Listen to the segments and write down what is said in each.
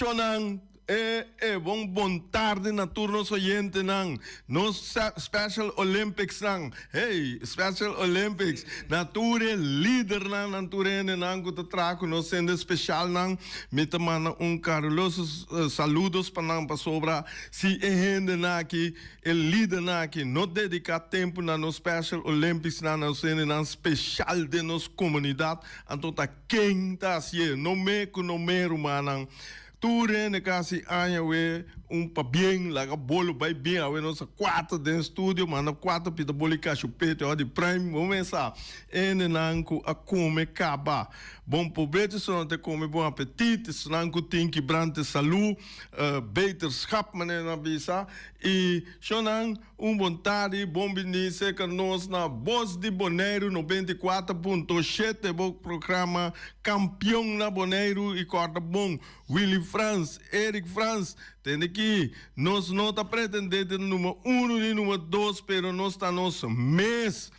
shonnan, e e bon bon tardi na tur nos oyentenan, nos Special Olympicsnan, hey, Special Olympics, na tur e lidernan, na tur e hendenan ku ta traha ku nos hende spesialnan, mi ta manda un karuloso saludos pa nan pasobra si e hendenan aki, e lidernan aki no dediká tempu na nos Special Olympicsnan, na nos hendenan spesial den nos komunidat, anto ta Ken ta hasié? No me ku no me, rumannan. Tur hende kasi aña awe un pabien, laga bolo bai bien. Awe nos a kuater den studio, manda kuater pita bolo i kashupete ora di prime. Bo mes sa, hendenan ku a kome kaba. Bon probecho esnan te kome bon apetit, esnan ku tin kibrante salu, beterschap manera nan a bisa. I shonnan. Un bon tardi, bon bini serka nos na Bos di Boneiru 94.7, bo programa Kampion na Boneiru i kòrda bon, Willy Frans, Eric Frans, tende ki nos no ta pretende di ta number uno ni number dos, pero nos ta nos mes.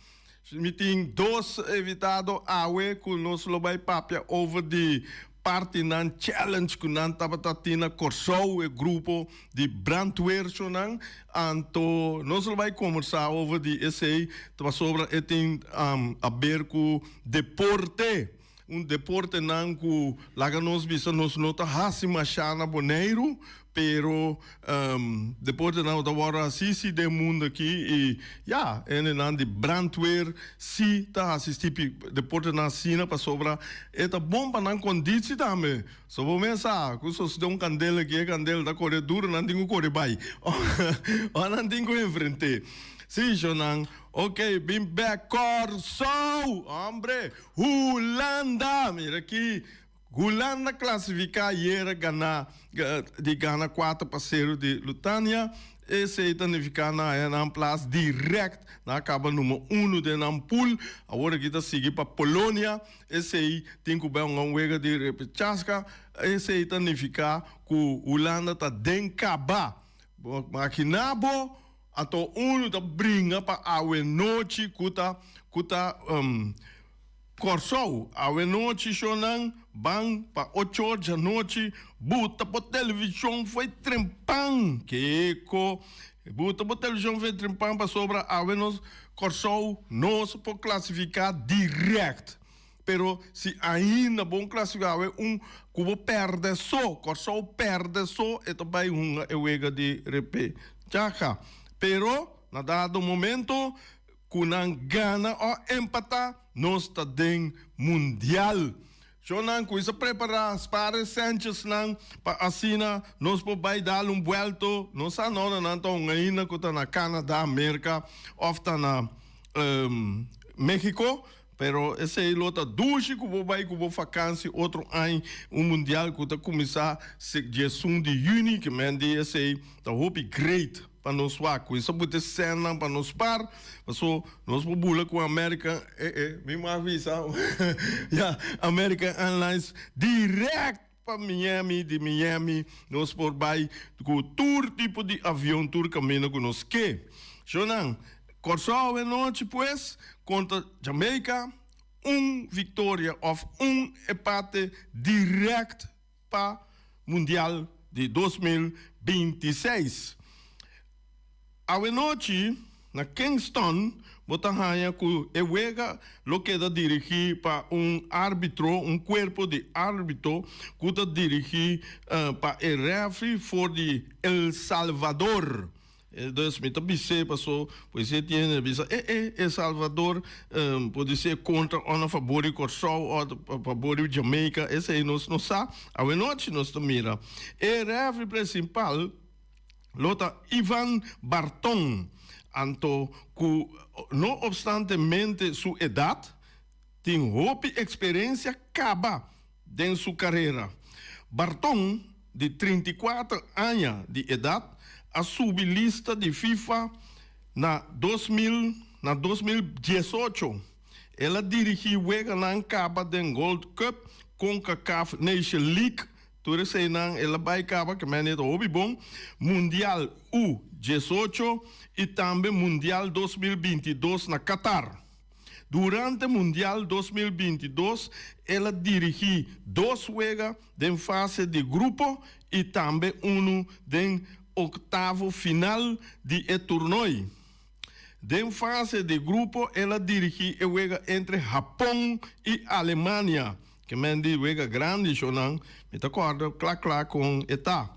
Mi tin dos invitado awe ku nos lo bai papia over di partinan challenge ku nan tabata tin na Kòrsou, e grupo di brandweernan. Anto nos lo bai kombersá over di esei pasobra e tin aber ku deporte, un deportenan ku laga nos bisa nos no ta hasi mashá na Boneiru, Pero deportenan ku ta wòrdu hasi si den mundu aki i ya, hendenan di brandweer si ta hasi stipi deportenan asina pasobra e ta bon pa nan konditsi tambe. So bo mes sa ku sosode un kandela aki e kandela ta kore duru nan tin ku kore bai ora nan tin ku enfrent'é. Si shownan ok bin bèk Kòrsou! Hombre! Hulanda! Mira aki Hulanda klasifiká ayera ganá di gana 4-0 di Lutania. Esei ta nifiká nan haña nan plas dirèkt. Nan a kaba number uno den nan pool. Awor aki ta sigui pa Polonia. Esei tin ku bai un wega di repechaska. Esei ta nifiká ku Hulanda ta den kaba. Bo maginá bo anto uno ta bringa pa awe nochi ku ta ku ta Kòrsou, awe nochi shownan ban pa ocho or djanochi, buta bo televishon fo'i trempan. Kiko? Buta bo televishon fo'i trempan pasobra awe nos Kòrsou nos por klasifiká dirèkt. Pero si ainda bon klasifiká awe un ku bo pèrdè so, Kòrsou pèrdè so e ta bai hunga e wega di repechaha. Pero na dado momento Ku nan gana o empatá, nos ta den Mundial. Shownan kuinsa prepará, spar e sèntjesnan pa asina nos por bai dal un buèlto. No sa no na nan ta un ainda ku ta na Canada, Merka òf ta na Mexico, pero esei lo ta dushi ku bo bai ku bo fakansi otro aña, un Mundial ku ta kuminsá 11 di yüni, ke men di esei ta hopi great. Pa nos wak ku esa buta e sènnan pa nos par, paso nos por bula ku American, eh eh, mi mag bisa, ya, American Airlines direct pa Miami, di Miami nos por bai ku tur tipo di avion, tur kaminda ku nos ke. Shownan, Kòrsou awe nochi pues kontra Jamaica, un viktoria òf un empate direct pa Mundial di 2026. Awenochi na Kingston bo ta haña ku e wega lo keda dirigí pa un árbitro, un kuerpo di árbitro ku ta dirigí pa e rèfri for di El Salvador. Dus mi ta bis'é paso pues e tiene bisa e e El Salvador podi ser kontra o na fabor di Kòrsou o fabor di Jamaica esei nos no sa awenochi nos ta mira e refri principal lo ta Ivan Barton anto ku no opstantemente su edat tin hopi eksperensia kaba den su karera. Barton, di 34 aña di edat, a subi lista di FIFA na 2000 na 2018. El a dirigí weganan kaba den Gold Cup, Concacaf Nation League, tur eseinan el a bai kaba, ke mende ta hopi bon, Mundial U 18 i tambe Mundial 2022 na Qatar. Durante Mundial 2022 el a dirigí dos wega den fase di grupo i tambe unu den oktavo final di e turnoi. Den fase di grupo el a dirigí e wega entre Hapon i Alemania. Ke men di wega grandi shownan, mi ta kòrda kla kla kon e ta.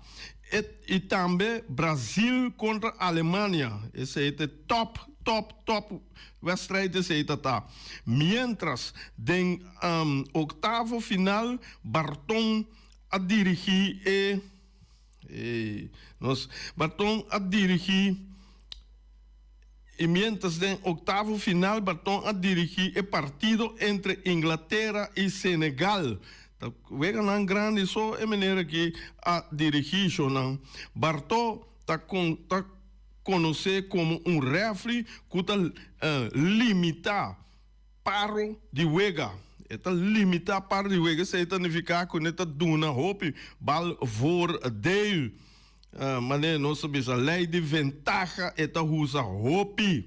E i tambe Brazil kontra Alemania, esei ta e tòp tòp tòp wèstrèit esei ta ta. Miéntras den oktavo final Barton a dirigí e nos Barton a dirigí i miéntras den oktavo final Barton a dirigí e partido entre Inglatera i Senegal. Ta weganan grandi so e manera aki a dirigí shownan. Barto ta ta konosé komo un rèfri ku ta limitá paro di wega. E ta limitá paro di wega, esei ta nifiká ku ne ta duna hopi bal voordeel. Manera nos ta bisa, lei di ventaha e ta usa hopi.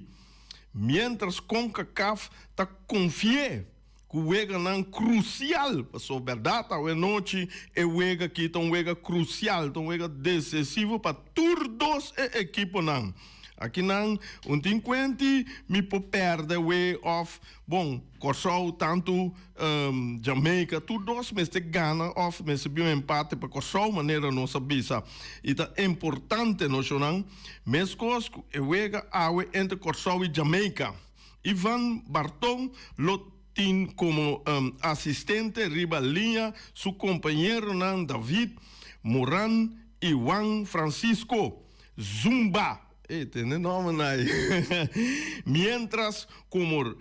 Miéntras Concacaf ta konfi'é ku weganan krusial, pasobra bèrdat awenochi e wega aki ta un wega krusial, ta un wega desesivo pa tur dos e ekiponan. Akinan un tin kuenti mi por pèrdè we òf bon Kòrsou tantu Jamaica tur dos mester gana òf mester bin un empate pa Kòrsou manera nos a bisa i ta importante noshonnan meskos ku e wega awe entre Kòrsou i Jamaica. Ivan Barton lo tin komo asistente riba liña su kompañeronan David Moran i Juan Francisco Zumba, e tende nòmbernan ei, miéntras komo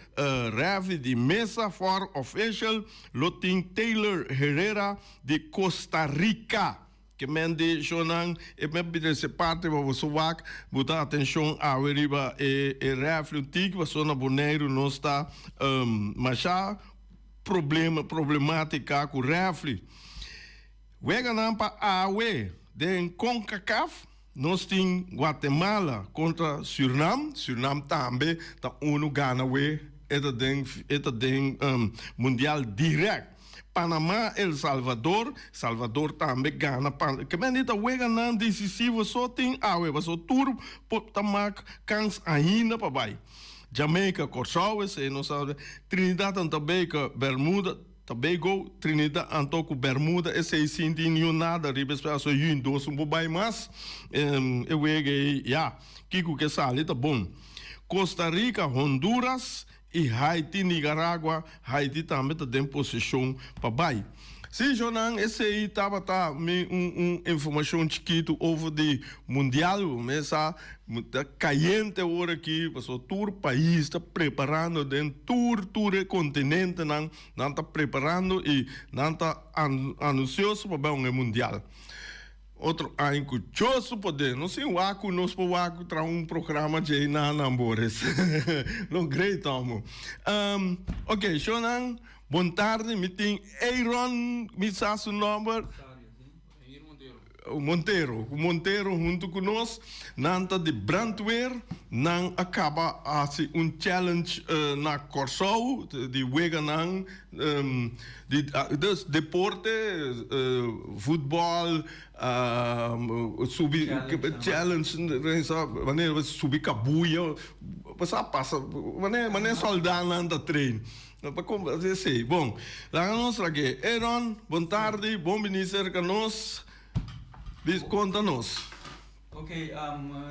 rèfri di mesa for official lo tin Taylor Herrera di Costa Rica. Ke men di shownan e men bira se parti pa boso wak bo ta atencion awe riba e e refri un tiki pasobra na Boneiru nos ta masha problema problematica ku refri. Weganan pa awe den Concacaf nos tin Guatemala kontra Surnam, Surnam tambe ta unu gana we e ta den e ta den mundial direct. Panama, El Salvador, Salvador tambe gana pan. Ke men di ta weganan decisivo so tin awe paso tur por ta mak kans ainda pa bai. Jamaica, Kòrsou esei nos sa. Trinidad and Tobago, Bermuda, Tobago, Trinidad anto ku Bermuda esei sin tin niun nada riba es paso yun dos un por bai mas. E wega ei ya kiko ke sali ta bon. Costa Rica, Honduras. I Haiti, Nicaragua, Haiti tambe ta den posishon pa bai. Sí, Jonan, esei tabata mi un un informashon chikitu over di Mundial. Bo mes sa ta kayente ora aki, pasobra tur pais ta preparando den tur tur e kontinentenan, nan ta preparando i nan ta anunsioso pa bai un e Mundial. Otro aña cu Dios su poder, no sin wak cu nos por wak traha un programa djey na nan Boris. Lo great amo. Um, ok, shownan, bon tarde, mi tin Aaron, mi sa su nomber. Montero, Montero hunto cu nos, nan ta di brandweer, nan a caba haci un challenge na Corsou, di weganan Di dus deporte, futbòl, subi challenge, wanneer subi kabuya, bo sa pasa wanneer wanneer sòldánan ta train. Pa kon esei. Bon, laga nos lag'é. Aaron, bon tardi, bon bini serka nos. Konta nos. Ok,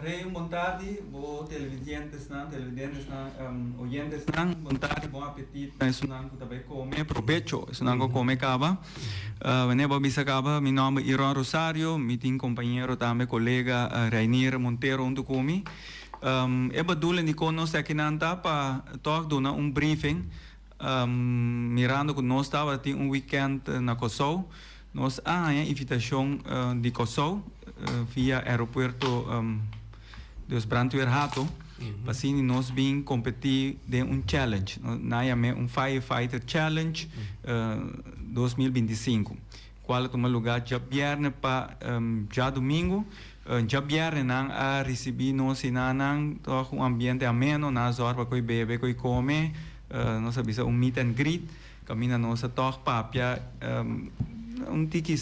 Rey un bon tardi, bo televidentesnan, televidentesnan, oyentesnan, bon tardi, bon apetit na esunnan ku ta bai kome, probecho esunnan ku a kome kaba. Wanneer bo a bisa kaba, mi nomber Iron Rosario, mi tin kompañero tambe, kolega Reinier Montero huntu ku mi. E bedoeling dikon nos ta akinan ta pa tòg duna un briefing Mirando ku nos tabata tin un weekend na Kòrsou, nos a haña invitashon di Kòrsou via aeropuerto dus Brandweer Hato pa asina nos bin kompetí den un challenge. Nan a yam'é un Firefighter Challenge 2025, kual a tuma lugá djabièrnè pa djadumingu. Djabièrnè nan a risibí nos i nan nan tòg un ambiente ameno, nan a zòrg pa koe bebe, koe kome. Nos a bisa un meet and greet kaminda nos a tòg papia un tiki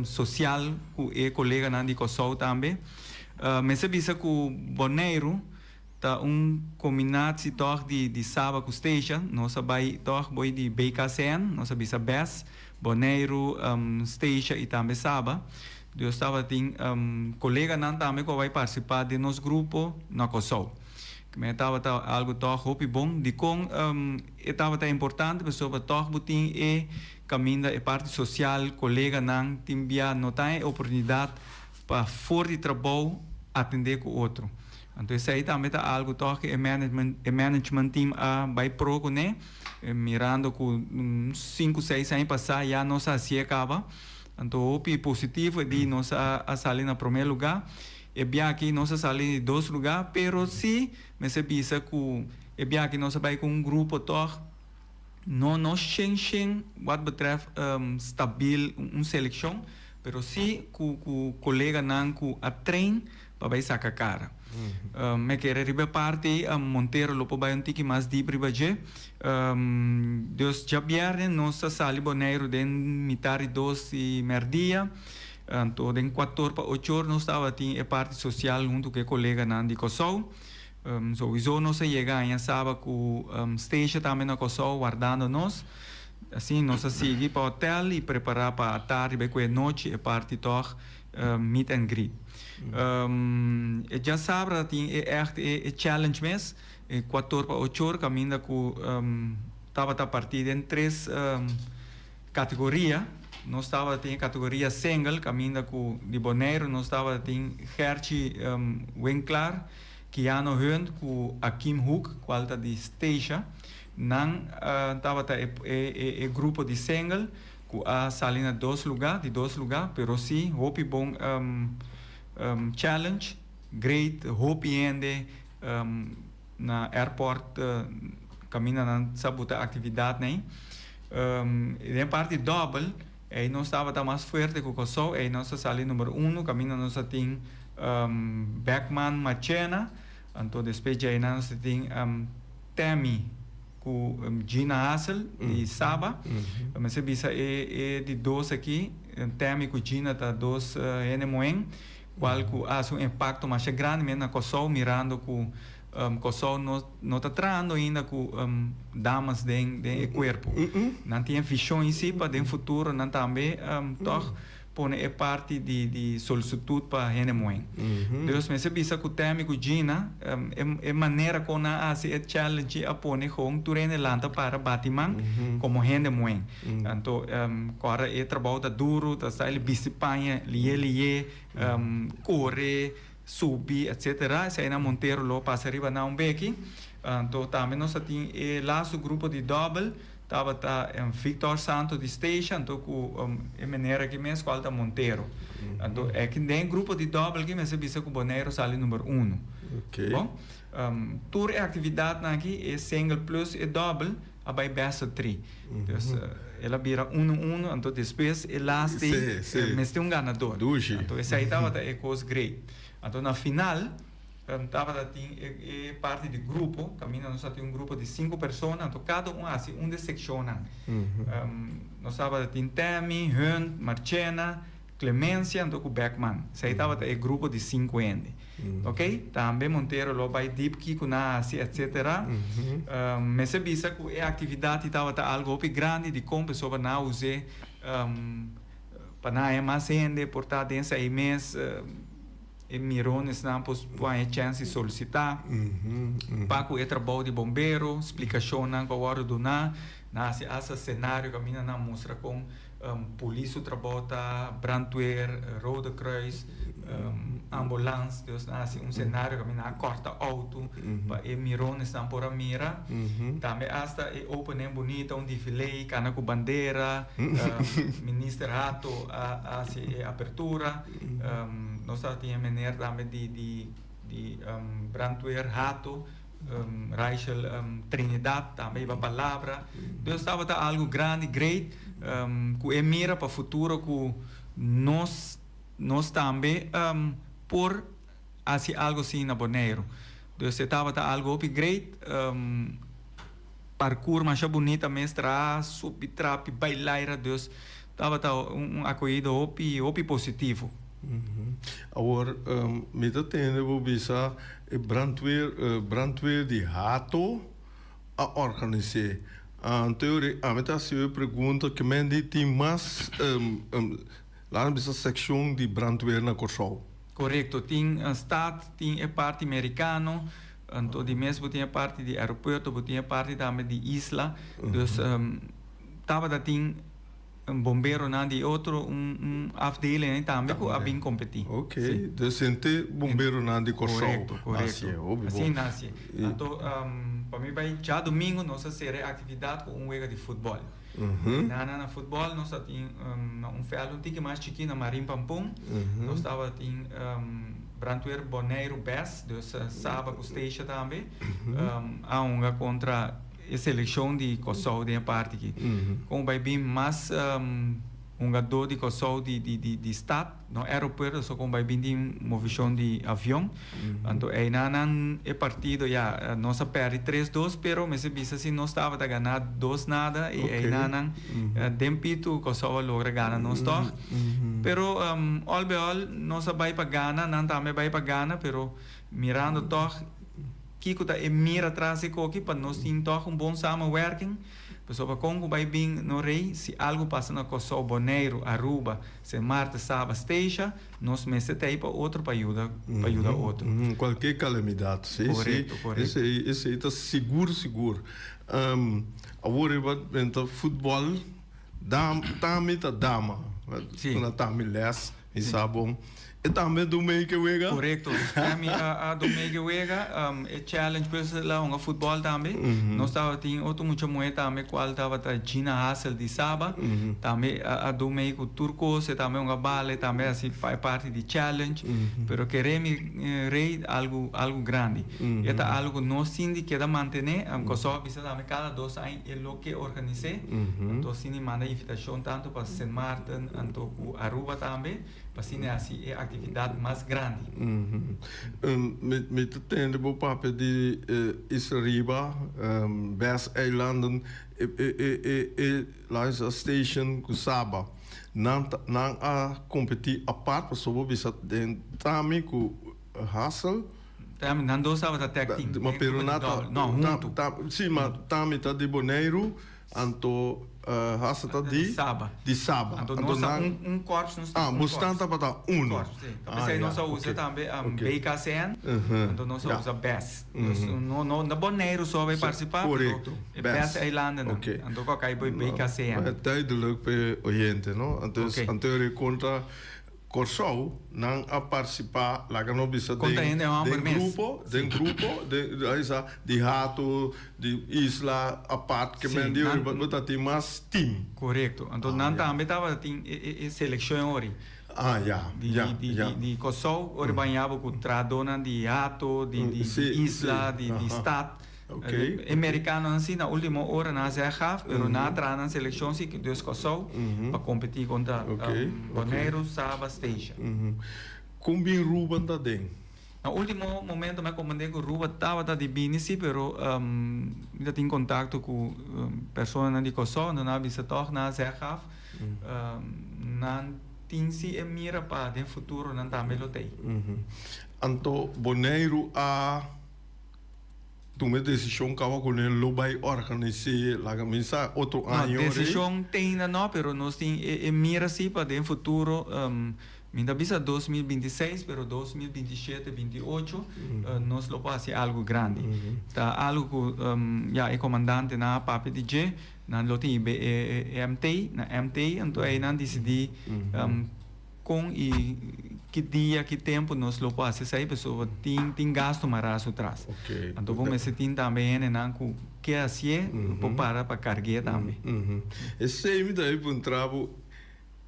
sosial ku e koleganan di Kòrsou tambe. Mester bisa ku Boneiru ta un kombinatsi tòg di Saba ku Statia. Nos a bai tòg boi di BKCN, nos a bisa bes, Boneiru, Statia i tambe Saba. Dus tabatin koleganan tambe ku a bai partisipá den nos grupo na Kòrsou. Mi tabata algu tòg hopi bon. Dikon e tabata importante? Pasobra tòg bo tin e kaminda, e parti sosial, koleganan tin bia no ta e oportunidat pa for di trabou atendé ku otro. Anto esei tambe ta algu tòg ku e management e management team a bai pro kuné, mirando ku sinku seis aña pasá ya nos a hasié kaba. Anto hopi positivo e di nos a sali na promé lugá. E bia aki nos a sali di dos lugá, pero sí mester bisa ku e bia aki nos a bai ku un grupo tòg no no shen shen wat betrèft stabil un selekshon, pero sí ku ku koleganan ku a train pa bai saka kara. Mi a kere riba e parti ei Montero lo por bai un tiki mas dip riba dje. Dus djabièrnè nos a sali Boneiru den mitar di dos di mèrdia. Anto den kuator pa ocho or nos tabatin e parti sosial huntu ku e koleganan di Kòrsou. Souiso nos a yega aña saba ku Stacia tambe na Kòrsou wardando nos. Asin nos a sigui pa hotel i prepará pa atardi bai ku e nochi e parti tòg meet and greet. E djasabra ta tin e ègt e challenge mes, e kuator pa ocho or kaminda ku tabata partí den tres. Kategoria, Nos tabatin e kategoria single kaminda ku di Boneiru nos tabatin Gertjie Winklaar, Keanu Hunt ku Akim Hoek kual ta di Statia. Nan tabata e grupo di single ku a sali na dos lugá, di dos lugá, pero si hopi bon challenge, great, hopi hende na airport kaminda nan sa buta aktividatnan ei. Den parti dòbel ei nos tabata mas fuerte ku Kòrsou, ei nos a sali number uno kaminda nos a tin Beckman Marchena, anto despues djei nan nos a tin Tammy ku Gina Hassel di Saba. Mester bisa e di dos aki, Tammy ku Gina ta dos hende muhé. Cual cu a haci un impacto masha grandi mes na Kòrsou mirando cu Kòrsou no no ta trahando ainda cu damas den den e cuerpo. Nan tin e vision y si pa den futuro nan tambe tog pone e parti di di solicitud pa hende muhe. Dus mester bisa cu Tammy cu Gina e e manera con nan a haci e challenge a pone gewoon tur hende lanta para bati man como hende muhe. Anto kòrda e trabou ta duru, ta sta el bisti paña lié lié, kore, subi etcetera. Esei nan Montero lo pasa riba nan un beki. Anto tambe nos a tin e lastu grupo di dòbel tabata Victor Santo di Statia anto ku e meneer aki mes kual ta Montero. Anto aki den e grupo di dòbel aki mester bisa ku Boneiru sali number uno. Bon, tur e aktividatnan aki e single plus e dòbel a bai best of three. Dus el a bira uno uno, anto despues e last day mester un ganador. Anto esei tabata e kos great. Anto na final tabata tin e parti di grupo, kaminda nos a tin un grupo di sinku persona, anto kada un a hasi un di sekshonnan. Nos tabata tin Tammy, Hunt, Marchena, Clemencia anto cu Beckman. Esey tabata e grupo di cinco hende. Ok, tambe Montero lo bay diep kico nan a haci etc. Mester bisa cu e actividad y tabata algo hopi grandi dicon pasobra nan a use pa nan haya mas hende por ta den esey mes e mironesnan por haña chance di solicita pa cu e trabou di bombero, splicacionnan cu a wordo duna. Nan a haci hasta scenario caminda nan a mustra con Polis su trabou ta brandweer, Rode Kruis, ambulans, dus nan a hasi un senario kaminda nan a kòrta outo pa e mironesnan por a mira. Tambe asta e opening bunita, un defilé, kana ku bandera, Minister Hato a hasi e apertura. Nos tabatin e meneer tambe di brandweer Hato. Raichel Trinidad tambe hiba palabra. Dus tabata algo grandi, great, cu e mira pa futuro cu nos nos tambe por haci algo asina na Boneiru. Dus e tabata algo hopi great. parkour masha bunita mes traha, subi trapi, bailaira, dus tabata un akohida hopi hopi positivo. Awor mi ta tende bo bisa e brandweer brandweer di Hato a organis'é. Anto ami ta hasi e pregunta ke men di tin mas Laat bisa seccion di brandweer na Corsou. Corecto, tin stad, tin e parti mericano, anto di mes bo tin e parti di aeropuerto, bo tin e parti tambe di isla, dus tabata tin bomberonan di otro un afdeling tambe cu a bin competi. Ok, dus henter bomberonan di Corsou. Corecto, corecto. Asina hacié. Anto pa mi bay djadomingo nos a cera e actividad cu un wega di futbol. Nana na futbòl nos ta tin na un vèld un tiki mas chikí na Marin Pampun. Nos tabatin Brandweer Boneiru Bes, dus Saba ku Statia tambe a hunga kontra e selekshon di Kòrsou den e parti aki. Kon bai bin mas hungadó di Kòrsou di stat. No aeropuerto so con bay bin tin movicion di avion. Anto eynan nan e partido ya nos a perdi tres dos pero mester bisa si nos tabata gana dos nada y eynan nan den pitu Kòrsou a logra gana nos tog. Pero al bij al nos a bay pa gana nan tambe a bay pa gana pero mirando tog kico ta e mira tras di koki pa nos tin tog un bon samenwerking. Pasobra kon ku bai bin no rei si algu pasa na Kòrsou, Boneiru, Aruba, Sint Maarten, Saba, Statia, nos mester ta ei pa otro pa yuda pa yuda otro. Kualke kalamidat, si, si. Korekto, korekto. Esei, esei ta sigur, sigur. Awor riba benta futbòl, dam, Tami ta dama. Si. Ku na Tami lès, mi sa bon. E tambe dun mei ke wega? Korekto. Tammy a dun mei ke wega. E challenge pues el a hunga futbòl tambe. Nos tabatin otro mucha muhé tambe kual tabata Gina Hassel di Saba. Tambe a dun mei ku tur kos. E tambe hunga bal, e tambe a hasi e parti di challenge. Pero kere mi rei algu algu grandi. E ta algu ku nos tin di keda mantené. Kòrsou a bisa tambe kada dos aña e lo ke organis'é. Anto asina e manda invitashon tantu pa Sint Maarten anto ku Aruba tambe. Pa asina hasi e aktividat mas grandi. Mi ta tende bo papia di Isla Riba, Bes Eilanden, e Liza Station ku Saba. Nan nan a kompetí apart pasobra bo bisa den Tami ku Hassel. Tami, nan dos tabata tag team. Ma pero nan ta, No, huntu. Si, ma Tami ta di Boneiru. Anto Hassel ta di? Saba. Di Saba. Anto nos ta un un korps nos ta Ah, un bosnan korps. tabata uno. Korps, si. Ta p'esei nos a usa tambe BKCN, anto nos a usa bes. Dus no no no Boneiru so a bai partisipá, pero Korekto, e bes. bes eilandennan. Oké. Anto ku a kai bai BKCN. Ma duidelijk pa e oyente, no? Anto Oké. anto e kontra Kòrsou nan a partisipá, laga nos bisa Konta den hende hòmber den mes. grupo, den grupo, den ahí sa, di Hato, di Isla, apart ke Sí, men di nan bo ta tin mas team. Korekto. Anto Ah, nan ya. tambe tabata tin e e e selekshon ori. Ah, ya, Di ya, di di ya. di di Kòrsou, ori baña bo ku trahadónan di Hato, di di di Sí, sí, Isla, di di aha. stat. Ok. E merikanonan si na ultimo ora nan a zeg af, pero nan a traha nan selekshon si dus Kòrsou pa kompetí kontra Boneiru, Saba, Statia. Kon bin Ruben ta den? Na ultimo momento mi a komprendé ku Ruben tabata di bini si, pero mi ta tin kontakto ku personanan di Kòrsou, anto nan a bisa tòg nan a zeg af, nan tin si e mira pa den futuro nan tambe lo ta ei. Anto Boneiru a. Tuma e desishon kaba ku nan lo bai organis'é laga mi sa otro No, año rei. desishon te ainda no, pero nos tin e e mira si pa den futuro, mi ta bisa 2026, pero 2027, 28, nos lo por hasi algu grandi. Ta algu ku ya e komandantenan a papia di dje, nan lo tin e e MT, na MT, anto einan disidí Kon i ki dia, ki tempu nos lo por hasi esei, pasobra tin tin gastu mará su tras. Anto bo mester tin tambe hendenan ku ke hasié, por para pa karg'é tambe. Esei mi ta bai puntra bo,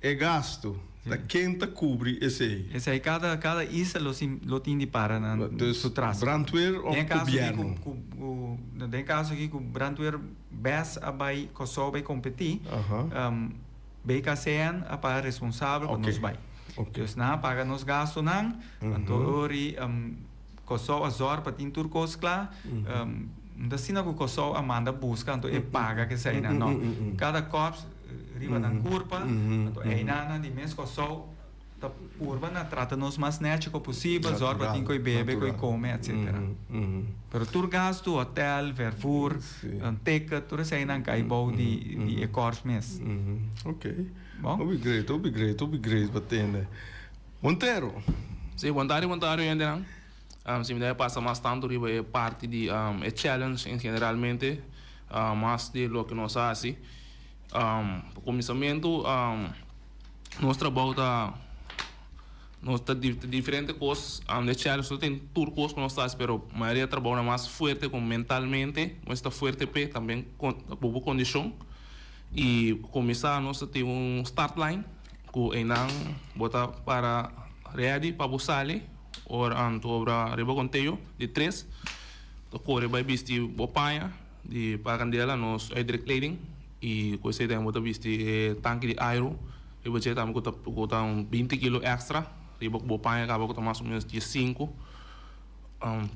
e gastu, ta ken ta kubri esei? Esei kada kada isla lo sin lo tin di para nan su tras. Dus brandweer òf gobièrnu? Den e kaso aki ku brandweer bes a bai Kòrsou bai kompetí, BKCN a paga responsabel pa nos bai. Dus nan a paga nos gastonan, anto ori Kòrsou a zòrg pa tin tur kos kla. No ta asina ku Kòrsou a manda buska anto e paga keseinan, no. Kada kòps riba nan kurpa, anto einannan di mes Kòrsou ta purba na trata nos mas nèchi ku posibel, zòrg pa tin koi bebe, koi kome, etsetera. Pero tur gastu, hotèl, vervoer, ticket, tur eseinan kai bou di e kòrs mes. Ok. Hopi great, hopi great, hopi great pa tende. Montero. Sí, bon tardi, bon tardi oyentenan. Si mi debe pasa mas tantu riba e parti di e challenge en generalmente, mas di loke nos a hasi. Pa kuminsamentu nos trabou ta nos ta diferente kos de challenge no tin tur kos ku nos ta hasi pero mayoria trabounan mas fuerte ku mentalmente nos ta fuerte p'e tambe ku bo kondishon i kuminsá nos ta tin un start line ku einan bo ta para ready pa bo sali ora anto obra riba konteo di tres ta kore bai bisti bo paña. Di pa kandela nos uitdruk kleding y cu esey tambe bo ta bisti e tanki di airo riba dje tambe cu ta cu ta un binti kilo extra riba cu bo paña caba cu ta mas o menos diesinco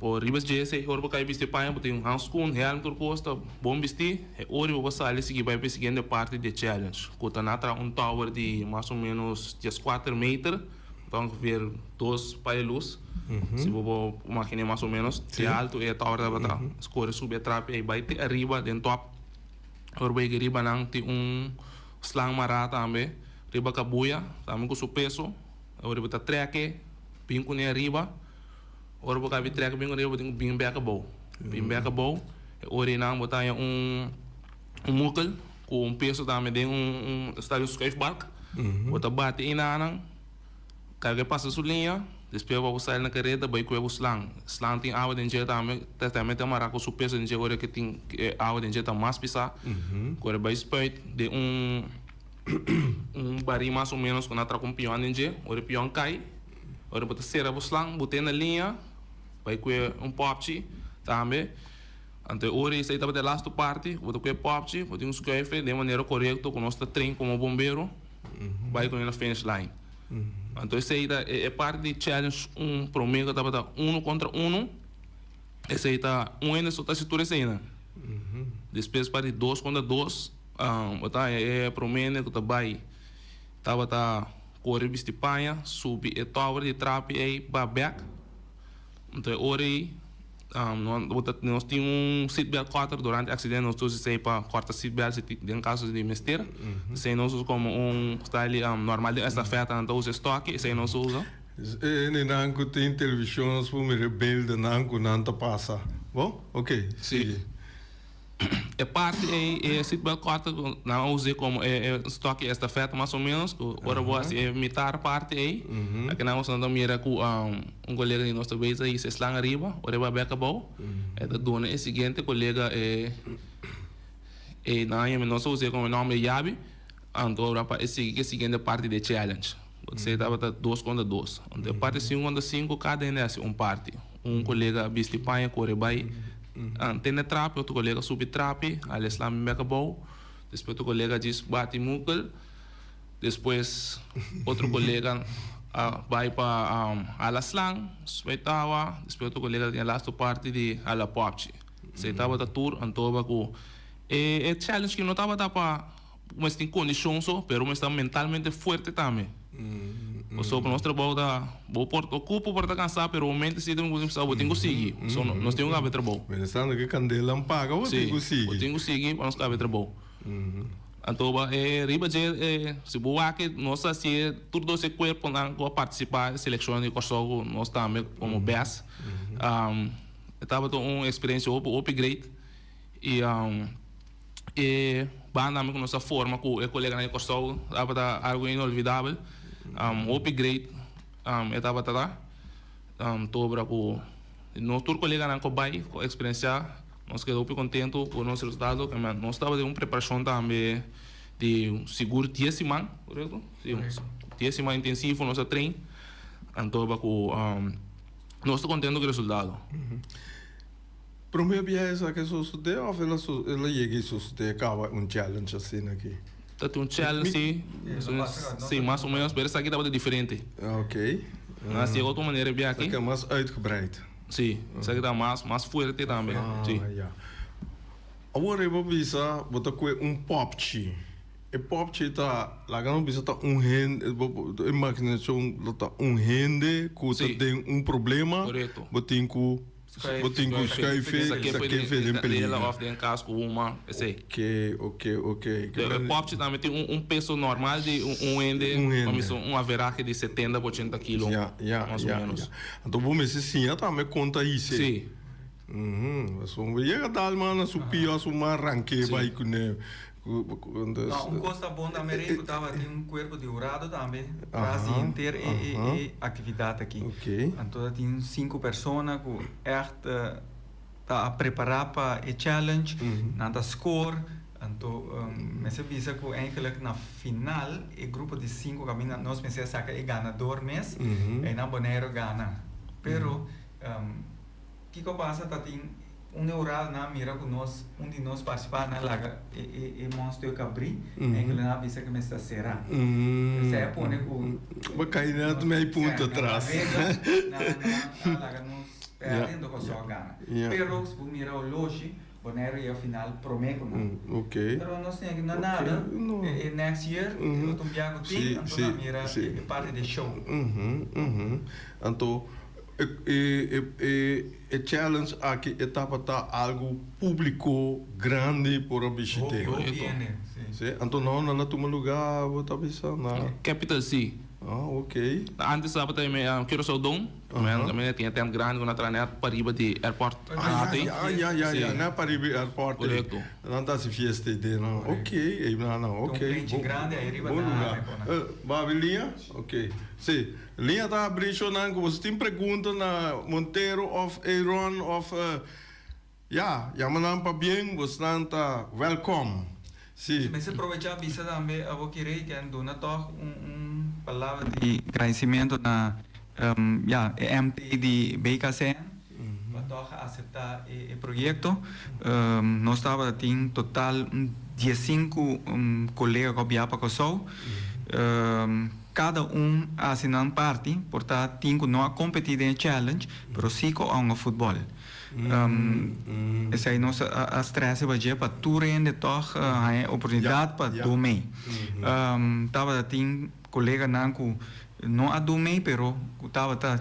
por riba dje esey ora bo cay bisti e paña bo tin un handschoen helm tur cos ta bon bisti e ora bo sali sigui bay pa e siguiente parti di e challenge cu ta na traha un tower di mas o menos diescuater meter. Ta ongeveer dos pa e lus. Si bo por imaginé mas o menos. Te alto e tower tabata. Skore subi e trapi ei bai te ariba den top. Ora bo yega riba nan tin un slang mará tambe riba kabuya tambe ku su peso. Ora bo ta trek e bin kuné ariba. Ora bo kabi trek bin kuné ariba bo tin ku bin bek abou. Bin bek abou e ora einan bo ta haña un mukel ku un peso tambe den un sta den un skuifbalk. Bo ta bati einanan. Karga e pasa su liña, despues bo sali na kareda bai kue bo slang. Slang tin awa den dje tambe, ta tambe ta mara ku su peso den dje ora ke tin e awa den dje ta mas pisá. Ku ora bai spuit den un un barí mas o menos ku nan tra ku un pion den dje, ora e pion kai, ora bo ta sera bo slang, bot'é na liña, bai kue un pòpchi tambe. Anto e ora esei tabata e lastu parti, bo ta kue pòpchi, bo tin un skuife den manera korekto ku nos ta train komo bombero. Bai ku e na finish line. Anto esei ta e parti di challenge un prome ku tabata uno kontra uno. Esei ta un hende so ta hasi tur eseinan. Despues parti dos kontra dos bo ta haña e prome hende ku ta bai tabata kore bisti paña subi e tower di trapi ei ba bek. Anto e ora ei nos tin un seatbelt cutter durante accidente nos ta usa esei pa corta seatbelt si den caso di mester. Esei nos usa como un style normal den estafeta nan ta usa e stoki esei nos usa. E hendenan cu tin television nos por mira e beeldennan cu nan ta pasa. Bo? Ok, sigui. E parti ei e seatbelt cutter cu nan a us'e como e stoki estafeta mas o menos cu ora bo haci e mitar parti ei aki nan boso ta mira cu un colega di nos ta bezig hisa e slang ariba ora e bai bek abou e ta duna e siguiente colega e e nan a yama nos a us'e como e nomber yabi anto ora pa e sigui cu e siguiente parti di e challenge esei tabata dos contra dos anto e parti sinku contra sinku cada hende a haci un parti un colega a bisti paña core bai. Tene trapi, otro kolega subi trapi, al esla mi bek abou, despues otro kolega djis bati mukel, despues otro kolega a bai pa hala slang, spuit awa, despues otro kolega tin e lastu parti di hala popchi. Esei tabata tur antoba ku e challenge ki no tabata pa. Bo mester tin kondishon so, pero bo mester ta mentalmente fuerte tambe. Pasobra nos trabou ta, bo por, bo kurpo por ta kansá, pero bo mente si ta bisa bo tin ku sigui. So nos tin ku kaba e trabou. Pensando ke kandela a paga, bo tin ku sigui. Si, bo tin ku sigui pa nos kaba e trabou. Anto ba e riba dje e si bo wak e nos a hasié tur dos e kuerponan ku a partisipá e selekshon di Kòrsou ku nos tambe komo bes. E tabata un eksperensia hopi hopi great i. E banda ku nos a forma ku e koleganan di Kòrsou tabata algu inolvidabel. Hopi great e tabata ta. Tobra ku nos tur koleganan ku bai ku a eksperensiá nos keda hopi kontentu ku nos resultado. Nos tabata den un preparashon tambe di sigur dies siman, korekto? Si, dies siman intensivo nos a train. Anto ku nos ta kontentu ku e resultado. Prome biaha esaki a sosode of el a el a yega y sosode a caba un challenge asina aki? Ta tin un challenge si, si mas o menos pero esaki tabata diferente. Ok. Nan a haci otro manera e biaha aki. Esaki a mas uitgebreid. Si, esaki ta mas mas fuerte tambe, si. Ah ya. Awor e bo bisa bo ta kue un popchi. E popchi ta, laga nos bisa ta un hende, bo imaginashon lo ta un hende ku ta den un problema, bo tin ku bo tin ku schuif e, sake fe den peligro. Of den kas ku huma, esei. Ok, ok, ok. E popchi tambe tin un peso normal di un hende, pa mi un averahe di setenta pa ochenta kilo, mas o menos. Anto bo mester siña tambe kon ta hise. Si. Pasobra yega dal man na su pia su man ranke bai kuné. No, un kos ta bon tambe Rey ku tabatin un kuerpo di hurado tambe tras di henter e aktividat aki. Anto ta tin sinku persona ku ègt ta a prepará pa e challenge, nan ta score, anto mester bisa ku eigenlijk na final e grupo di sinku kaminda nos mester a saka e ganador mes, einan Boneiru gana. Pero Kiko pasa ta tin un neural nan mira ku nos un di nos partisipá nan laga e e e monster kabrí en kila nan a bisa ku mester sera. Esei a pone ku Bo kai net mei punto atras. Na nan a laga nos pèrdè enton Kòrsou a gana. Pero si bo mira oloshi Boneiru yega final promé ku nan. Pero nos tin aki no nada e next year e lo ta un biaha ku tin anto nan mira e parti di e show. Anto E challenge aki e tabata algu publico grandi por a bishit'é. Hopi hende, si. Si, anto no nan a tuma lugar bo ta bisa na. Capital C. Ah, ok. Antes tabata e Curaçao Dome, kaminda tin e tent grandi ku nan traha net pariba di airport. Ah, ya, ya, ya, ya, net pariba di airport. Korekto. Nan ta hasi fiesta ei den nan. Ok, ei nan, ok. Un plenchi grandi ei riba nan. Bon lugar. Babi liña? Ok, si. Liña ta habrí shownan ku boso tin pregunta na Montero òf Aaron òf ya, yama nan pa bien, bosnan ta wèlkòm. Si. Mester probechá bisa tambe abo ki Rey ken duna tòg un un palabra di gradisimentu na ya e MT di BKCN pa tòg a aseptá e e proyekto. Nos tabata tin total un diesinku kolega ku a biaha pa Kòrsou. Kada un a hasi nan parti, por ta tin ku no a kompetí den e challenge, pero sí ku a hunga futbòl. Esei nos a strès riba dje pa tur hende tòg haña e oportunidat pa dun mei. Tabata tin koleganan ku no a dun mei pero ku tabata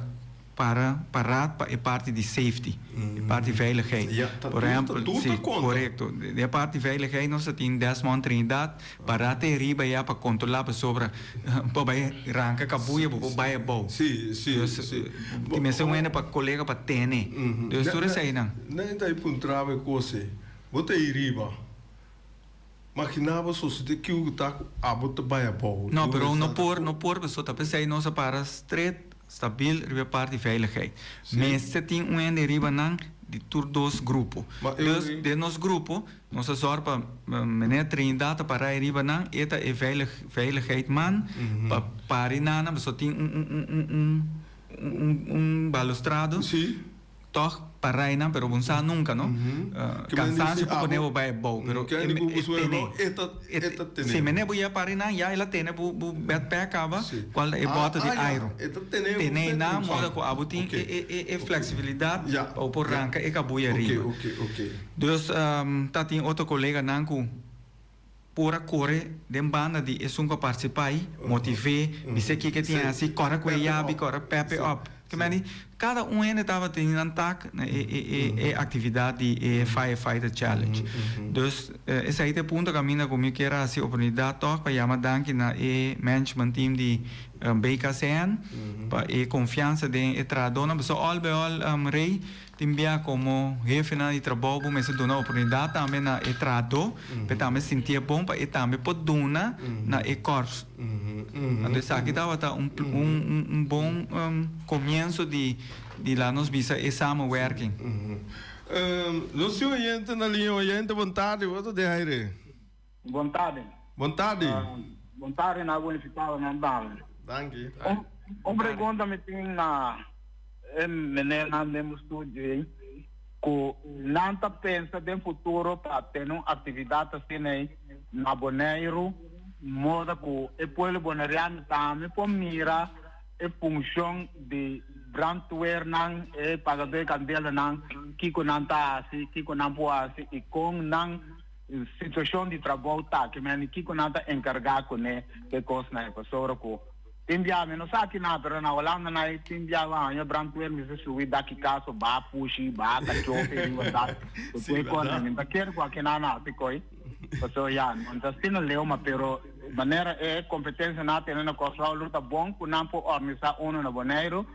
para paraat pa e parti di safety, e parti veiligheid. Ja, ta Por tur, ehempel, tur si, ta konta. korekto. Den e parti veiligheid nos ta tin Desmond Trinidad para te riba ya pa kontrola pasobra bo bai ranka kabuya bo por bai abou. Si, si, Dus, si. tin mester un hende pa kolega pa tene. Dus tur eseinan. Nan ta puntra bo e kos ei. Bo ta ei riba. Magina bo sosode kiu ku ta ku abo ta bai abou. No, pero no por, no por, pasobra ta p'esei nos a para stret, stabil riba e parti veiligheid. Mester tin un hende riba nan di tur dos grupo. Dus den nos grupo nos a zòrg pa meneer Trinidad ta para riba nan, e ta e veilig, veiligheid man pa pari nan, pasobra tin un un un un un un balustrado. Tòg pa rainan, pero bo no sa nunka, no? Kansansio por pone bo bai abou, pero e tene. Si mene bo ya pa rainan, ya el a tene bo backpack kaba, kual ta e bòter di airu. Tene einan moda ku abo tin e fleksibilidat pa bo por ranka e kabuya riba. Dus ta tin otro koleganan ku por a kore den banda di esun ku a partisipá ei, motiv'é, bis'é kiko e tin hasi, kòrda ku e yabi, kòrda pep e op. Ke men di, kada un hende tabata teni nan tak na e e e e aktividat di e Firefighter Challenge. Dus esei ta e punto kaminda ku mi kier a hasi oportunidat tòg pa yama danki na e management team di BKCN pa e konfiansa den e trahadónan, pasobra òl bai òl Rey, Tin bia komo hefenan di trabou bo mester duna oportunidat tambe na e trahadó pa e tambe sintié bon pa e tambe por duna na e kòrs. Anto esaki tabata un un bon komienso di di laat nos bisa e samenwerking. Nos tin oyente na liña. Oyente bon tardi, bo ta den aire. Bon tardi. Bon tardi. Bon tardi na bonificado nan tambe. Danki. Un pregunta mi tin na e meneernan den bo studio ei, ku nan ta pensa den futuro pa tene un aktividat asina ei na Boneiru, moda ku e pueblo boneriano tambe por mira e funshon di. brandweernan, e pagadó di kandelanan, kiko nan ta hasi, kiko nan por hasi i kon nan situashon di trabou ta, ke men kiko nan ta enkargá kuné ku e kosnan ei. Pasobra ku tin bia mi no sa kina, pero na Holanda nan ei tin bia bo haña brandweer mester subi dak ki kas o baha pushi, baha kachofe riba dak, ku Sí, tur e kosnan. bèrdat. Mi ta kere ku akinan nan hasi koi, pasobra ya, no ta asina leu, ma pero manera e kompetensianan a tene na Kòrsou lo ta bon ku nan por òrganisá unu na Boneiru.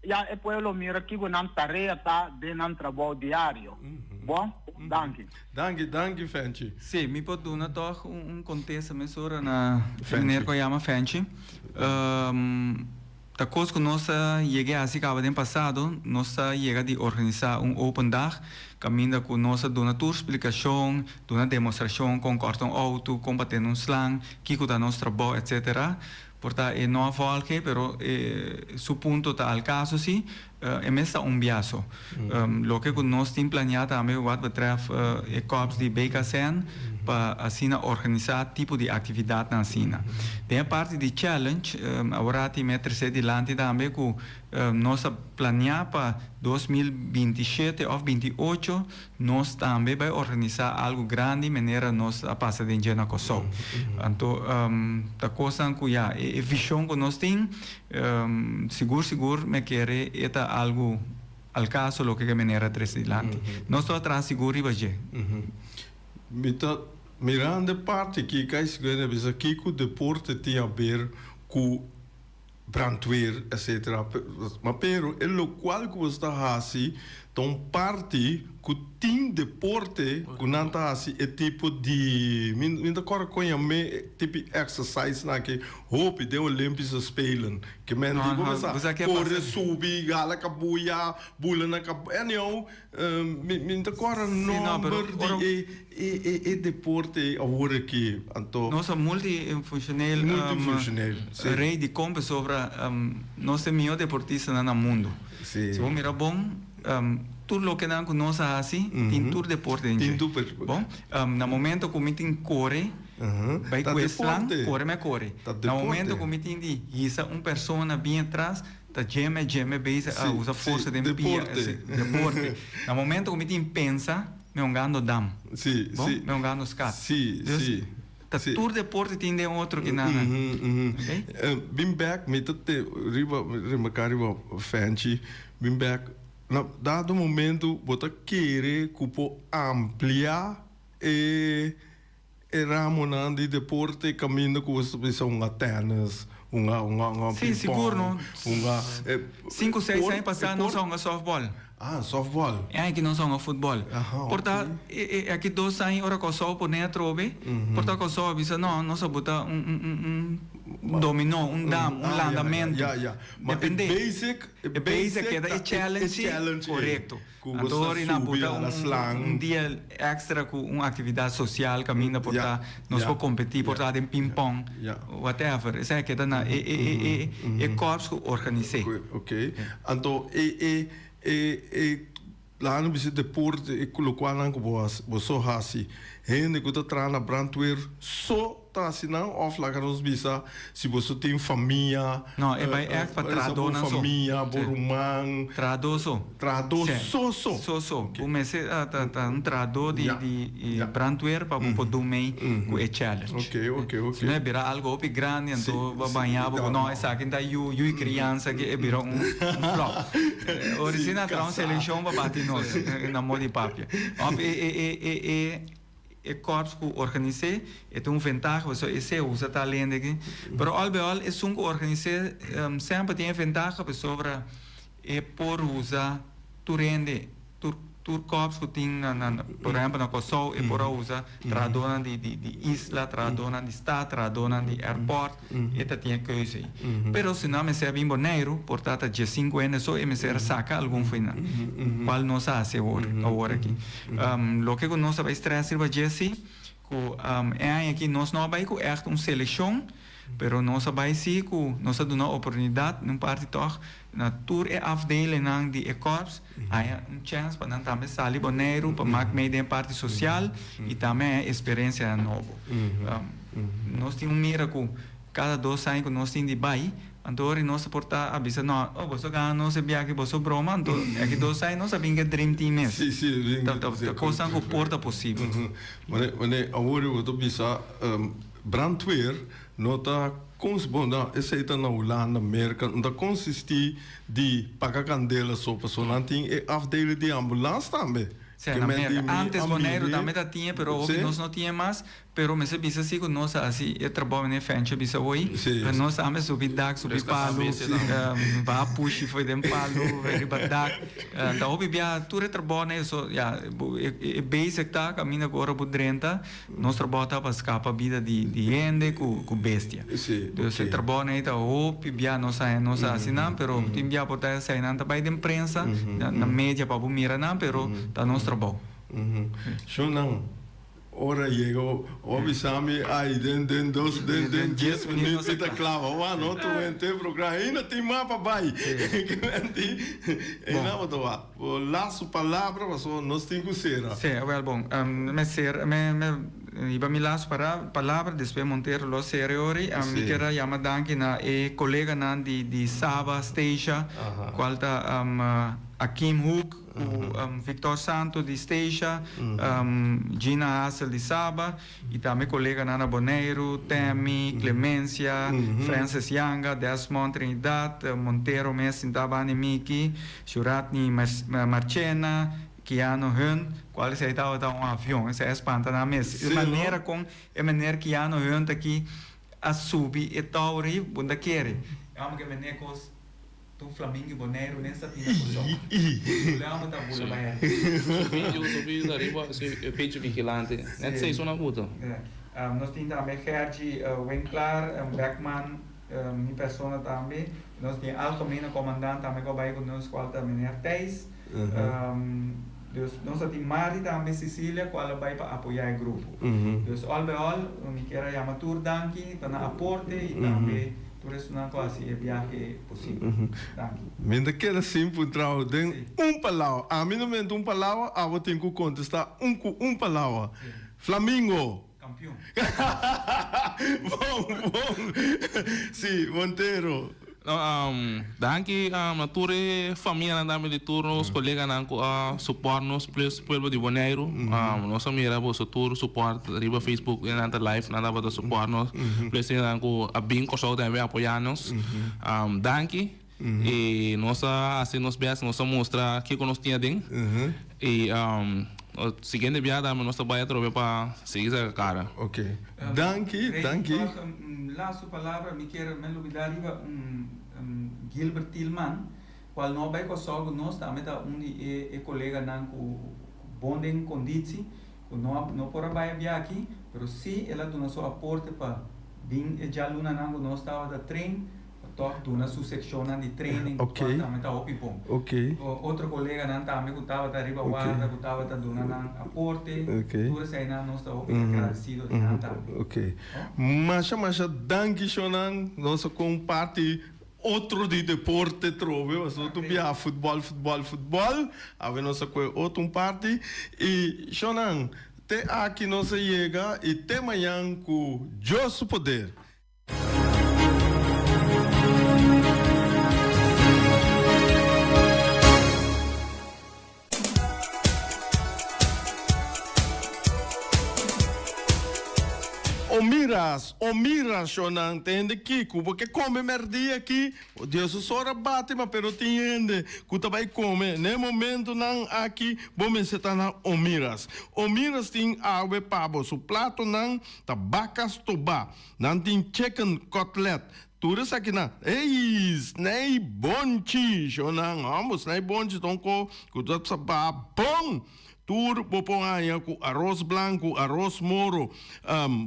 Ya e pueblo mira kiko nan tarea ta den nan trabou diario. Bon, danki. Danki, danki Fenchi. Sí, mi por duna tòg un kontesta mesora na e meneer Fenchi. ku a yama Fenchi. Ta kos ku nos a yega e hasi kaba den pasado, nos a yega di organisá un open dag kaminda ku nos a duna tur splikashon, duna demostrashon kon kòrta un outo, kon pa tene un slang, kiko ta nos trabou, etsetera. Por ta e no a volge, pero e su punto ta al caso si, e mes ta un biaso. Loke cu nos tin planea tambe wat betreft e korps di BKSN pa asina organisa tipo di actividadnan asina. Den e parti di challenge, aworati mi a trece dilanti tambe cu nos a planea pa 2027 of 28 Nos tambe bai organisá algu grandi manera nos a pasa den dje na Kòrsou. Anto ta kosnan ku ya e vishon ku nos tin sigur sigur mi a kere e ta algu al kaso loke ke manera a trese dilanti. Nos ta traha sigur riba dje. Mi ta mirando e parti aki kai sigur a bisa kiko deporte tin haber ku brandweer etcetera ma pero e locual cu bo sta haci ta un parti cu tin deporte cu nan ta haci e tipo di mi mi ta corda con yam'e e tipo exercise nan aki hopi den Olympische Spelen ke men di bo mester core subi hala cabuya bula na cabuya anyhow Mi mi ta kòrda nòmber di e e e e deporte ei awor aki, anto. Nos ta multifunshoneel. Multifunshoneel, si. Rei di kon pasobra nos ta e mihó deportistanan na mundu. Si. Si bo mira bon, tur lokenan ku nos a hasi tin tur deporte den dje. Tin tur deporte. Bon, na momento ku mi tin kore, bai Ta ku e slan, deporte. kore mi a kore. Ta Na momento deporte. ku mi tin di hisa un persona bien atras, Ta djeme djeme bezig a usa forsa den pia Deporte. Deporte. Na momento ku mi tin pensa, mi hungando dam. Sí, Bon, sí. mi hungando skat. Sí, Dus, sí. ta sí. tur deporte tin den otro ki nan. Mhm. Ok? Bin bek, mi ta te riba remarká riba Fenchi, bin bek, na dado momento bo ta kere ku por amplia e E ramonan di deporte kaminda ku bo bisa hunga tènis, hunga hunga hunga Sí, sigur ping-pong, no. hunga e Sinku, seis por aña e pasá nos por a hunga sòftbòl. Ah, sòftbòl. E aña aki nos a hunga futbòl. Aha, Por ta oké. e e aki dos aña ora Kòrsou pone atrobe, por ta Kòrsou a bisa no, nos a buta un un un un dominó, un dam, un Ah, ya, ya, landamentu. ya, ya. Ma e Dependé. basic, e E basic basic keda ta e e e challenge sí, challenge ei. korekto. Ku bo Anto sa ora nan subi buta a la un slang. un dia extra ku un aktividat sosial kaminda por Ya, ta nos ya, por kompetí, por ya, ta den ya, ping-pong, ya. whatever. Esei keda na e e e e e kòrps ku organis'é. Ku ok. Anto e e e e laga nos bisa deporte e lokualnan ku bo hasi bo so hasi hende ku ta traha na brandweer so Ta hasi nan of laga nos bisa si boso tin famia. No, e bai echt pa Esa bo trahadónan so. famia, bo Sí. ruman. Trahadó so. Trahadó Sí. so so. So so. Ok. Bo mester ta ta ta un trahadó di Ya, di e ya. brandweer pa bo por dun mei ku e challenge. Ok, ok, ok. Si no e bira algo hopi grandi Sí, anto bo a sí, baña bo no, ku no no. esaki ta yu yu i kriansa ke e bira un un flop. Ora Sí, si nan traha un kasá. selekshon pa bati nos na moda di papia. Of e e e e e. E korps ku organis'é e ta un ventaha pasobra esei usa tal hende aki. Pero al bij al esun ku organis'é semper tin e ventaha pasobra e por usa tur hende, tur tur korps ku tin na na por ehempel na Kòrsou e por a usa trahadónan di di di isla, trahadónan di stad, trahadónan di airport, e ta tin e keuze ei. Pero si nan mester a bin Boneiru por ta ta diesinku hende so e mester a saka algun fo'i nan, kual nos a hasi awor awor aki. Loke ku nos a bai stress riba dje si, ku e aña aki nos no a bai ku ègt un selekshon, pero nos a bai si ku nos a duna oportunidat un parti tòg na tur e afdelennan di e kòrps haña un chèns pa nan tambe sali Boneiru pa mak mei den e parti sosial i tambe haña eksperensianan nobo. Nos tin un mira ku. Kada dos aña ku nos tin di bai, anto ora nos por ta a bisa no, oh boso gana nos e biaha aki boso broma, anto aki dos aña nos a bin ku e dream team mes. Sí, sí, bin Ta ta ta kosnan ku por ta posibel. Mane, mane awor bo ta bisa brandweer no ta cons, bon no esei ta na Hulanda, Merka, no ta consisti di paga candela so, pasobra nan tin e afdeling di ambulans tambe. Sí, na Merka. Antes Boneiru tambe ta tin e, pero hopi nos no tin e mas. Pero mester bisa si ku nos a hasi e trabou mene Fencho bisa hoy, pero nos tambe subi dak, subi palu, baha pushi fo'i den palu, riba dak. Ta hopi bia tur e trabounan ei so ya e basic ta kaminda ku ora bo drenta nos trabou ta pa skapa bida di hende ku bestia. Dus e trabounan ei ta hopi bia nos a nos a hasi nan pero tin bia por ta esei nan ta bai den prensa na media pa bo mira nan pero ta nos trabou. Shownan. Ora yega o bisa mi ay den den dos den den dies minuut mi ta kla wawa no tur henter programa ainda tin mas pa bay kimente einan bo ta wak bo laatste palabra pasobra nos tin ku sera. Si awel bon me sera me me hiba mi laatste palabra despues Montero lo sera e ora mi kier a yama danki na e koleganan di di Saba Stacia kual ta Akim Hoek ku Victor Santo di Stacia, Gina Hassel di Saba i tambe koleganan na Boneiru, Tammy, Clemencia, Francis Yanga, Desmond Trinidad, Montero mes sintá banda di Miki, Shuratni Marchena, Keanu Hunt, kual esei tabata un avion, esei a spanta nan mes. E manera kon e meneer Keanu Hunt aki a subi e tower ei, bo no ta kere. E homber ke meneer kos. Ta un flamingo Boneiru mes ta tin na Kòrsou. Leon bo ta bula bai ariba. Su video, su video ta ariba, su e pecho vigilante. Net seis una buta. Nos tin tambe Gertjie Winklaar, Beckman, mi persona tambe. Nos tin algemene commandant tambe ku a bai ku nos kual ta meneer Thijs. Dus nos a tin Mari tambe Cecilia kual a bai pa apoyá e grupo. Dus all by all mi kier a yama tur danki pa nan aporte i tambe tur esunnan ku a hasi e biahe posibel. Danki. Mi ta keda sin puntra den un palabra. Ami no menta un palabra, abo tin ku kontestá un ku un palabra. Flamingo! Kampion. Bon, bon. Si, Montero. No, danki na tur e famianan tambe di tur nos koleganan ku a support nos plus pueblo di Boneiru. Nos a mira boso tur support riba Facebook e nan ta live nan tabata support nos plus esnan ku a bin Kòrsou tambe apoya nos. Danki i nos a hasi nos best nos a mustra kiko nos tin aden i siguiente biaha tambe nos ta bai atrobe pa sigui saka kara. Ok. Danki, danki. Rey, un laatste palabra, mi kier men lubida riba un Gilbert Tielman, cual no a bay Kòrsou cu nos, tambe ta un di e e coleganan cu bon den conditie, cu no a no por a bay a bia aki, pero si el a duna su aporte pa bin e djalunanan cu nos tabata train, Pa tòg duna su sekshonnan di training ku kual tambe ta hopi bon. Otro koleganan tambe ku tabata riba warda ku tabata duna nan aporte, tur eseinan nos ta hopi agradesido di nan tambe. Ok. Masha masha danki shonnan. Nos a komparti otro di deporte trobe pasobra tur biaha futbòl futbòl futbòl. Awe nos a kohe otro un parti. I shonnan te aki nos a yega i te mañan ku Dios su poder. O miras, o miras, shonnan, ta hende kico bo ke come merdia aki? Dios su sora bati, ma pero tin hende cu ta bay come. Na e momentonan aki bo mester ta na O miras. O miras tin awe pa bo, su platonan ta baca stoba. Nan tin chicken cutlet. Tur esakinan. Ey, snij bonchi! Shownan, homber, snij bonchi ta un ko ku ta saba bon! Tur bo por haña ku aros blanku, aros moro,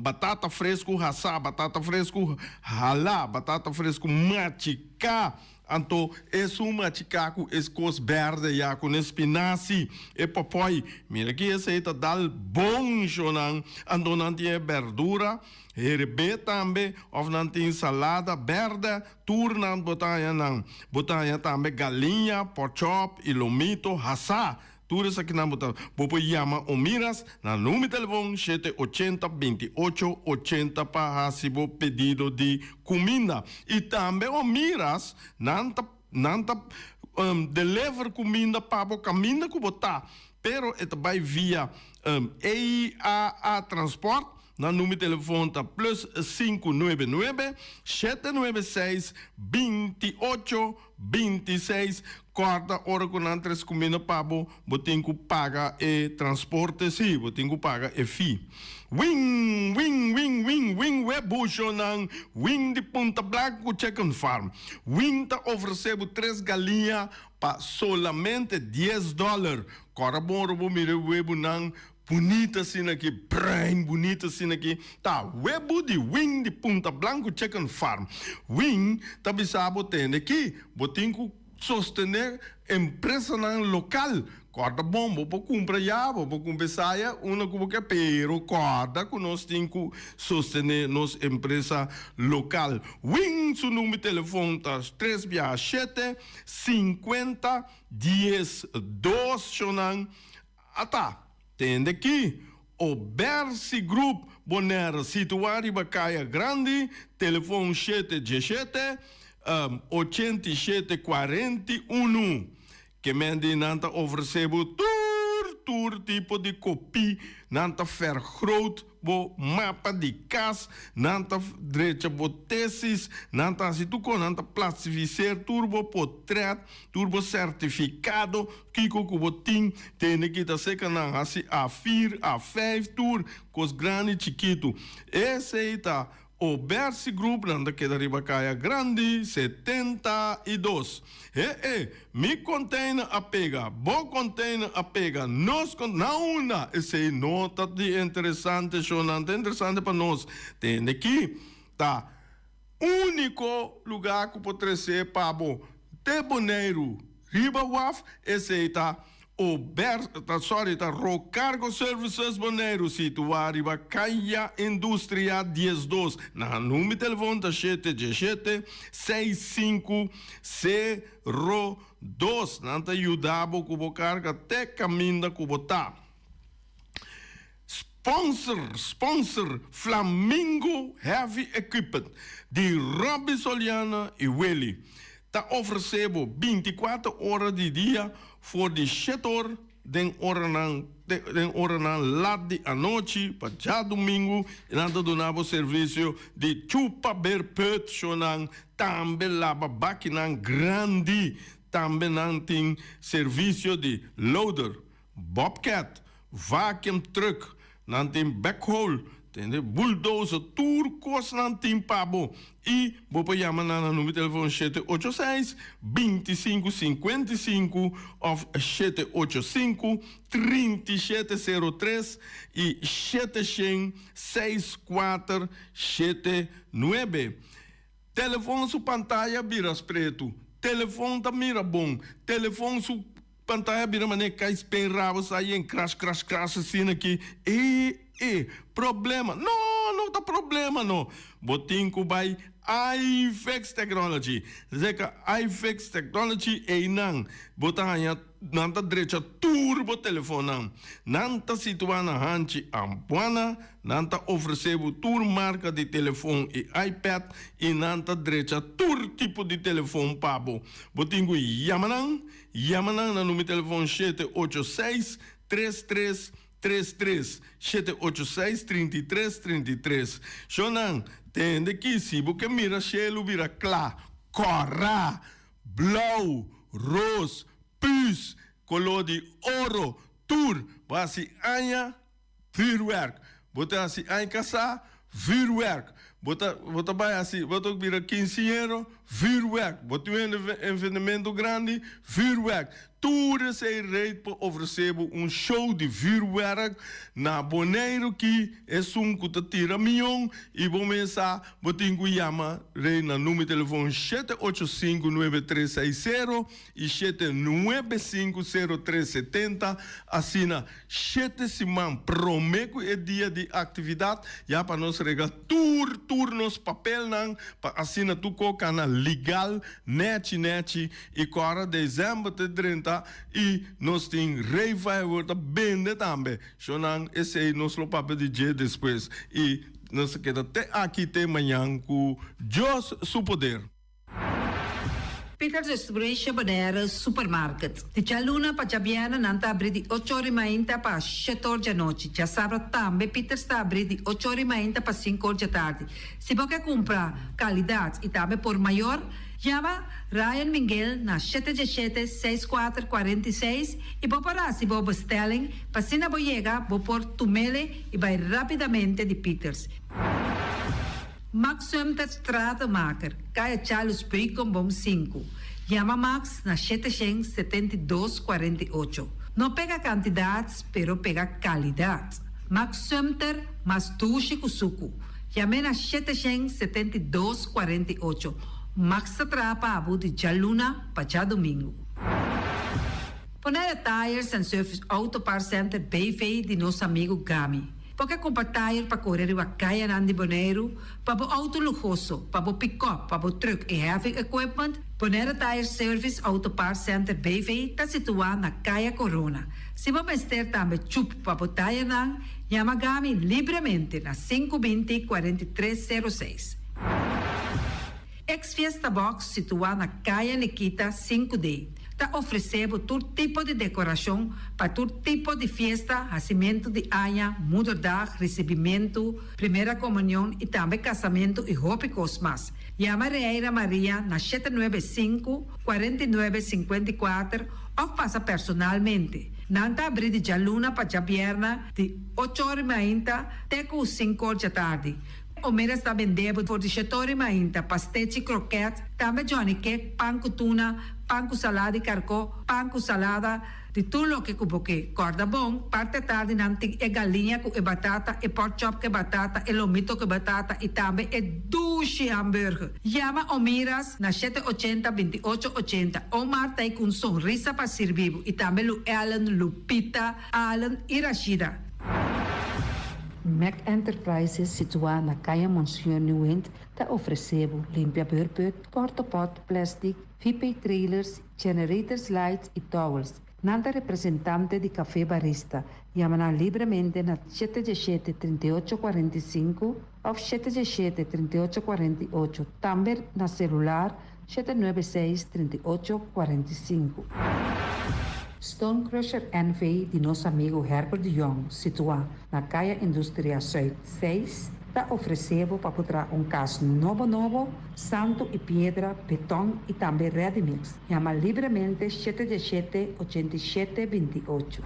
batata fresku hasá, batata fresku halá, batata fresku machiká. Anto esun machiká ku es kos bèrdè ya ku ne spinasi, e pòpòi. Mira ki esei ta dal bon, shownan. Anto nan tin e bèrdura. Herbé tambe, of nan tin salada berde, tur nan bo ta haña nan. Bo ta haña tambe galiña, pork chop y lomito hasá. Tur esakinan bo ta bo por yama Omiras na number telefon 780 28 80 pa hasi bo pedido di kuminda. I tambe Omiras nan ta nan ta deliver kuminda pa bo kaminda ku bo ta, pero e ta bai via EAA Transport. Nan number telefon ta plus 599 796 28 26. Kòrda ora ku nan trese kuminda pa bo, bo tin ku paga e transporte, sí, bo tin ku paga e fee. Wing, wing, wing, wing, wing webushonan, wing di Punta Blanco ku Chicken Farm. Wing ta ofresé bo tres galiña pa solamente dies dòler. Kòrda bon ora bo mira e webunan Bunita asina aki, bruin bunita asina aki, ta webu di Wing di Punta Blanco Chicken Farm. Wing ta bisa bo tende ki bo tin ku sostené empresanan lokal. Kòrda bon, bo por kumpra ya, bo por kumpra esaya unda ku bo ke, pero kòrda ku nos tin ku sostené nos empresa lokal. Wing su number di telefon ta tres biaha shete, sinkuenta, dies, dos, shonnan. Ata, tende ki, O Bercy Group Bonaire situá riba Kaya Grandi, telefon shete djeshete, 87 41. Ke men di nan ta ofresé bo tur tur tipo di kopí, nan ta vergroot bo mapa di kas, nan ta drecha bo tesis, nan ta hasi tur kos, nan ta plastifiseer tur bo potret, tur bo sertifikado, kiko ku bo tin, tende kita seka nan hasi A4, A5 tur, kos grandi chikitu. Esei ta Obersi Group, nan ta keda riba Kaya Grandi 72. He e, mi container a pega, bo container a pega, nos con, na unda? Esei no ta di interesante sho, nan ta interesante pa nos. Tende ki ta úniko lugá ku por trese pa bo te Boneiru riba waf, esei ta Ober, ta sorry, ta Rocargo Services Boneiru situá riba Kaya Industria 12. Nan number di telefon ta shete djeshete, seis sinku, 02. Nan ta yuda bo ku bo karga te kaminda ku bo ta. Sponsor, sponsor Flamingo Heavy Equipment di Robby Soliana i Willy ta ofresé bo 24 ora di dia for di shete or den oranan den oranan lat di anochi pa djadumingu i nan ta duna bo servisio di chupa berput shownan tambe laba bakinan grandi tambe nan tin servisio di loader bobcat, vacuum truck, nan tin backhoe, tende bulldozer, tur kos nan tin pa bo. I bo por yama nan na number di telefon 786 25 55 òf 785 37 03 i 700 64 79. Telefon su pantaya bira spretu, telefon ta mira bon, telefon su pantaya bira manera kai spen rabo sa yen crash crash crash asina aki e e problema no no ta problema no bo tin ku bai iFix Technology zeka iFix Technology einan bo ta haña nan ta drecha tur bo telefonnan nan ta situa na hanchi Ampuana nan ta ofrece bo tur marka di telefon i iPad i nan ta drecha tur tipo di telefon pa bo bo tin ku yama nan. Yama nan na number telefon 786 33 33, 786 33 33. Shonnan, tende ki si bo ke mira shelu bira kla, kòrá, blou, ros, püs, koló di oro, tur, bo hasi aña vuurwerk. Bo ta hasi aña kasá, vuurwerk. Bo ta bo ta bai hasi bo ta bira kinsiñero, vuurwerk. Bo tin un evenemento grandi, vuurwerk. Tur esei reit por ofresé bo un show di vuurwerk na Boneiru ki esun ku ta tira mion i bo mes sa bo tin ku yama rei na number di telefon 785 9360 i 795 0370 asina Shete siman promé ku e dia di aktividat ya pa nos regla tur tur nos papelnan pa asina tur ko kana legal nèchi nèchi i ku ora desèmber ta drenta. ta i nos tin Ray Firewood ta bende tambe. Shonnan esei nos lo papia di dje despues i nos ta keda te aki te mañan ku Dios su poder. Peters Distribution Bonaire Supermarket. Di djaluna pa djabièrnè nan ta abrí di ocho or i mainta pa shete or djanochi. Djasabra tambe Peters ta abrí di ocho or i mainta pa sinku or djatardi. Si bo ke kumpra kalidat i tambe por mayor, yama Ryan Minguel na shete djeshete, seis kuater, 46 i bo por hasi bo bestelling pa asina bo yega bo por tumele i bai rápidamente di Peters. Max Sumter Stratenmaker, Kaya Charles Beukenboom sinku. Yama Max na 772 48. No pega kantidat, pero pega kalidat. Max Sumter, mas dushi ku suku. Yam'é na 772 48. Max ta traha pa abo di djaluna pa djadumingu. Bonaire Tires and Service Auto Parts Center BV di nos amigu Gami. Bo ke kumpra tayer pa kore riba kayanan di Boneiru, pa bo outo luhoso, pa bo pikòp, pa bo trùk i heavy equipment? Bonaire Tire Service Auto Parts Center BV ta situá na Kaya Korona. Si bo mester tambe chup pa bo tayernan, yama Gami libremente na 520 43 06. Ex Fiesta Box situá na Kaya Nikita 5D ta ofresé bo tur tipo di dekorashon pa tur tipo di fiesta, hasimentu di aña, moederdag, risibimentu, primera komunion i tambe kasamentu i hopi kos mas. Yama Reira Maria na 795, 49, 54 òf pasa personalmente. Nan ta abrí di djaluna pa djabièrnè di ocho or i mainta te ku sinku or djatardi. Omeras ta bende bo for di shetori mainta, pastechi, kroket, tambe johnny cake, pan ku tuna, pan ku salada di karkó, pan ku salada, di tur loke ku bo ke. Kòrda bon, parti atardi nan tin e galiña ku e batata, e pork chop ku e batata, e lomito ku e batata i tambe e dushi hamburger. Yama Omiras na 780 28 80. Omar ta ei ku un sonrisa pa sirbi bo i tambe Lu Ellen, Lupita, Allen i Rashida. Mac Enterprises situá na Kaya Monseñor Nieuwind ta ofresé bo limpia beurput, portapot, plèstik, VP trailers, generators lights i towels. Nan ta representante di Café Barista. Yama nan libremente na 717 38 45 òf 717 38 48. Tambe na selular 796 38 45. Stone Crusher NV di nos amigu Herbert de Jong, situá na Kaya Industria Zuid 6, ta ofresé bo pa por traha un kas nobo nobo, santu i piedra, beton i tambe ready mix. Yama libremente 717 87 28.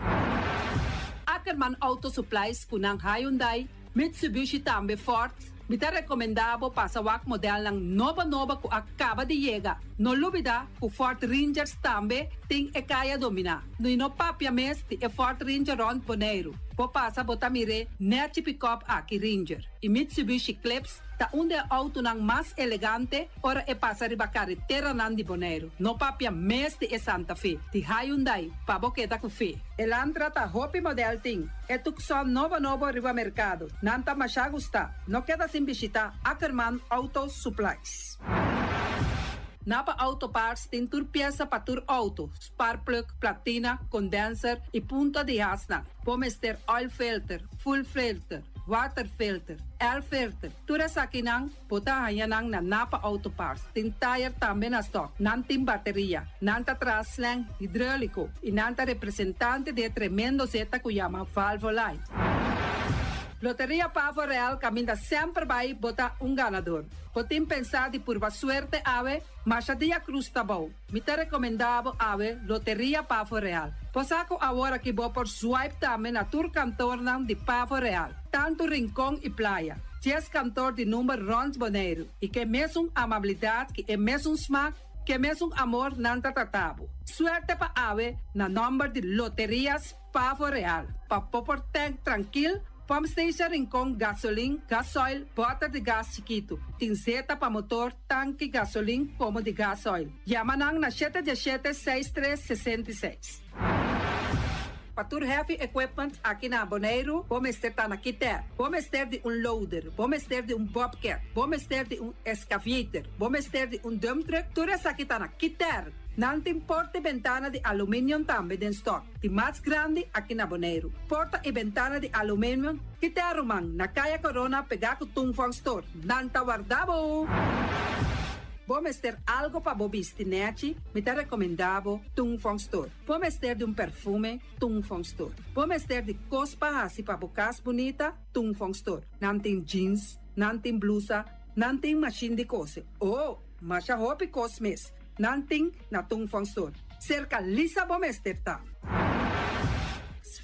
Ackerman Auto Supplies ku nan Hyundai, Mitsubishi tambe Ford. Mi ta rekomendá bo pasa wak modelnan nobo nobo ku a kaba di yega. No lubidá ku Ford Rangers tambe tin e kaya dominá. No i no papia mes di e Ford Ranger rònt Boneiru. Bo pasa bo ta mir'é nèchi pikòp aki Ranger. I Mitsubishi Eclipse ta un di e outonan mas elegante ora e pasa riba kareteranan di Boneiru. No papia mes di e Santa Fe, di Hyundai, pa bo keda ku fe. Elantra ta hopi model tin. E Tucson nobo nobo riba merkado. Nan ta masha gustá. No keda sin bishitá Ackerman Auto Supplies. Napa Auto Parts tin tur piesa pa tur outo, spark plug, platina, condenser i punta di hasnan. Bo mester oil filter, fuel filter, water filter, air filter. Tur esakinan bo ta haña nan na Napa Auto Parts. Tin tayer tambe na stock. Nan tin bateria. Nan ta traha slang hidróliko i nan ta representante di e tremendo zeta ku yama Valvoline. Loteria Pavo Real kaminda semper bai bo ta un ganador. Bo tin pensá di purba suerte awe? Masha dia Cruz ta bou. Mi ta rekomendá bo awe Loteria Pavo Real. Bo sa ku awor aki bo por swipe tambe na tur kantornan di Pavo Real, tantu Rincon i Playa. Dies kantor di number rònt Boneiru i ke mesun amabilidat ki e mesun smak, ke mesun amor nan ta trata bo. Suerte pa awe na nòmber di Loterias Pavo Real. Pa bo por tank trankil, pump station Rincon gasolin, gasoil, bòter di gas chikitu. Tin zeta pa motor, tanki gasolin komo di gasoil. Yama nan na shete diesshete seis tres 66. Pa tur heavy equipment aki na Boneiru, bo mester ta na Kiter. Bo mester di un loader, bo mester di un bobcat, bo mester di un excavator, bo mester di un dump truck, tur esaki ta na Kiter. Nan tin porta i bentana di aluminium tambe den stock, di mas grandi aki na Boneiru. Porta i bentana di aluminium ki te ruman na Kaya Corona pegá ku Tung Fong Store. Nan ta warda bo! Bo mester algo pa bo bisti nèchi? Mi ta rekomendá bo Tung Fong Store. Bo mester di un perfume? Tung Fong Store. Bo mester di kos pa hasi pa bo kas bunita? Tung Fong Store. Nan tin jeans, nan tin blusa, nan tin mashin di kose. Oh, masha hopi kos mes nan tin na Tung Fong Store. Serka Lisa bo mester ta.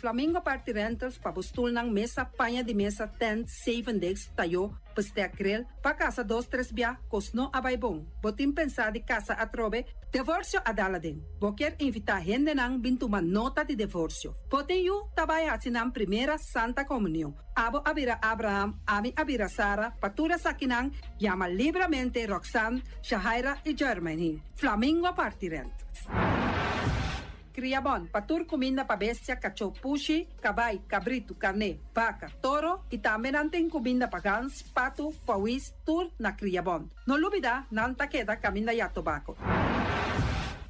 Flamingo Party Rentals pa bo stulnan, mesa, paña di mesa, tent, zevendegs, tayó, bestek grill, pa kasa dos tres bia, kos no a bai bon. Bo tin pensá di kasa atrobe? Devorsio a dal aden. Bo kier invitá hendenan bin tuma nota di devorsio. Bo tin yu ta bai hasi nan primera Santa Komunion. Abo a bira Abraham, ami a bira Sara, pa tur esakinan yama libramente Roxanne, Shahaira i Jermaine. Flamingo parti rent. Kria bon pa tur kuminda pa bestia, kachó, pushi, kabai, kabritu, karné, baka, toro i tambe nan tin kuminda pa gans, patu, pawis, tur na Kria Bon. No lubida nan ta keda kaminda ya tobako.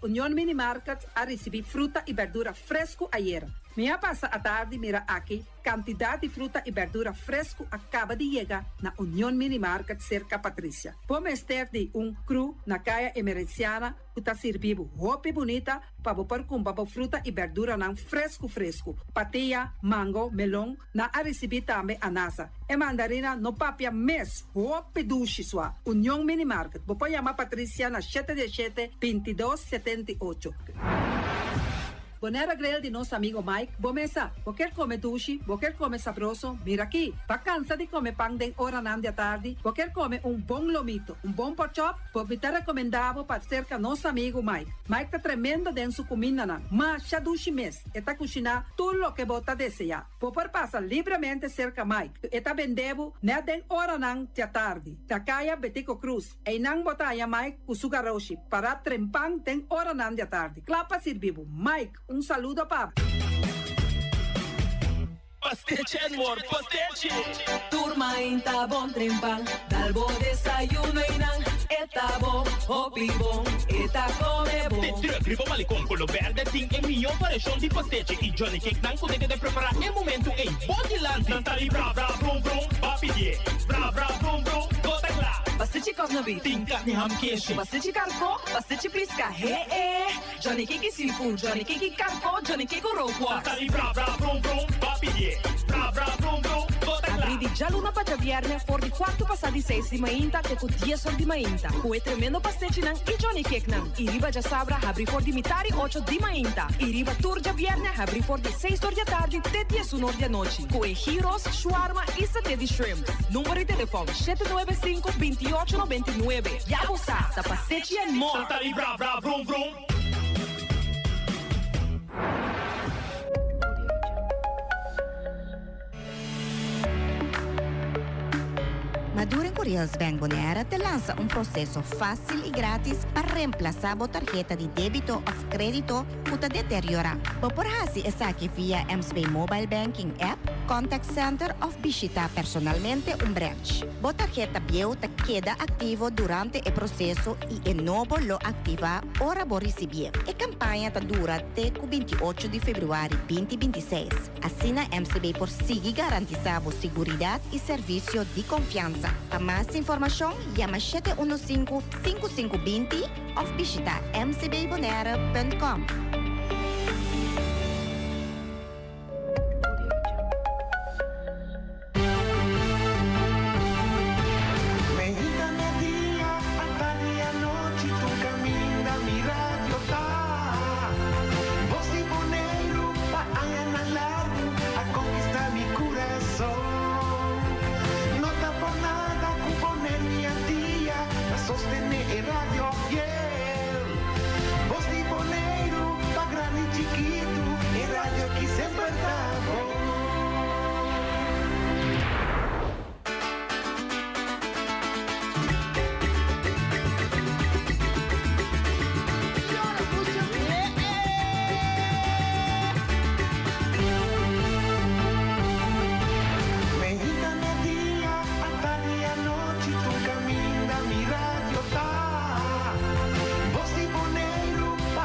Union Mini Market a risibí fruta i berdura fresku ayera. Mi a pasa atardi mira aki kantidat di fruta i berdura fresku a kaba di yega na Union Mini Market serka Patricia. Bo mester di un kru na Kaya Emerenciana ku ta sirbi bo hopi bunita pa bo por kumpra bo fruta i berduranan fresku fresku. Patia, mango, melon, nan a risibí tambe anasa. E mandarina no papia mes, hopi dushi sua. Union Mini Market, bo por yama Patricia na shete diesshete, bintidos, 78. Bonaire Grill di nos amigo Mike, bo mesa, bo kier come dushi, bo kier come sabroso, mira aki, ba cansa di come pan den oranan di atardi, bo kier come un bon lomito, un bon porkchop, bo mi ta recomenda bo pa cerca nos amigo Mike. Mike ta tremendo den su cumindanan, masha dushi mes, e ta cushina tur loke bo ta desea. Bo por pasa libremente cerca Mike, e ta bende bo net den oranan di atardi, na caya Betico Croes. Einan bo ta haña Mike ku su garoshi pará trempan den oranan di atardi, kla pa sirbi bo. Mike, un saludo pa bo. Pastechi and more pastechi! Tur mainta bon trempan, dal bo desayuno einan, e ta bon, hopi bon, e ta come bon. Te druk riba Malecon Kolo Berde tin e mihó variashon di pastechi i Johnny Cake nan ku ta keda prepará e momentu ei bo dilanti. Nan ta di bra bra brum brum, ba pidié bra bra brum brum, bo ta kla. Pastechi kòf na bif. Tin karni ham keshi. Pastechi karkó, pastechi piska, he e. Johnny Cake i seafood, Johnny Cake i karkó, Johnny Cake ku rookworst. Nan ta di bra bra brum brum, ba pidié bra bra brum brum, bo ta kla. Abrí di djaluna pa djabièrnè for di kuartu pasá di seis di mainta te ku dies or di mainta ku e tremendo pastechinan i Johnny Cakenan. I riba djasabra habrí for di mitar i ocho di mainta i riba tur djabièrnè habrí for di seis or di atardi te diesun or di anochi ku e gyros, shawarma i saté di shrimps. Number di telefòn, 795 28 99. Ya bo sa, ta pastechi and more! Nan ta di bra bra vrum vrum. Maduren ku Rails Bank Bonaire te lansa un proseso fásil i grátis pa remplasá bo tarheta di débito òf krédito ku ta deteriorá. Bo por hasi esaki via MCB Mobile Banking app, contact center òf bishitá personalmente un branch. Bo tarheta bieu ta keda aktivo durante e proseso i e nobo lo aktivá ora bo risibié. E kampaña ta dura te ku 28 di febrüari 2026. Asina MCB por sigui garantisá bo siguridat i servisio di konfiansa. Pa mas informashon yama 715 5520 òf bishitá mcbbonaire.com. Meinta media, atardi anochi, tur kaminda mi radio ta. Bos di Boneiru pa añanan largu a konkistá mi kurason. No ta por nada ku Boneiru i Antia ta sostené e radio fiel. Bos di Boneiru pa grandi i chikitu, e radio ki semper ta bon. Meinta media, atardi anochi, tur kaminda mi radio ta. Bos di Boneiru pa.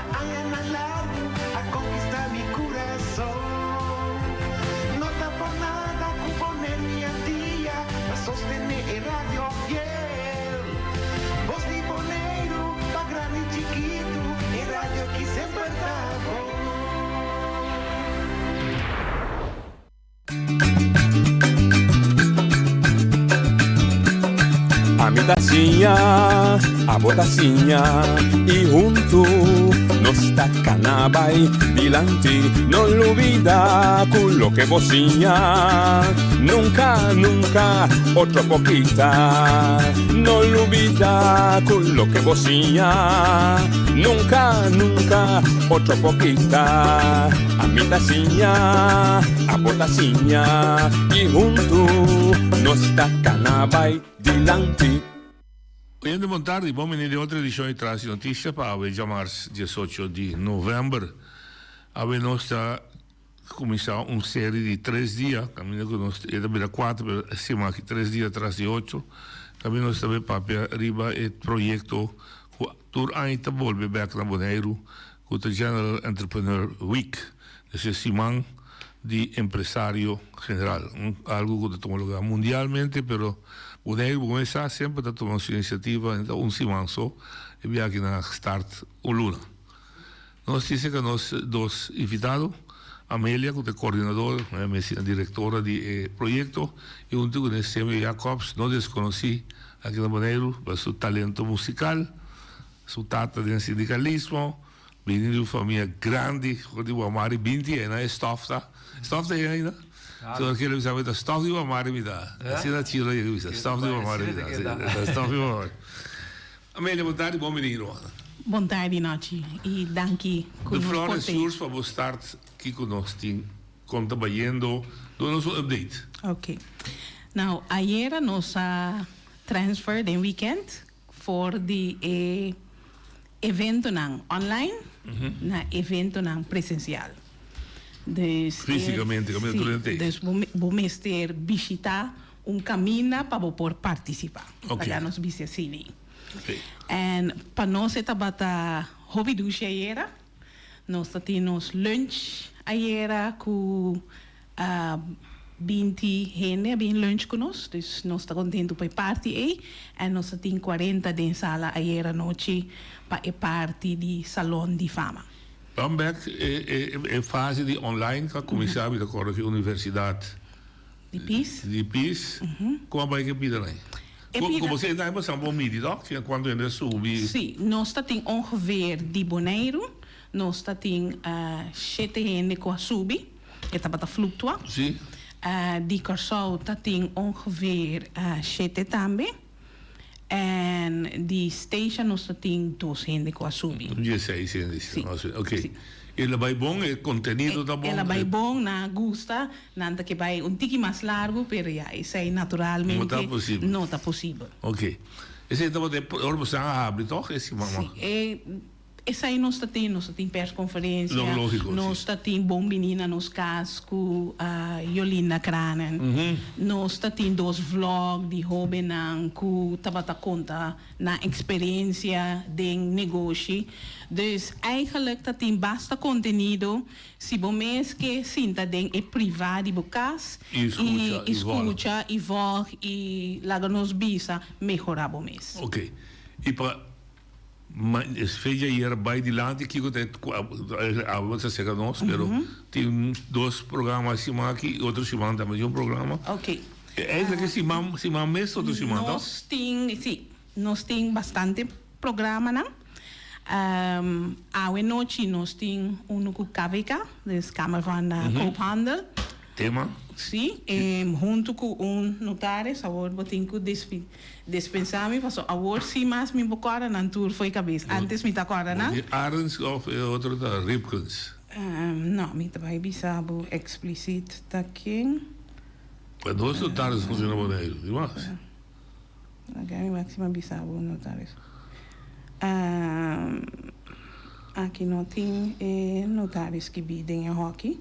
siña, abo ta siña i huntu nos ta kana bai dilanti. No lubida ku loke bo siña nunka, nunka otro por kita. No lubida ku loke bo siña nunka, nunka otro por kita. Ami ta siña, abo ta siña i huntu nos ta kana bai dilanti. Oyente bon tardi, bon bini den otro edicion di Tras di Noticia pa awe djamars diesocho di november. Awe nos ta cuminsa un serie di tres dia, caminda cu nos e ta bira cuatro pero e siman aki tres dia tras di ocho, caminda nos ta bay papia riba e proyecto cu tur aña ta bolbe bek na Boneiru cu ta General Entrepreneur Week, es e siman di empresario general, un algo cu ta tuma lugar mundialmente, pero Boneiru bo mesa semper ta tuma su iniciativa, ta un siman so, e biaha nan a start un luna. Nos tin cerca nos dos invitado, Amelia cu ta e coordinador, mester directora di e proyecto, y hunto cu ne Semio Jacobs, no desconoci aki na Boneiru pa su talento musical, Su tata den sindikalismo, bini di un famia grandi, for di Wamari binti e na e stof ta. Stof ta yen ainda? So kere bisa mi ta stof di Wamari mi ta. Asina Chilo yega bisa, stof di Wamari mi ta. Ta stof di Wamari. Amelia, bon tardi, bon bini Ruana. Bon tardi Nochi y danki cu The nos floor por is te. yours pa bo start kico nos tin con ta bayendo. Duna nos un update. Ok. Nou, ayera nos a transfer den weekend For di e eventonan online na eventonan presencial. Dus e Físicamente, kaminda tur hende sí, ta ei. dus bo bo mester bishita un kaminda pa bo por participa. Ok. Laga nos bisa asina. Ok. En pa nos e tabata hopi dushi ayera. Nos ta tin nos lunch ayera ku 20 hende a bin lunch ku nos, dus nos ta kontentu pa e parti ei. En nos ta tin 40 den sala ayera nochi pa e parti di Salon di Fama. Dan bek e fase di online ku a kuminsá, mi ta kòrda ku e universidat Di Pis. Di Pis. Kon a bai ku e pida nan? E pida. Ku bo senta ei bo por midi tòg? Kuantu hende a subi? Sí, nos ta tin ongeveer di Boneiru, nos ta tin shete hende ku a subi. E tabata fluctua. Sí. Di Kòrsou ta tin ongeveer shete tambe. En di Statia nos ta tin dos hende ku a subi. Un dieseis hende. Sí. Oké. E la bai bon? E kontenido ta bon? E la bai bon, nan a gusta. Nan ta ke bai un tiki mas largu, pero ya, esei naturalmente No ta posibel. no ta posibel. Oké. Esei tabata e ora bo san a habri tòg e siman? Sí. E Esei nos ta tin, nos ta tin persconferencia, Lo lógico, nos sí. ta tin bon bini na nos cas cu Jolinda Kranen, nos ta tin dos vlog di hobennan cu tabata conta nan experiencia den negoshi. Dus eigenlijk ta tin basta contenido si bo mes ke sinta den e priva di bo cas Y scucha, y y volg. scucha y volg y laga nos bisa mehora bo mes. Ok. Y pa Ma es fecha ayer bai dilanti kiko ta awe ta serka nos pero tin dos programa siman aki y otro siman tambe tin un programa. Ok. Eigenlijk e siman siman mes otro siman to? Nos tin si nos tin bastante programanan awe nochi nos tin uno ku KVK dus Kamer van Koophandel. Tema? Si hunto ku un notaris awor bo tin ku Despensá mi paso awor sí mas mi bo kòrda nan tur fo'i kabes. Antes mi ta kòrda nan. Bo di Arends òf e otro ta Ripkens? No, mi ta bai bisa bo eksplisit ta ken. Pa dos notaris funciona Boneiru, di mas. Laga mi wak si mi a bisa bo notaris. Aki no tin e notaris skibí den e hòki.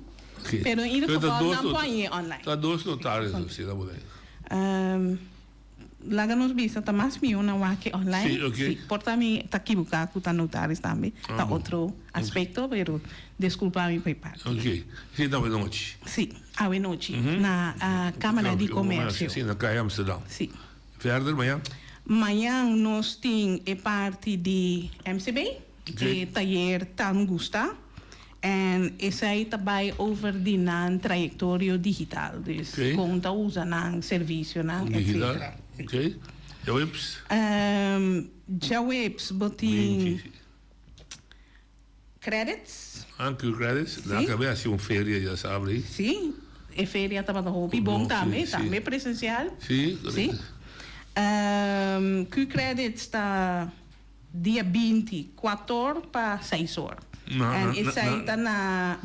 Pero en ieder geval nan por hañ'é online. Ta dos notaris funciona Boneiru. Laga nos bisa ta mas mihó na wak ke online. Sí, oké. Sí, por ta mi ta kibuká ku ta notaris tambe. Ah, Ta bon. otro aspekto, pero deskulpa mi pa e parti. Oké. Sí, ta awenochi. Sí, awenochi na Kámara di Komersio. Sí, na Kaya Amsterdam. Sí. Verder, mañan? Mañan nos tin e parti di MCB, Oké. e tayer Tan Gusta. En esei ta bai over di nan trayectorio digital, dus Oké. con ta usa nan servicionan, Digital, etcetera. oké. Djaweps? Um, djaweps bo tin credits. Ah, Q-credits. Si. Nan a kabe hasi un feria djasabra ei. Si, e feria tabata hopi bon tambe, tambe presencial. Si, Si. Um, Q-credits ta dia 20, kuator pa seis or. En esei ta na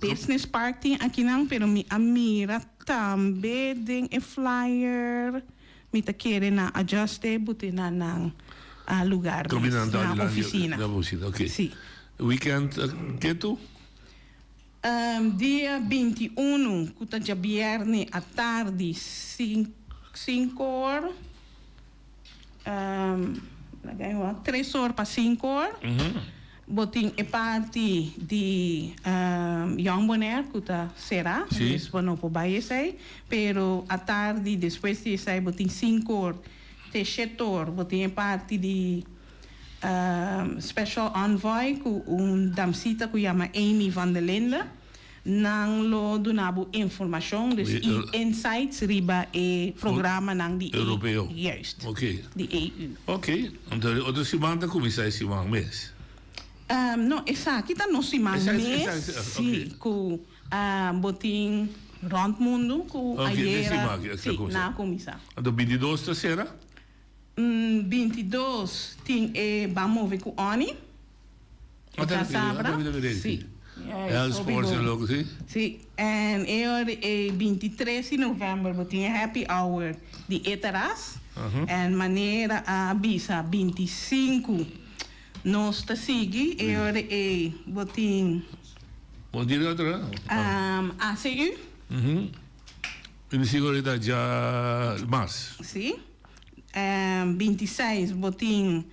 Business Park tin akinan, pero mi a mira tambe den e flyer, mi ta kere nan adjuste bute na nan lugar mes, na oficina. Si. Weekend ketu? Dia 21 ku ta djabièrnè atardi sinku or, laga mi wak, tres or pa sinku or, bo tin e parti di Jong Bonaire ku ta será, dus bo no por bai esei, pero atardi despues di esei bo tin sinku or te shete or, bo tin e parti di Special Envoy ku un damsita ku yama Amy van der Linde. Nan lo duna bo informashon, dus i insights riba e programanan di Europeo. Juist. Oké. Di EU. Oké. Anto e otro siman ta kuminsá e siman mes? No, esaki ta nos siman mes, si, ku bo tin rònt mundu ku ayera, si, nan a kuminsá. Anto bintidos ta sera? 22 tin e Ban Move ku Oni. E ta sabra. Si. El Sports en loke, si? Si. En e ora e 23 di november bo tin e happy hour di e teras. En manera a bisa 25 nos ta sigui e ora e bo tin. Bo tin otro? ACU. 25 ora ta dja mars. Si. 26 bo tin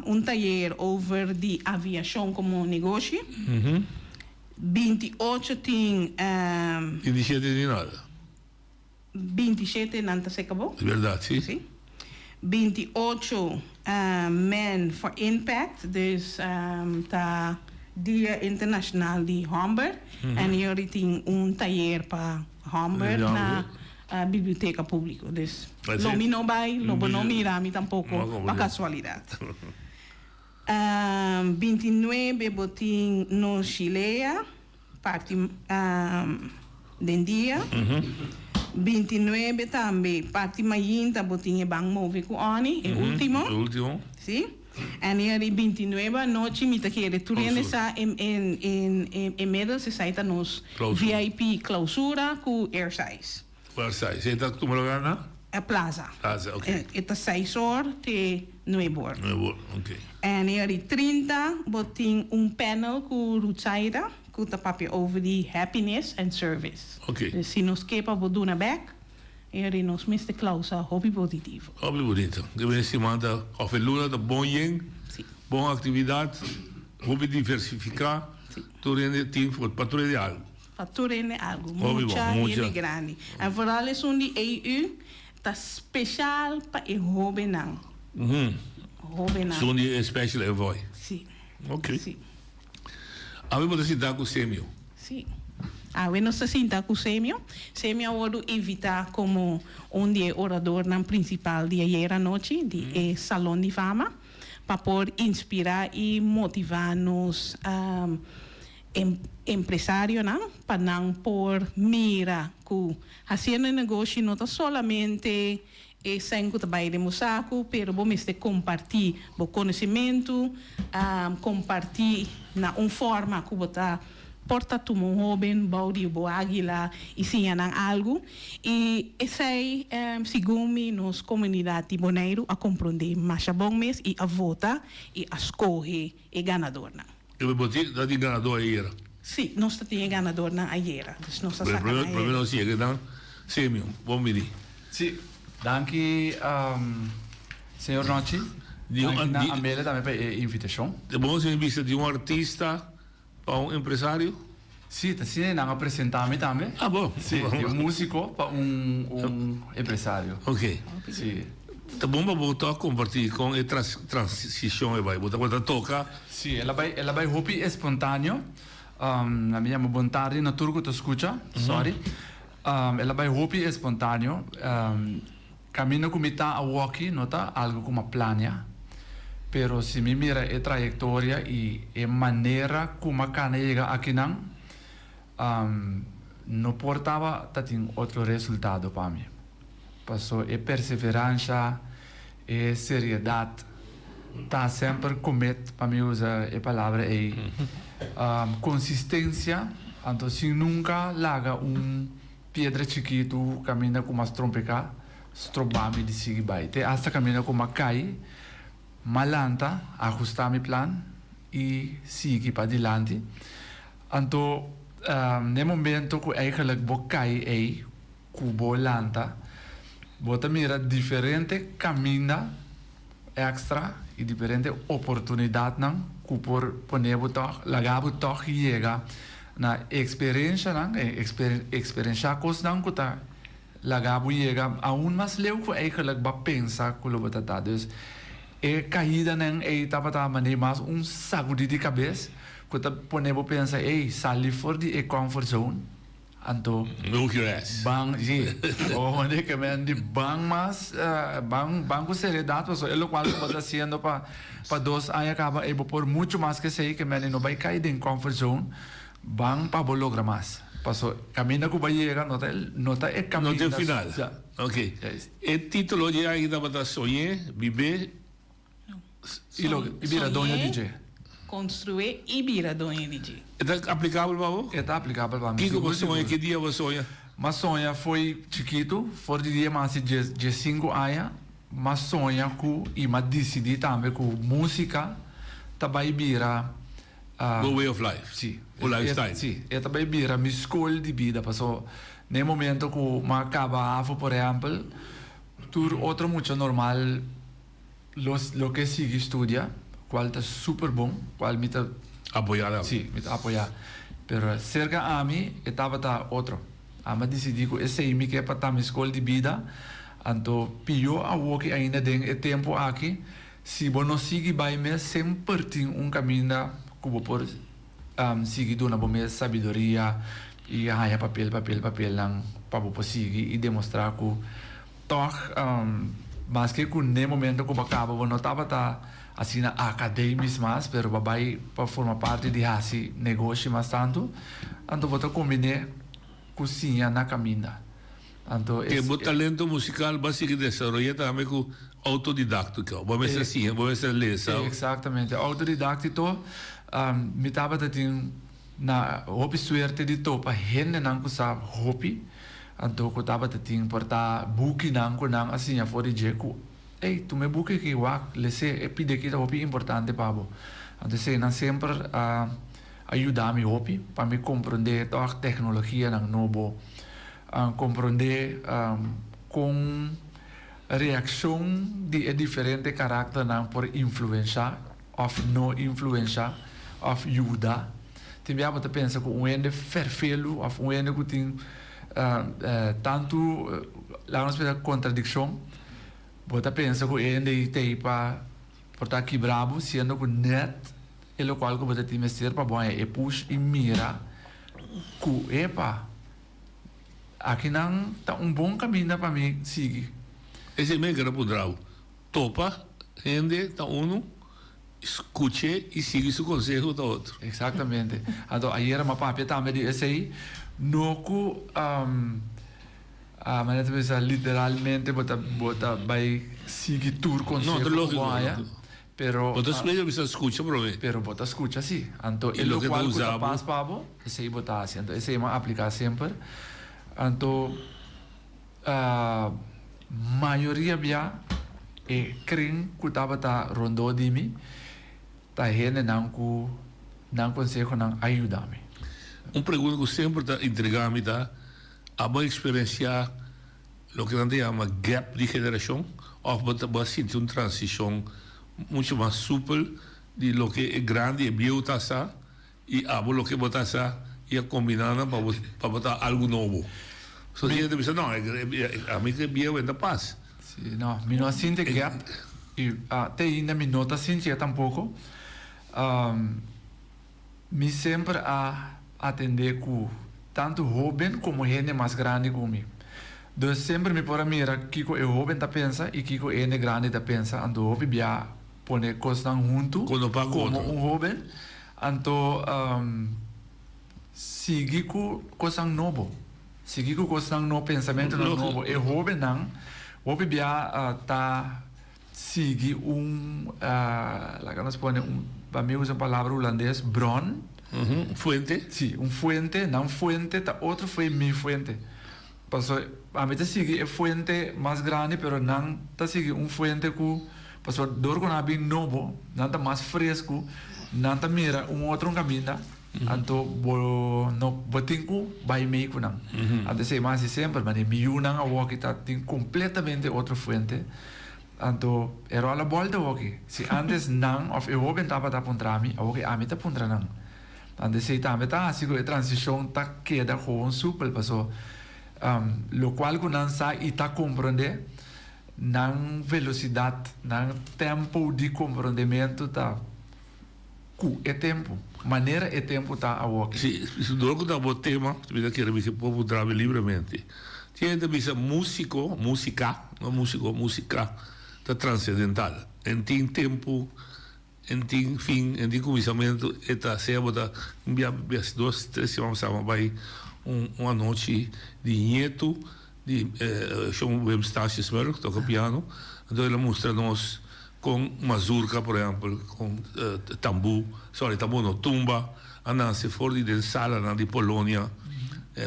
un tayer over di aviashon komo negoshi. 28 tin. 27 tin nada. 27 nan ta seka bo. E bèrdat, si. Si. 28 Men for Impact, dus ta Dia Internashonal di Hòmber. En yori tin un tayer pa hòmber na Biblioteka Públiko. Dus lo mi no bai, lo bo no mira mi tampoko pa kasualidat. 29 bo tin nos Shilea. Parti den dia. 29 tambe parti mainta bo tin e ban move ku Oni, e ultimo. E ultimo. Si. En e ora 29 anochi mi ta kere tur hende sa en en en inmiddels esai ta nos VIP clausura ku air size. Air size. E ta tuma lugar na? E plaza. Plaza, ok. E ta seis or te nuebe or. Nuebe or, ok. En e ora 30 bo tin un panel ku Rutsaida ku ta papia over di happiness and service. Ok. Dus si nos ke pa bo duna bek, e ora nos mester klausa hopi positivo. Hopi bonito. Ke bini siman ta, of e luna ta bon yen. Si. Bon actividad, hopi diversifica. Si. Tur hende tin pa tur hende algo. Pa tur hende algu, mucha i hende grandi. En vooral esun di EU ta special pa e hobennan. Hobennan. Esun di e special envoy. Si. Ok. Si. Awe bo ta sinta ku Semio. Si. Awe nos ta sinta ku Semio. Semio a wordu invita komo un di e oradornan principal di ayer anochi di e Salon di Fama pa por inspira i motiva nos empresarionan pa nan por mira ku hasiendo e negoshi no ta solamente e sèn ku ta bai den bo saku, pero bo mester kompartí bo konosementu, kompartí na un forma ku bo ta por ta tuma un hóben bou di bo águila i siña nan algu. I esei segun mi nos komunidat di Boneiru a komprondé masha bon mes i a vota i a skohe e ganadornan. E bo tin ta tin ganador ayera? Sí, nos ta tin e ganadornan ayera. Dus nos a Pero saca prome nan prome ayera. nos yega nan Semio, bon bini. Sí, danki señor Nochi. Di un Danki na di Amelia tambe pa e invitacion. Ta bon si mi bisa di un artista pa un empresario? Sí, ta asina nan a presenta mi tambe. Ah, bon. Sí, di un musico pa un un empresario. Ok. Sí. Ta bon pa bo tok comparti con e tras transicion e bai. Bo tabata toca. Sí, el a bai el a bai hopi espontaneo. Um, mi yama bon tardi na tur cu ta scucha. Sorry. Um, el a bai hopi espontaneo. Um. Kaminda ku mi ta awoki no ta algu ku mi a plania, pero si mi mira e trayektoria i e manera ku mi a kana yega akinan, no por tabata tin otro resultado pa mi. Paso e perseveransha, e seriedat ta semper commit, pa mi usa e palabra ei, consistencia, anto sin nunca laga un piedra chikitu caminda cu mas trompeca stroba mi di sigui bay. Te hasta caminda cu m'a cay, m'a lanta, ahusta mi plan y sigui padilanti. Anto n'e momento cu eigenlijk bo cay ey, Ku bo lanta, bo ta mira diferente kaminda èkstra i diferente oportunidatnan ku por pone bo tòg, laga bo tòg yega na eksperenshanan, eksperenshá kosnan ku ta laga bo yega aun mas leu ku eigelijk bo a pensa ku lo bo ta ta. Dus e kaidanan ei tabata manera mas un sagudí di kabes ku ta pone bo pensa, ey, sali for di e comfort zone. Anto Move your ass. Ban, si. O di ke men di ban mas, ban, ban ku seriedad pasobra e lokual ku bo ta hasiendo pa pa dos aña kaba ei bo por muchu mas ke esei ke men di no bai kai den comfort zone, ban pa bo logra mas. Paso kaminda ku bo a yega no ta no ta e No kaminda. ta e final. Ja. Ok. E titulo di e aña tabata Soñé, Bibé. I lo i bira doño di dje. Construé i bira doño di dje. E ta aplicabel pa bo? E ta aplicabel pa mi. Kiko bo soña? Ki dia bo soña? M'a soña fo'i chikitu, for di dia m'a hasi diesinku aña, m'a soña ku i m'a disidí tambe ku músika ta bai bira. Bo way of life? Sí. Bo lifestyle? Sí. E ta bai bira mi skol di bida paso n'e momento ku m'a kaba havo por ehèmpel, tur otro mucha normal. Los lo ke sigui studia, cual ta super bon, cual mi ta. Apoya tambe. Si, mi ta apoya. Pero cerca ami e tabata otro. Ami a dicidi cu esey mi ke pa ta mi scol di bida, anto pio awoki ainda den e tempo aki, si bo no sigui bay mes semper tin un caminda cu bo por sigui duna bo mes sabiduria y haya papel, papel, papelnan pa bo por sigui y demostra cu. Tòg, maske ku n'e momento ku bo a kaba bo no tabata asina akademis mas, pero bo a bai pa forma parti di hasi negoshi mas tantu, anto bo ta kombiné ku siña na kaminda. Anto Ke bo talento musikal bo a sigui desaroyá tambe ku outodidáktiko. Bo mester siña, bo mester lesa. Eksaktamente. Outodidáktiko, mi tabata tin Na hopi suerte di topa hendenan ku sa hopi, anto ku tabata tin por ta bukinan ku nan a siña for di dje ku, Ey, tuma e buki aki, wak, les'é, e pidi aki ta hopi importante pa bo. Anto eseinan semper a a yuda mi hopi pa mi komprondé tòg teknologianan nobo, komprondé kon reakshon di e diferente karakternan por influenshá. Of no influensha of yuda. Tin bia bo ta pensa ku un hende ferfelu of un hende ku tin tantu, laga nos bisa, kontradikshon, bo ta pensa ku e hende ei ta ei pa por ta kibra bo, siendo ku nèt e lokual ku bo ta tin mester pa bo haña e push i mira ku, epa, akinan ta un bon kaminda pa mi sigui. Esei mi a kere puntra bo. Topa hende ta unu, skuch'é i sigui su konseho ta otro. Exactamente. Anto ayera m'a papia tambe di esei, no ku manera ta bisa literalmente bo ta bo ta bai sigui tur konseho ku bo haña, pero Bo ta skucha bisa skucha promé. Pero bo ta skucha si. Anto e lokual ku ta pas pa bo, esei bo ta hasi. Anto esei m'a apliká semper. Anto. Mayoria bia e kring ku tabata rondó di mi ta hendenan ku nan konsehonan a yuda mi. Un pregunta ku semper ta intrigá mi ta, Abo a eksperensiá loke nan ta yama gap di generashon òf bo ta bo a sinti un transishon muchu mas supel di loke e grandi, e bieu ta sa I abo loke bo ta sa i a kombiná nan pa bo pa bo ta algu nobo. So hende ta bisa, no, ami ke bieu e ta pas. Si, no, mi no a sinti e gap i te ainda mi no ta sintié tampoko. Mi semper a atendé ku tantu hóben komo hende mas grandi ku mi. Dus semper mi por a mira kiko e hoben ta pensa i kiko e hende grandi ta pensa, anto hopi bia pone kosnan huntu komo un hoben, anto sigui ku kosnan nobo, sigui ku kosnan nobo, pensamentunan nobo. E hobennan hopi bia ta sigui un, laga nos pone un, pa mi usa un palabra hulandes, bron. Un fuente? Si, un fuente, nan fuente ta otro fo'i mi fuente. Pasobra ami ta sigui e fuente mas grandi, pero nan ta sigui un fuente ku, pasobra dor ku nan a bin nobo, nan ta mas fresku, nan ta mira un otro un kaminda, anto bo no bo tin ku bai mei ku nan. Anto esei mi a hasi semper, manera mi yunan awoki ta tin kompletamente otro fuente, anto e ròl a bòlta awoki. Si ántes nan òf e hóben tabata puntra mi, awoki ami ta puntra nan. Anto esei tambe ta hasi ku e transishon ta keda gewoon supel paso lokual ku nan sa i ta komprondé, nan velosidat, nan tempo di komprondementu ta ku e tempu, manera e tempu ta awoki. Si, dor ku ta bo tema, mi ta kere bisa por puntra mi libremente. Tin hende ta bisa músiko, músika, no músiko, músika ta transendental. En tin tempu En tin fin, en tin kuminsamentu, e ta sea bo ta un bia bes dos tres siman pasá bo bai un un anochi di ñetu di shon Wim Statiusberg toka piano, anto el a mustra nos kon mazurka por ehèmpel kon tambú sorry tambú no tumba a nase for di den salanan di Polonia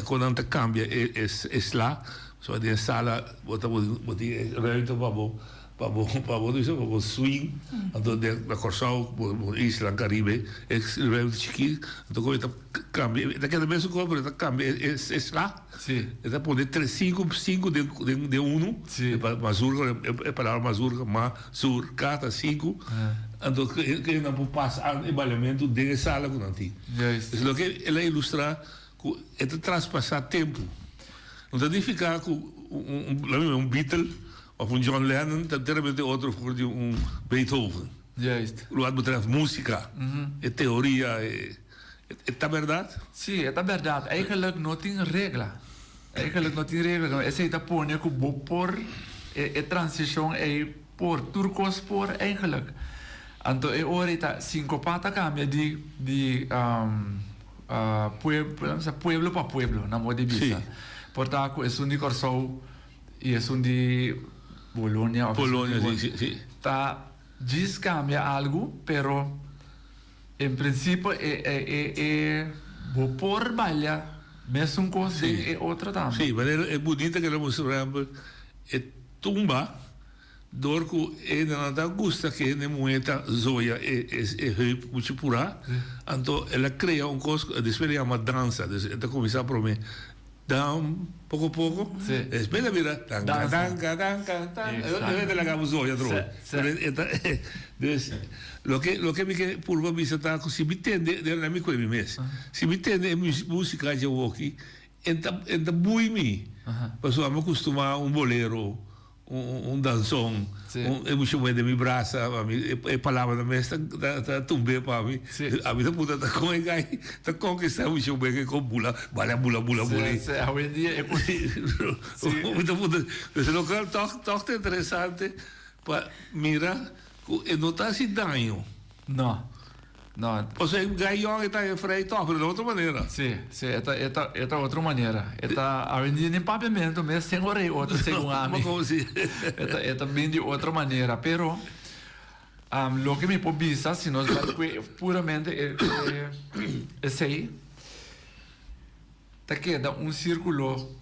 kon nan ta kambia e e sla so den sala bo ta bo tin e ruimte pa bo Pa bo pa bo bisa pa bo swing anto den na Kòrsou bo bo isla Karibe e ruimte chikí anto koe ta kambia e ta keda mesun kos pero e ta kambia e e sla e ta pone tres sinku sinku den den den unu mazurka e palabra mazurka ma zur ka ta sinku anto ke nan por pasa e baliamentu den e sala ku nan tin loke el a ilustra ku e ta traspasá tempu no ta nifiká ku un un un Beatle Of un John Lennon ta enteramente otro for di un Beethoven. Juist. Lo wat betreft musica, e teoria, e e ta berdad? Sí, e ta berdad. Eigenlijk no tin regla. Eigenlijk no tin regla. Esei ta pone cu bo por e e transicion ei por tur cos por eigenlijk. Anto e ora ei ta sincopa ta cambia di di pueblo, pueblo pa pueblo na modo di bisa. Por ta cu esun di Corsou. I esun di Bolonia of esun di Bolonia, si, si. Ta djis cambia algu, pero en principio e e e e bo por balia mesun cos den e otro tambe. Si, manera e bunita ke lo mustra por ehempel e tumba dor ku e nan ta gusta ke hende muhe ta zoya e e e heup muchu pura, anto el a crea un cos despues el a yama dansa, dus e ta cuminsa prome Dan poko poko, despues ta bira danka danka danka danka, e ta laga bo zoya atrobe. Dus loke loke mi ke purba bisa ta ku si mi tende, den mi koe mi mes, si mi tende e musika dje awoki e ta e ta bui mi, pasobra mi a kustumá un bolero. Un danzon, un e mucha muhé den mi brasa, pa mi e palabranan mes ta ta tumb'é pa mi. Ami ta puntra ta kon e gai ta konkistá e mucha muhé ke kon bula bala bula bula bula. Sí, sí, awendia e ku Sí. Mi ta puntra, pues lokual tòg tòg ta interesante pa mira ku e no ta hasi daño. No. No. Osea e gai yòn e ta e frei tòg, pero di otro manera. Sí, sí, e ta, e ta, e ta otro manera. E ta, awendia ni papiamentu mes tin ora e otro segun ami. Como si? E ta, e ta bin di otro manera, pero loke mi por bisa si nos bai kue puramente e, e, esei, ta keda un sirkulo,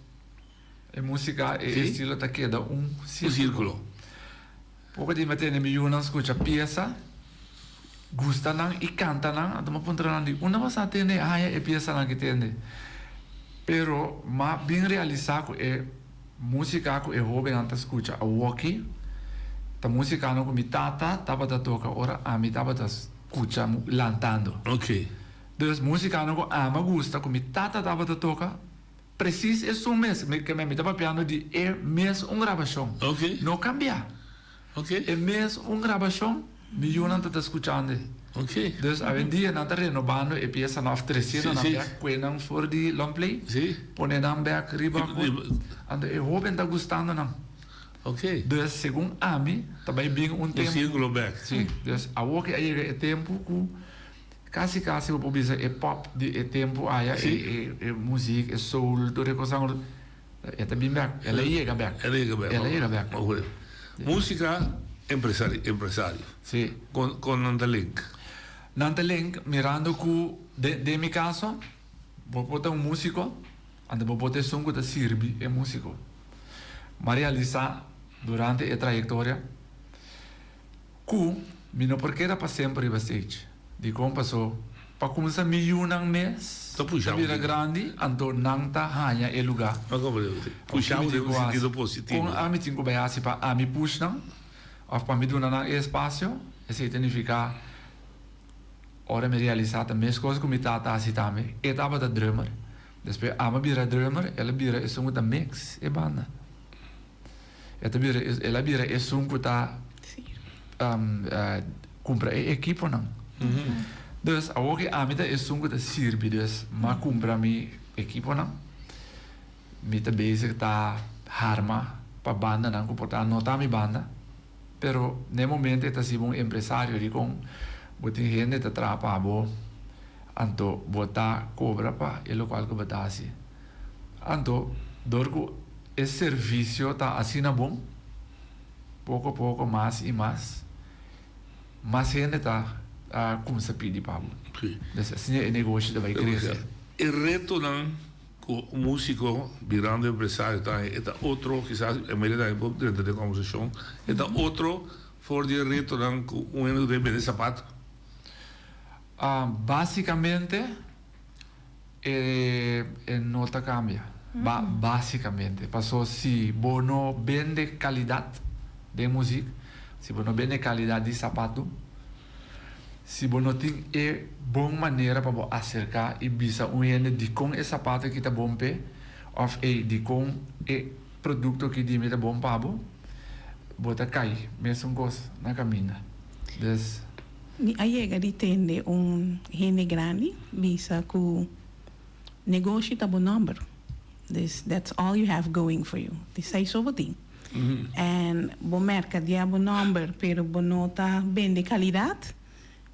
e musika, e estilo ta keda un sirkulo. Un sirkulo. Poko di mi a tende mi yunan skucha piesa, gusta nan i kanta nan, anto mi a puntra nan di unda bo sa tende haña e piesanan ki tende? Pero m'a bin realisá ku e músika ku e hóbennan ta skucha awoki ta músikanan ku mi tata tabata toka ora ami tabata skucha lantando. Dus músikanan ku ami a gusta ku mi tata tabata toka. Precies esun mes, mi ke mi ta papiando di e mes un grabashon. Ok. No kambia. Ok. E mes un grabashon, mi yunan ta ta skuchando. Ok. Dus awendia nan ta renobando e piesanan of treciendo nan bek kue nan for di long play. Si. Pone nan bek riba Anto e hoben ta gustando nan. Ok. Dus segun ami ta bay bin un tempo. Un circulo bek. Si. Dus awor ke a yega e tempo ku casi casi bo por bisa e pop di e tempo aya e e muziek e soul tur e cosnan e ta bin bek. El a yega bek. El a yega bek. El a yega bek. Musica empresario empresario. Si. Con con nan ta link? Nan ta link mirando cu den den mi caso bo por ta un musico anto bo por ta esun cu ta sirbi e musico. M'a realisa durante e trayectoria cu mi no por keda pa semper riba stage. Dicon? Paso pa cuminsa mi yunan mes Ta pusha ta bira grandi anto nan ta haña e luga. Ma como di bo? Pusha bo den un sentido positivo. Con ami tin cu bay haci pa ami push nan of pa mi duna nan e espacio? Esey ta nifica ora mi realisa ta mescos cu mi tata haci tambe. E tabata drummer. Despues ami a bira drummer, el a bira esun cu ta mix e banda. E ta bira, el a bira esun cu ta cumpra e equiponan. Dus awor cu ami ta esun cu ta sirbi, dus m'a cumpra mi equiponan. Mi ta bezig ta harma pa bandanan cu por ta no ta mi banda, pero n'e momento e ta siba un empresario dicon bo tin hende ta traha pa bo, anto bo ta cobra pa e locual cu bo ta haci. Anto dor cu e servicio ta asina bon, poco poco mas y mas, mas hende ta cuminsa pidi pa bo. Dus asina e negoshi ta bay crece. E retonan cu un musico birando empresario ta e ta otro, kisas Emilia tambe por drenta den conversacion, e ta otro for di e retonan cu un hende cu ta bende sapato. Basicamente e no ta cambia, basicamente, paso si bo no bende calidad den muziek, si bo no bende calidad di sapato, Si bo no tin e bon manera pa bo aserká i bisa un hende dikon e sapato aki ta bon p'e òf ey dikon e produkto aki di mi ta bon pa bo, bo ta kai mesun kos na kaminda. Dus. Mi a yega di tende un hende grandi bisa ku negoshi ta bo nòmber. Dus that's all you have going for you. Esei so bo tin. En bo mercadia bo nomber pero bo no ta bende calidad,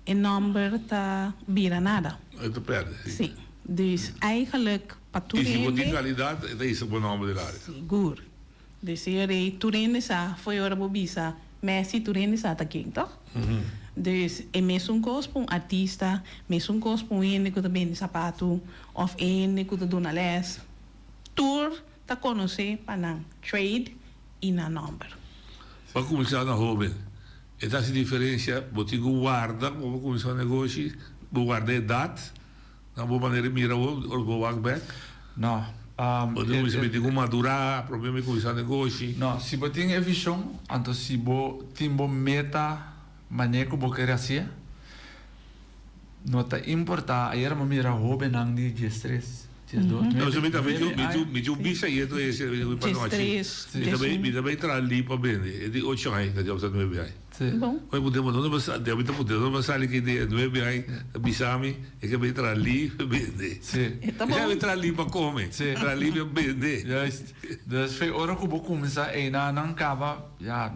e nomber ta bira nada. E ta perde, si. Si. Dus eigenlijk pa tur I si bo tin hende. calidad e ta hisa bo nomber den aria. Sigur. Dus e ora ei tur hende sa, fo'i ora bo bisa Messi tur hende sa ta ken, toch? Dus e mesun cos pa un artista, mesun cos pa un hende cu ta bende sapatu of e hende cu ta duna les. Tur ta konosé pa nan trade i nan nòmber. Pa kuminsá na hóben, e ta hasi diferensia, bo tin ku warda ku bo kuminsá un negoshi, bo warda edat, na bo manera di mira bo ora bo wak bèk. No. Bo tin ku tin ku madurá promé mi kuminsá negoshi. No, si bo tin e vishon, anto si bo tin bo meta manera ku bo kere hasié, No ta importa, ayer mi mira hobennan di diestres, diesdos, No, nuebe, mi ta mi nuebe aña. mi ta bisa ayer to ese mi pa nochi. Diestres, Mi ta bay diesun. mi ta bay traha li pa bende, e di ocho aña ta djòb sa nuebe aña. Sí. Bon. Oye puntra mi donde bo sa, mi ta puntra donde bo sali ki di nuebe aña ta bisa mi e ke bay traha li pa bende. Sí. E ta Mi sa bon. bay traha li pa come, Sí. traha li pa bende. Juist. Dus fe ora ku bo kuminsá einan kaba, ya,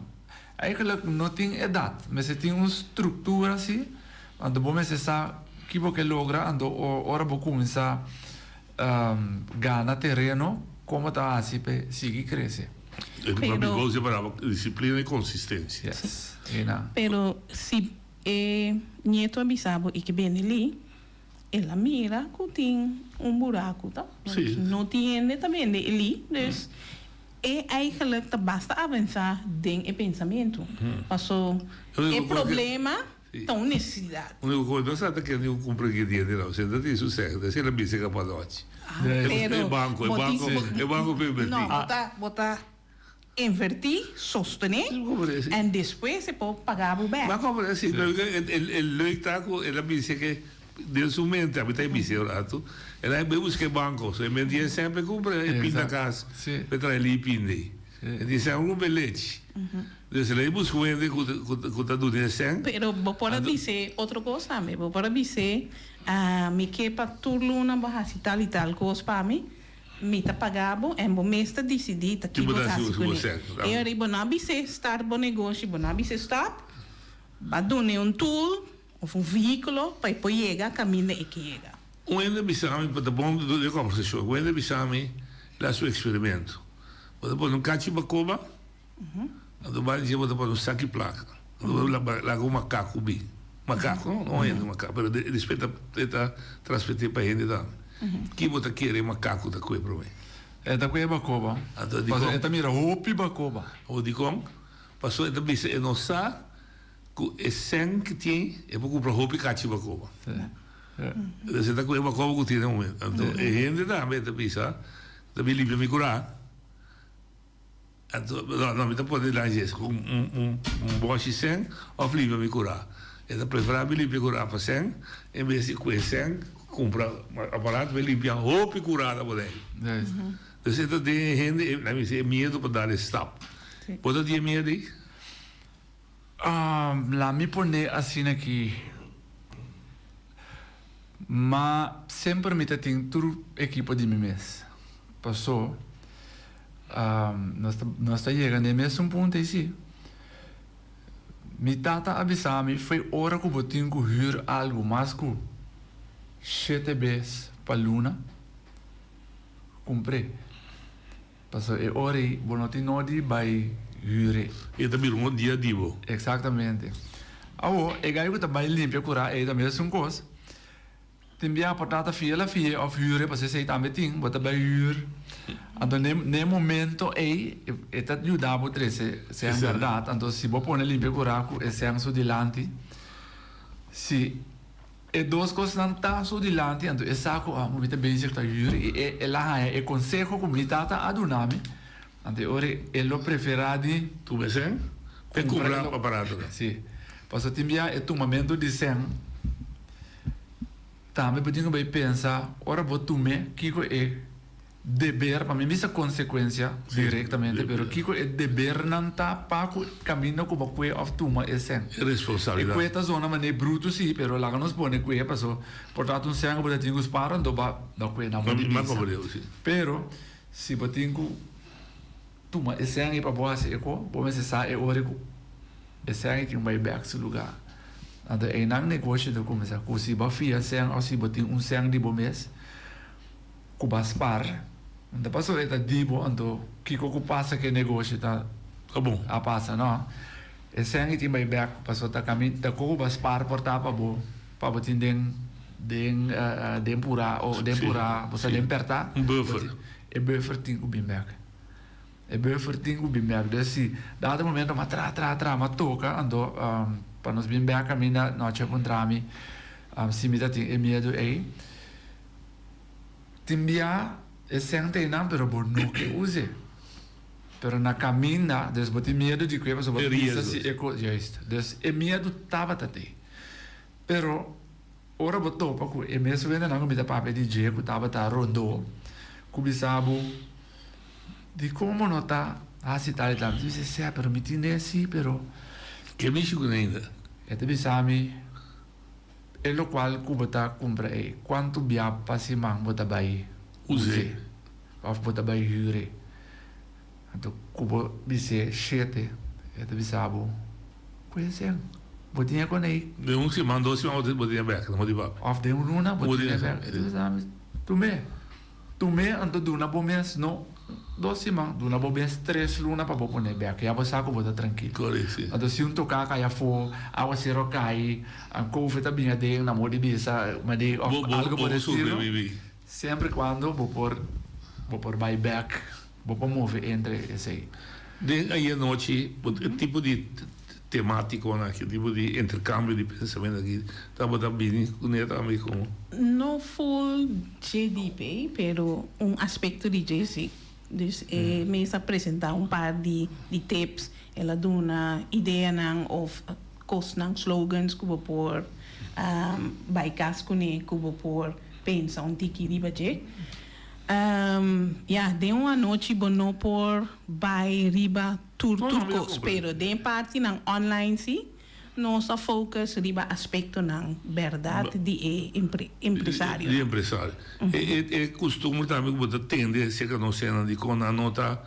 Eigenlijk no tin edat. Mester tin un struktura si, anto bo mester sa ki bo ke logra, anto ora bo kuminsá gana tereno komo ta hasi p'e sigui krese. Pero. Disiplina i konsistensia. Yes, eina. Pero si e nieto a bisa bo i ke bini li, el a mira ku tin un buraku ta. Si. No tin hende ta bende e li, dus E eigenlijk ta basta avansá den e pensamentu, paso e problema ta un nesesidat. Único cosa no sa ta kende ku kumpra ingrediente no, senta tin su sèk, ta sela bisa kapa nochi. Pero E banko, e bo tin banko, e banko pa invertí. No, bo ta bo ta invertí, sostené, en despues e por paga bo bèk. Bo a komprendé? Sí, pero e leuk ta ku el a bisa ke Den su mente, ami ta e bis'é un ratu, el a bai buska e banco, so e mente dje semper cumpra e pinda cas, pe trae li pinde. E tin sèn ku kumpra lechi. Dus el a buska un hende ku ta duna e sèn. Pero bo por a bis'é otro kos tambe. Bo por a bis'é, Mi ke pa tur luna bo hasi tal i tal kos pa mi. Mi ta paga bo en bo mes ta disidí ta ki bo ta hasi kuné. E ora ei bo no a bis'é start bo negoshi, bo no a bis'é stop. Bo a dun'é un tool òf un vehíkulo pa e por yega kaminda e ke yega. Un hende a bisa mi, pa ta bon duna e kòmbersashon, un hende a bisa mi el a hasi un eksperimento. Bo ta pone un kachi bakoba, anto banda di dje bo ta pone un saki plaka. Anto bo laga un makaku bin. Makaku, no? No hende makaku, pero despues e ta transmití pa hende tambe. Ki bo ta kere e makaku ta kue promé? E ta kue e bakoba. Anto dikon? Pasobra e ta mira hopi bakoba. Anto dikon? Pasobra e ta bisa e no sa ku e sèn ku tin e por kumpra hopi kachi bakoba. Entonces e ta kue bakoba ku tin na e momento. Anto e hende tambe e ta bisa, ta bin limpia mi kurá. Anto, no, no, mi ta pone dilanti dje, un, un, un, un bòshi sèn òf limpia mi kurá. E ta preferá mi limpia kurá pa sèn en bes di kue sèn kumpra aparato pa e limpia hopi kurá ta pone ei. Dus e ta den e hende, e, laat mi bisa, e miedu pa dal e stap. Bo ta tin e miedu ei? Laat mi pone asina ki ma semper mi ta tin tur ekipo di mi mes. Paso nos ta nos ta yega na e mesun punto ei si. Mi tata a bisa mi fo'i ora ku bo tin ku hür algu mas ku shete bes pa luna, kumpr'é. Pasobra e ora ei bo no tin nodi bai hür e. E ta bira un dia di bo. Exactamente. Awo, e gai ku ta bai limpia kura ei ta mesun kos. Tin bia por ta ta fia la fia òf hür e pasobra esei tambe tin. Bo ta bai hür. Anto n'e n'e momento ei e ta yuda bo trese sèn bèrdat. Anto si bo pone limpia kura ku e sèn su dilanti, si. E dos kosnan ta su dilanti, anto e sa ku amo mi ta bezig ta hür i e el a haña e konseho ku mi tata a duna mi, anto e ora e lo preferá di. Tuma e sèn e kumpra aparatonan. Sí, pasobra tin bia e tumamentu di sèn tambe bo tin ku bai pensa ora bo tum'é kiko e. Deber, pa mi bisa konsekuensia direktamente, pero kiko e debernan ta pa ku kaminda ku bo kue òf tuma e sèn? E responsabilidat. E kue ta zona manera brutu si, pero laga nos pone kue paso por ta un sèn ku bo ta tin ku spara anto ba ba kue nan bo di bisa. Pero si bo tin ku tuma e sèn ei pa bo hasi e ko, bo mester sa e ora ku e sèn ei tin bai bèk su lugá. Anto einan negoshi ta kuminsá ku si bo a fia sèn òf si bo tin un sèn di bo mes. Ku ba spar, no ta pasobra e ta di bo, anto kiko ku pasa ku e negoshi ta a pasa, no. E sèn ei tin bai bèk pasobra ta kami ta ku ku ba spar por ta pa bo pa bo tin den den den purá o den purá bo sa den pèrtá. Un buffer. E buffer tin ku bin bèk. E buffer tin ku bin bèk. Dus si dado momento m'a traha traha traha m'a toka anto pa nos bin bèk kaminda nochi a puntra mi si mi ta tin e miedu ei. Tin bia e sèn ta einan pero bo no ke us'e. Pero na kaminda, dus bo tin miedu di kue pasobra bo ta bisa si e kos, juist. Dus e miedu tabata t'ei. Pero ora bo topa ku e mes wendenan ku mi ta papia di dje ku tabata rondó, ku bisa bo dikon bo no ta hasi tal i tal? Mi ta bisa, sè, pero mi tin den si, pero. Ke mishi ku nan ainda? E ta bisa mi. E lokual ku bo ta kumpra ei, kuantu bia pa siman bo ta bai us'é òf bo ta bai hür'é? Anto ku bo bis'é shete, e ta bisa bo, Ku esei? Bo tin e kon ei? Den un siman, dos siman bo tin e bèk, no di papia. Òf den un luna bo tin e bèk. E ta bisa mi, Tum'é. Tum'é anto duna bo mes no dos siman, duna bo mes tres luna pa bo pone bek, ya bo sa ku bo ta trankil. Correct, si. Anto si un toká kai afó, awasero kai, covid a bin aden, nan bo di bisa manera òf Bo bo algo bo por estilo, sobreviví. semper kuando bo por bo por bai bek, bo por move entre esei. Den ayanochi bo e tipo di Temáticonan aki, tipo di intercambio di pensamiento aki tabata bini cu tambe como? No full JDP, pero un aspecto di dje si. Dus e mes a presenta un par di di tips, el a duna ideanan of cosnan, slogans cu bo por bay cas cune, cu bo por pensa un tiki riba dje. Um, ja, den un anochi bo no por bai riba tur tur kos, pero den partinan online si, nos a focus riba aspektonan bèrdat di e empresario. Di empresario. E e kustumber tambe ku bo ta tende serka nos hendenan di kon nan no ta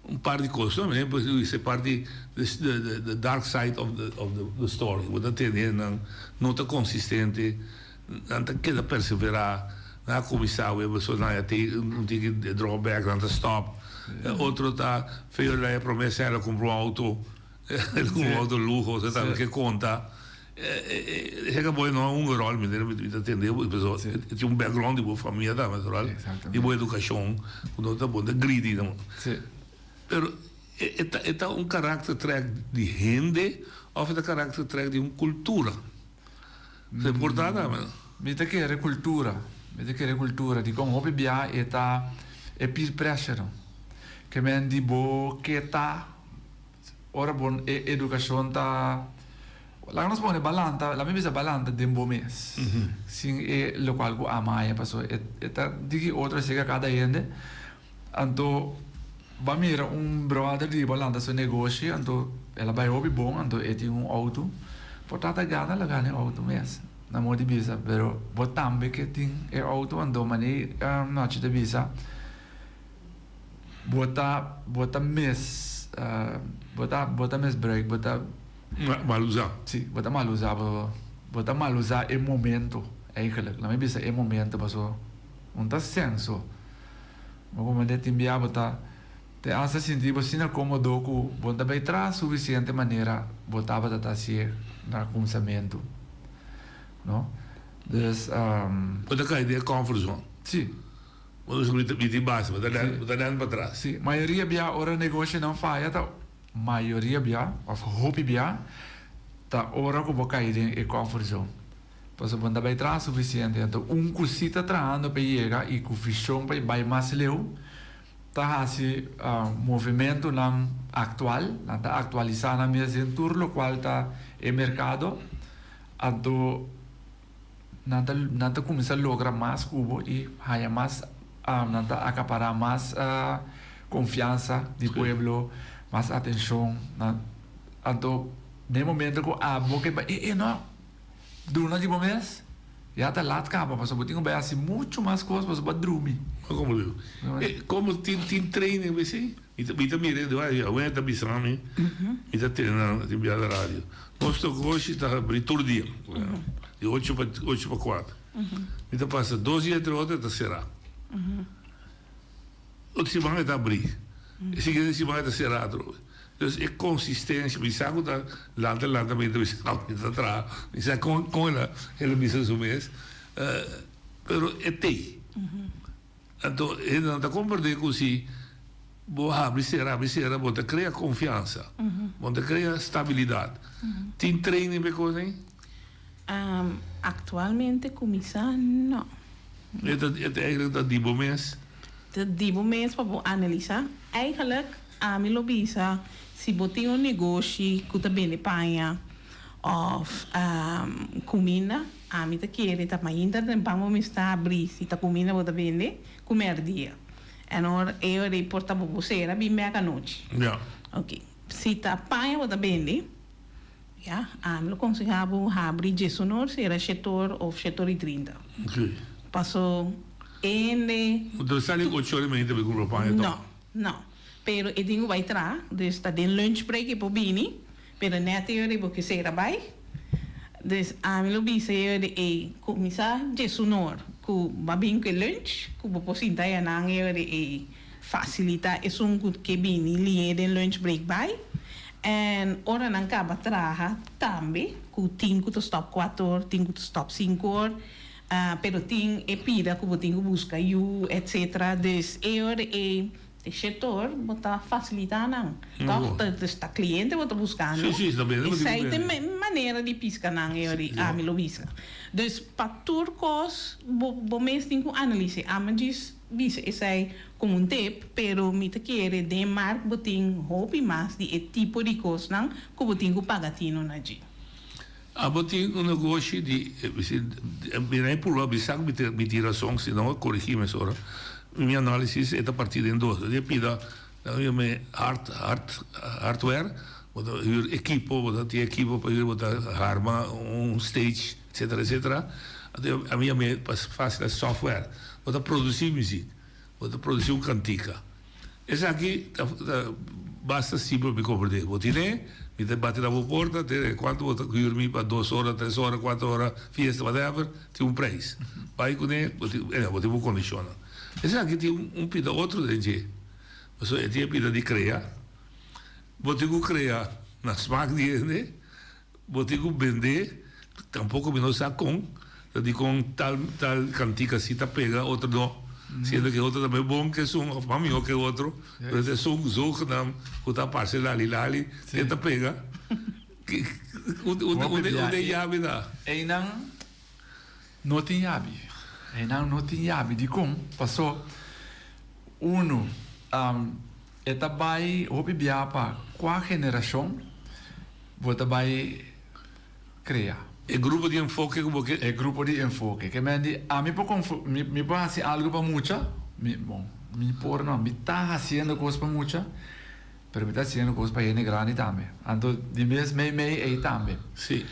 un par di kos no, mi por bisa e parti the dark side of the story, bo ta tende hendenan no ta konsistente. Nan ta keda perseverá, nan a kuminsá awe pasobra nan ya tin un tiki drawback, nan ta stòp. Otro ta feo nan e promé sèn el a kumpra un outo, el a kumpra un outo luho, esei tambe ke konta. Esei ka bo no a hunga ròl, mi ta tende bo, pasobra e tin un background di bo famia tambe natural, di bo edukashon, ku no ta bon ta greedy. Pero e ta un karakter trèk di hende òf e ta karakter trèk di un kultura? Ta importá tambe. Mi ta kere kultura. Mi ta kere kultura. Dikon hopi bia e ta e peer pressure. Ke men di bo ke ta ora bo e edukashon ta laga nos pone balanta laga mi bisa balanta den bo mes sin e lokual ku ama aya pasobra e ta diki otro aserka kada hende anto bo a mira un brother di bo a lanta su negoshi anto el a bai hopi bon anto e tin un auto por ta ta gana lo gana e auto mes na modo di bisa pero bo tambe ke tin e auto anto manera Nachi ta bisa bo ta bo ta mis bo ta bo ta misbruik bo ta Mal usa. Si bo ta mal usa bo bo ta mal usa e momento eigenlijk laat mi bisa e momento paso un ta senso. Bo como de tin bia bo ta te hasta sinti bo asina comodo cu bo no ta bay traha suficiente manera bo tabata ta hacié na cuminsamentu, no? Dus. Bo ta cay den e comfort zone. Si. Bo ta subi ta bin base, bo ta bo ta lent patras. Si, mayoria bia ora negoshionan faya ta mayoria bia of hopi bia ta ora cu bo cay den e comfort zone. Pasobra bo no ta bai traha sufisiente. Anto un ku si ta trahando pa e yega i ku vishon pa e bai mas leu, ta hasi movimentunan aktual, nan ta aktualisá nan mes den tur lokual ta e merkado. Anto nan ta nan ta kuminsá logra mas ku bo i haña mas nan ta akapará mas konfiansa di pueblo, mas atenshon. Anto den e momento ku abo ke bai, e e no! Duna di bo mes, ya ta lat caba pasobra bo tin cu bay haci mucho mas cos pasobra bo a drumi. Ma como digo, e como tin tin training besi? Mi ta mi ta mira e ay awe ta bisa mi, mi ta tene nan tin bia na radio. Nos negoshi ta habri tur dia, di ocho pa ocho pa cuatro. Mi ta pasa dos dia entre otro e ta cera. Otro siman e ta abrí. E siguiente siman e ta será atrobe. Dus e consistencia, mi sa cu ta lanta lanta mi ta bisa no, mi ta traha, mi sa con con el a el a bisa su mes, pero e t'ey. Anto hendenan ta comprende cu si bo habri sera habri sera bo ta crea confiansa, bo ta crea stabilidad. Tin training pa e cos ey? Actualmente cu mi sa no. E ta e ta eigenlijk ta di bo mes. Ta di bo mes pa bo analisa. Eigenlijk ami lo bisa si bo tin un negoshi cu ta bende paña of cuminda ami ta kere ta mainta tempan bo mes ta habri si ta cuminda bo ta bende cu merdia en ora e ora ei por ta bo bo cera bin bek anochi. Ja. Ok si ta paña bo ta bende. Ya, ami lo conseha bo habri djesunor sera shetor of shetor y trinta. Ok. Paso hende. Bo ta sali ocho ora y media ta bay cumpra paña toch? No, no. Pero e tin cu bay traha, dus ta den lunch break e por bini, pero net e ora bo ke sera bay. Dus ami lo bisa e ora ey cuminsa djesunor cu bo a bin cu e lunch, cu bo por sinta ayanan e ora ey facilita esun cu ke bini liñe den lunch break bay. En ora nan kaba traha tambe ku tin ku ta stòp kuater or, tin ku ta stòp sinku or, pero tin e pida ku bo tin ku buska yu etcetera. Dus e ora ei te shete or bo ta fasilitá nan, tòg? Dus ta kliente bo ta buskando. Esei ta e manera di piska nan e ora ei ami lo bisa. Dus pa tur kos bo bo mes tin ku analis'é. Ami djis bisa esei Como un tip, pero mi ta kere den mark bo tin hopi mas di e tipo di cosnan cu bo tin cu paga tino na dje. Abo tin un negoshi di, mira e purba bisa cu mi tin rason, si no corigi mesora. Mi análisis e ta partí den dos. Bo tin pida nan yama e hard hard hardware, bo ta hür ekipo, bo ta tin ekipo pa hür, bo ta harma un stage etcetera etcetera. Anto ami yama e pa fácil software. Bo ta produsí muzik, bo ta produsí un kantika. Esaki ta basta simpel mi comprende. Bo tine, mi ta bati na bo porta, te cuanto bo ta huur mi pa dos ora, tres ora, cuatro ora, fiesta, whatever, tin un prijs. Bay cune, bo tin, bo tin bo condicionnan. Esaki tin un pida otro den dje. Pasobra e tin e pida di crea, bo tin cu crea na smaak di hende. Bo tin ku bendé, tampoko mi no sa kon, ta dikon tal tal kantika si ta pega otro no, siendo ke otro ta mes bon ke esun òf mas mihó ke otro, pero ta esun zogenaamd ku ta parse lali lali te ta pega. Unda e yabi ta? Einan no tin yabi. Einan no tin yabi. Dikon? Paso unu e ta bai hopi bia pa kua generashon. Bo ta bai krea. E grupo di enfoke ku bo ke. E grupo di enfoke. Ke men di, ami por konfo, mi, mi por hasi algu pa mucha, mi, bon, mi por no, mi ta hasiendo kos pa mucha, pero mi ta hasiendo kos pa hende grandi tambe. Anto di mes mei mei ei tambe. Si.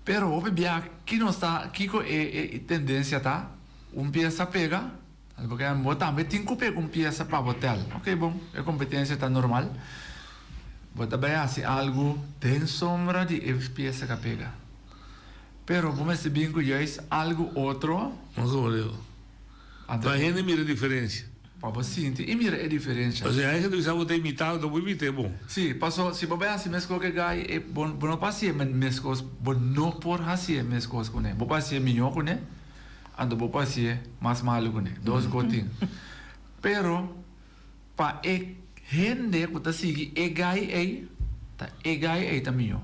Pero hopi bia ki nos ta, kiko e, e tendensia ta? Un piesa pega. Porque bo tambe tin cu pega un pieza pa bo tel. Ok, bon, e competencia ta normal. Bo ta bay haci algo den sombra di e pieza cu a pega. Pero bo mester bin cu juist algo otro. No como digo. Pa hende mira e diferencia. Pa bo sinti y mira e diferencia. Pasobra hay hende bisa bo ta imita, bo ta por imita e bon. Si, paso si bo bay haci mescos cu e guy, e bo no por haci e mescos, bo no por haci e mescos cune. Bo por haci e miho cune. Anto bo por hacié mas malu kuné. Dos gotin. Pero pa e hende ku ta sigui e gai ei, ta e gai ei ta mihó.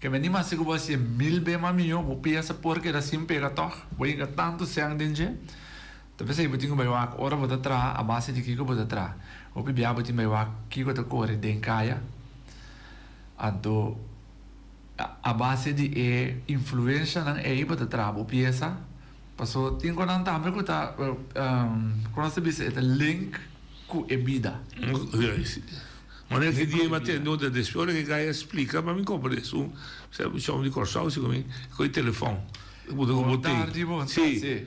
Ke men di masi ku bo hacié mil be mas mihó, bo piensa por keda sin pega tòg, bo yega tantu sèn den dje. Ta p'esei bo tin ku bai wak ora bo ta traha, a base di kiko bo ta traha. Hopi bia bo tin bai wak kiko ta kore den kaya. Anto A base di e influencianan ei bo ta traha bo pieza, paso tin cu nan tambe cu ta, con nos ta bisa, e ta link cu e bida. Manera ki dia mi a tende un ta despues ora ki gaya a splica pa mi comprende esun shon di Corsou si cu mi cu e telefon bo ta cu bo tei. Si.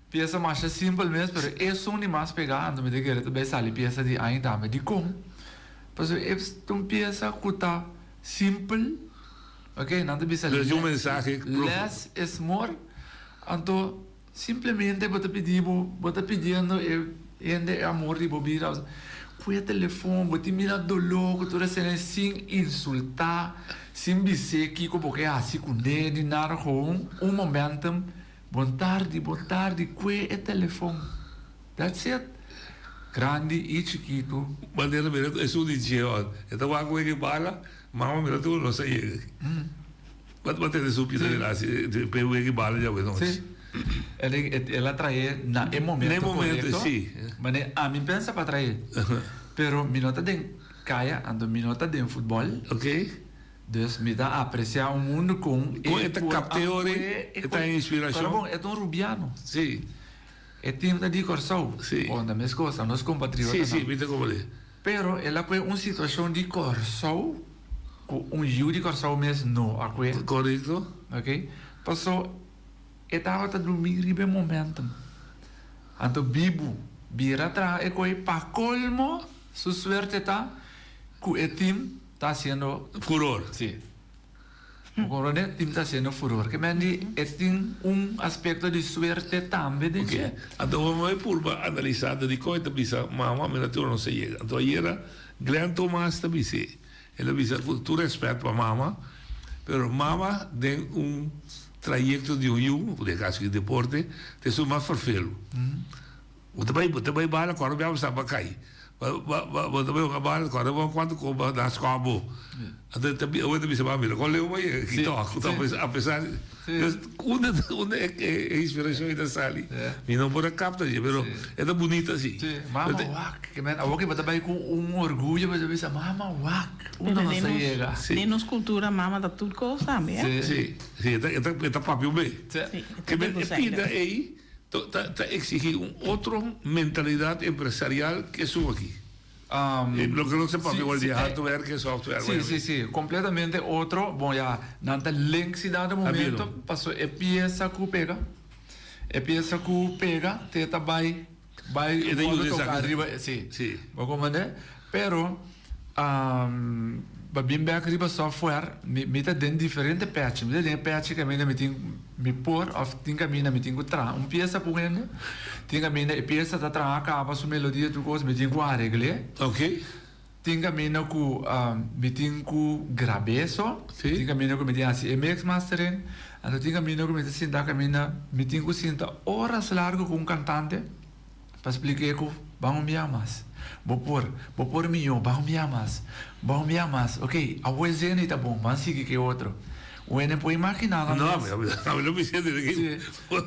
Pieza masha simpel mes pero esun di mas pega anto mi ta kere ta bay sali pieza di aña tambe. Dicon? Pasobra e ta un pieza cu ta simpel, ok, nan ta bisa Pero tin un mensahe profundo. Less is more, anto simplemente bo ta pidi bo, bo ta pidiendo e hende e amor di bo bida. Cu e telefon bo tin mira dolor cu tur esena sin insulta, sin bis'é kico bo ke haci cune ni nada, gewoon un momentum. Bon tardi, bon tardi, kue e telefon. That's it. Grandi i chikitu. Manera mira esun di dje e ta wak wega e bala, mama mira tur nos a yega. Wat bo tene su pida di hasi pe wega e bala djawe nochi? Si. El a trae na e momento korekto. Na e momento, si. Mane ami pensa pa trae. Pero mi no ta den kaya, anto mi no ta den futbòl. Ok. Dus mi ta aprecia un mundu con e Con e ta capte ori, e ta inspiracion. Pero bon, e ta un rubiano. Si. E team ta di Corsou. Si. Bon, ta mes cos, ta nos compatriotanan. Si, si, mi ta comprende. Pero el a coge un situacion di Corsou cu un yiu di Corsou mes no a coge. Correcto. Ok. Paso e tabata drumi riba e momentum. Anto bibu bira traha e coge pa colmo su suerte ta cu e team. Ta haciendo. Furor. Si. Bo comprende? Team ta haciendo furor. Ke men di e tin un aspecto di suerte tambe den dje. Ok. Anto bo moe purba analisa anto dikon e ta bisa mama mi no tin ora nos a yega. Anto ayera Glenn Thomas ta bis'é. El a bisa ku tur respet pa mama, pero mama den un trayecto di un yu, den caso di deporte, ta esun mas ferfelu. Bo ta bai, bo ta bai bala, kòrda bia bo sa pa kai. Bo, bo, bo, bo ta bai hunga bala, kòrda bo kuantu kos bo na skòp bo. Anto e ta bi, awe ta bisa, Mami, mira kon leu bo yega aki tòg. Sí, sí. Apesar di, Sí. unda, unda e, e inspirashon ei ta sali? Mi no por a kapta dje, pero e ta bunita si. Sí, mama wak, ke men awor ke bo ta bai ku un orguyo bo ta bisa, mama wak, unda Pero nos den a nos, yega? den nos kultura mama ta tur kos tambe, eh? Sí, sí, e ta, e ta, e ta papia un be. Sí. Sí, e ta Ke men e tur pinta ei. Ta ta exigi un otro mentalidad empresarial ke esun aki. Loke nos ta papia igual di hardware ke software. Si, si, si. Completamente otro. Bon ya, nan ta link si dado momento paso e pieza ku pega, e pieza ku pega te ta bai bai wordo toca riba, si. Bo comprende? Pero Pa bin bek riba software, mi mi ta den diferente pechi. Mi ta den e pechi kaminda mi tin mi por of tin kaminda mi tin ku traha un piesa ku hende, tin kaminda e piesa ta traha kaba su melodia tur kos mi tin ku aregl'é. Oké. Tin kaminda ku mi tin ku grab'é so, tin kaminda ku mi tin hasi e mix mastering, anto tin kaminda ku mi ta sinta kaminda mi tin ku sinta oras largu ku un kantante. Pa splik'é ku ban un bia mas. Bo por, bo por mihó, ban un bia mas, ban un bia mas. Oké, awor e zeni ta bon, ban sigui ku e otro. Wene por imaginá nan No, mes. ami lo bis'é desde ki. Sí,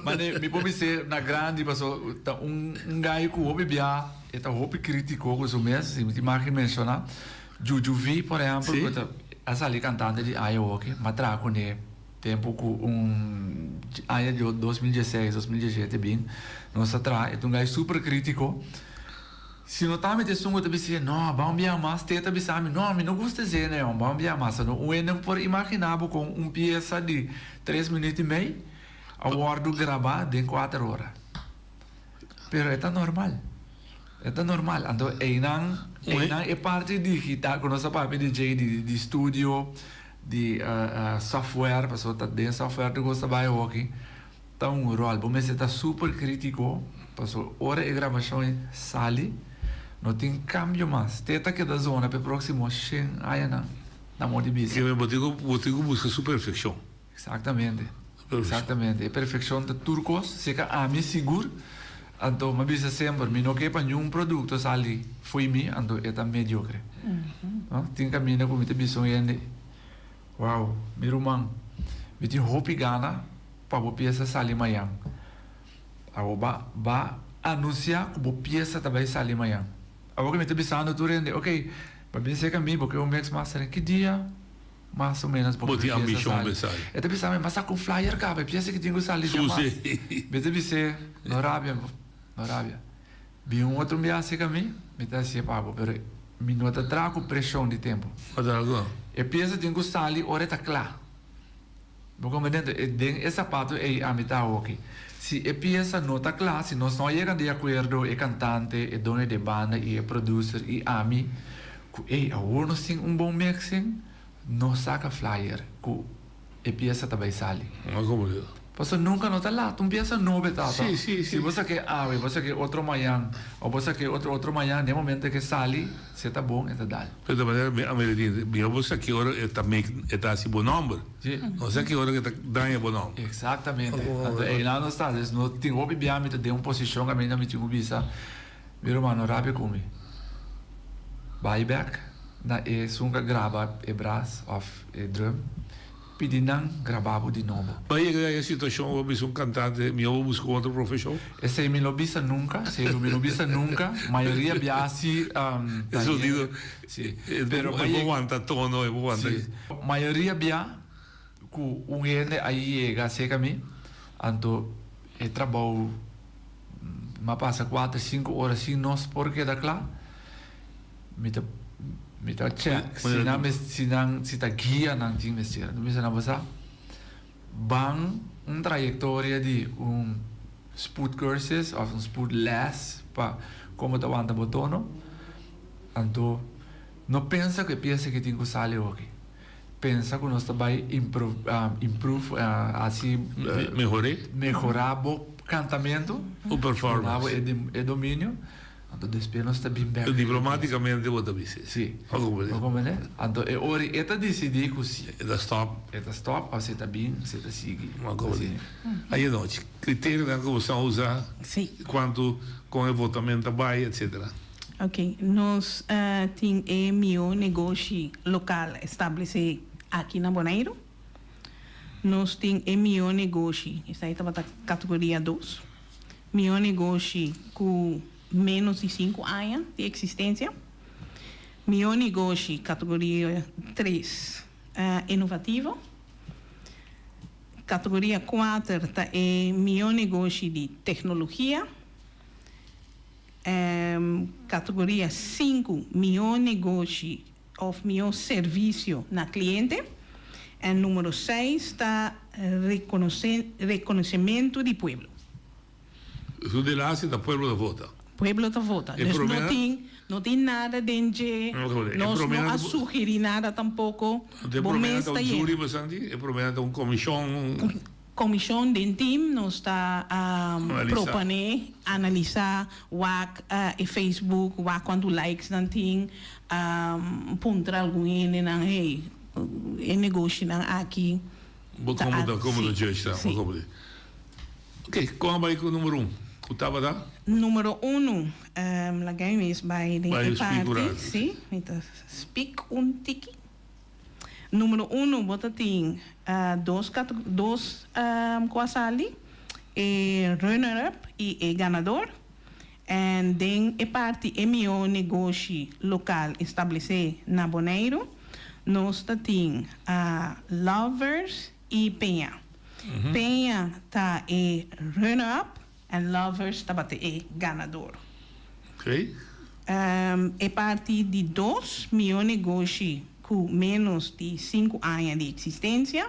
mane mi por bis'é na grandi paso ta un un gai ku hopi bia e ta hopi krítiko ku su mes, si mi tin mag di menshoná. Juju V, por ehèmpel, ku ta a sali kantante di aña awoki, m'a traha kuné. Tempu ku un aña di 2016, 2017 bin, nos a traha, e ta un gai super kritiko. Si no ta mete esun ku ta bis'é, no, ban un bia mas, te ta bisa mi, no, mi no gusta esei ne, ban un bia mas. No, un hende por imaginá bo kon un piesa di tres minüt i mei a wòrdu grabá den kuater ora. Pero e ta normal. E ta normal. Anto einan, einan e parti digital ku nos a papia di dje di di studio, di software, pasobra ta den software tur kos ta bai awoki, ta un ròl. Bo mester ta super kritiko pasobra ora e grabashon sali no tin kambio mas. Te ta keda zona pa e próksimo shen añanan na modo di bisa. Bo tin ku bo tin ku buska su perfekshon. Exactamente, exactamente. E perfeccion ta tur cos, seca ami sigur. Anto mi a bisa semper, mi no ke pa niun producto sali fo'i mi, anto e ta mediocre. No? Tin caminda cu mi ta bisa un hende, wow, mi ruman, mi tin hopi gana pa bo pieza sali mayan. Awor ba, ba anuncia cu bo pieza ta bay sali mayan. Awor cu mi ta bisando tur hende, ok, ba bin seca mi, bo ke un mix master, ki dia? Mas o menos Bo tin ambishon pa esaki. E ta bisa mi, Mas sa ku flyer kaba, e piensa ki tin ku sali dja mas. Mi ta bis'é, No rabia, no rabia. Bin un otro un biaha serka mi, mi ta hasié pa bo, pero mi no ta traha ku preshon di tempu. E piensa tin ku sali ora e ta kla. Bo comprende? Ento, den e sapato ei ami ta awoki. Si e piesa no ta kla, si nos no a yega di akuerdo, e kantante, e doño di e banda i e producer i ami, ku ei, awor nos tin un bon mixing, no saka flyer ku e piesa ta bai sali. Pasobra nunka no ta lat, un piesa nobo e ta, to. Si bo sak'é awe, bo sak'é otro mañan, o bo sak'é otro otro mañan, den e momento ke sali, si e ta bon, e ta dal. Pero ta manera mi a mira di mi bo sa ki ora e ta make e ta hasi bo nomber. No sa ki ora ke ta daña bo nomber. Exactamente. Anto einan nos ta. Dus no tin hopi bia mi ta den un posicion kaminda mi tin ku bisa mi ruman no rabia ku mi. Bai bek na esun ka graba e bras of e drum. Pidi nan graba bo di nobo. Bo a yega den e situacion bo bisa un cantante mihor bo busca un otro profesion? Esey mi no bisa nunca, esey lo mi no bisa nunca, mayoria bia si ta yega, si, pero e por wanta tono, e por wanta. Si, mayoria bia cu un hende a yega cerca mi, anto e trabou m'a pasa cuater, cinco ora sin nos por keda cla. Mi ta mi ta check si nan mes si nan si ta guia nan tin mester. Mi bisa nan bo sa ban un trayectoria di un spoedcursus of un spoedles pa con bo ta wanta bo tono. Anto no pensa cu e pieza aki tin cu sali hoki. Pensa cu nos ta bay improve improve haci Mehore. mehora bo cantamento. Bo performance. Duna bo e dominio. Anto despues nos ta bin bek. Diplomaticamente bo ta bisa. Si. Bo comprende? Anto e ora e ta dicidi cu si. E ta stop. E ta stop of si e ta bin, si e ta sigui. Bo comprende? Aye nochi, criterionan cu bo sa usa. Si. Cuanto con e votamento ta bay, etcetera. Ok, nos tin e mihó negoshi local establece aki na Boneiru. Nos tin e mihó negoshi, esaki tabata categoria dos. Mihó negoshi ku ménos di sinku aña di eksistensia. Mihó negoshi kategoria tres, inovativo. Kategoria kuater ta e mihó negoshi di teknologia. Kategoria sinku, mihó negoshi òf mihó servisio na kliente. En número seis ta rekonosementu di pueblo. Su delaste ta pueblo ta vota. Pueblo ta vota. E Dus prome no tin, no tin nada den dje. No, no, e Nos prome no na a ta sugeri nada tampoko. E Bo prome na mes ta ta un jury yena. bastante, e prome na ta un komishon, un. Komishon den team nos ta Analisa. propone, analisa, wak e Facebook, wak kuantu likes nan tin, puntra algun hendenan, hey, e negoshinan aki Bo ta komo ta a komo ta si, judge ta, bo si. komo di. Ok, kon a bai ku numero un? Ku tabata? Numero unu, laga mi mes bai den Bai e speak un parti, rato. si, mi ta speak un tiki. Numero unu, bo ta tin dos dos ku a sali, e runner up i e ganador. En den e parti e mihó negoshi lokal establesé na Boneiru, nos ta tin Lovers i Peña. Peña ta e runner up en Lovers tabata e ganador. E parti di dos mihó negoshi ku ménos di sinku aña di eksistensia,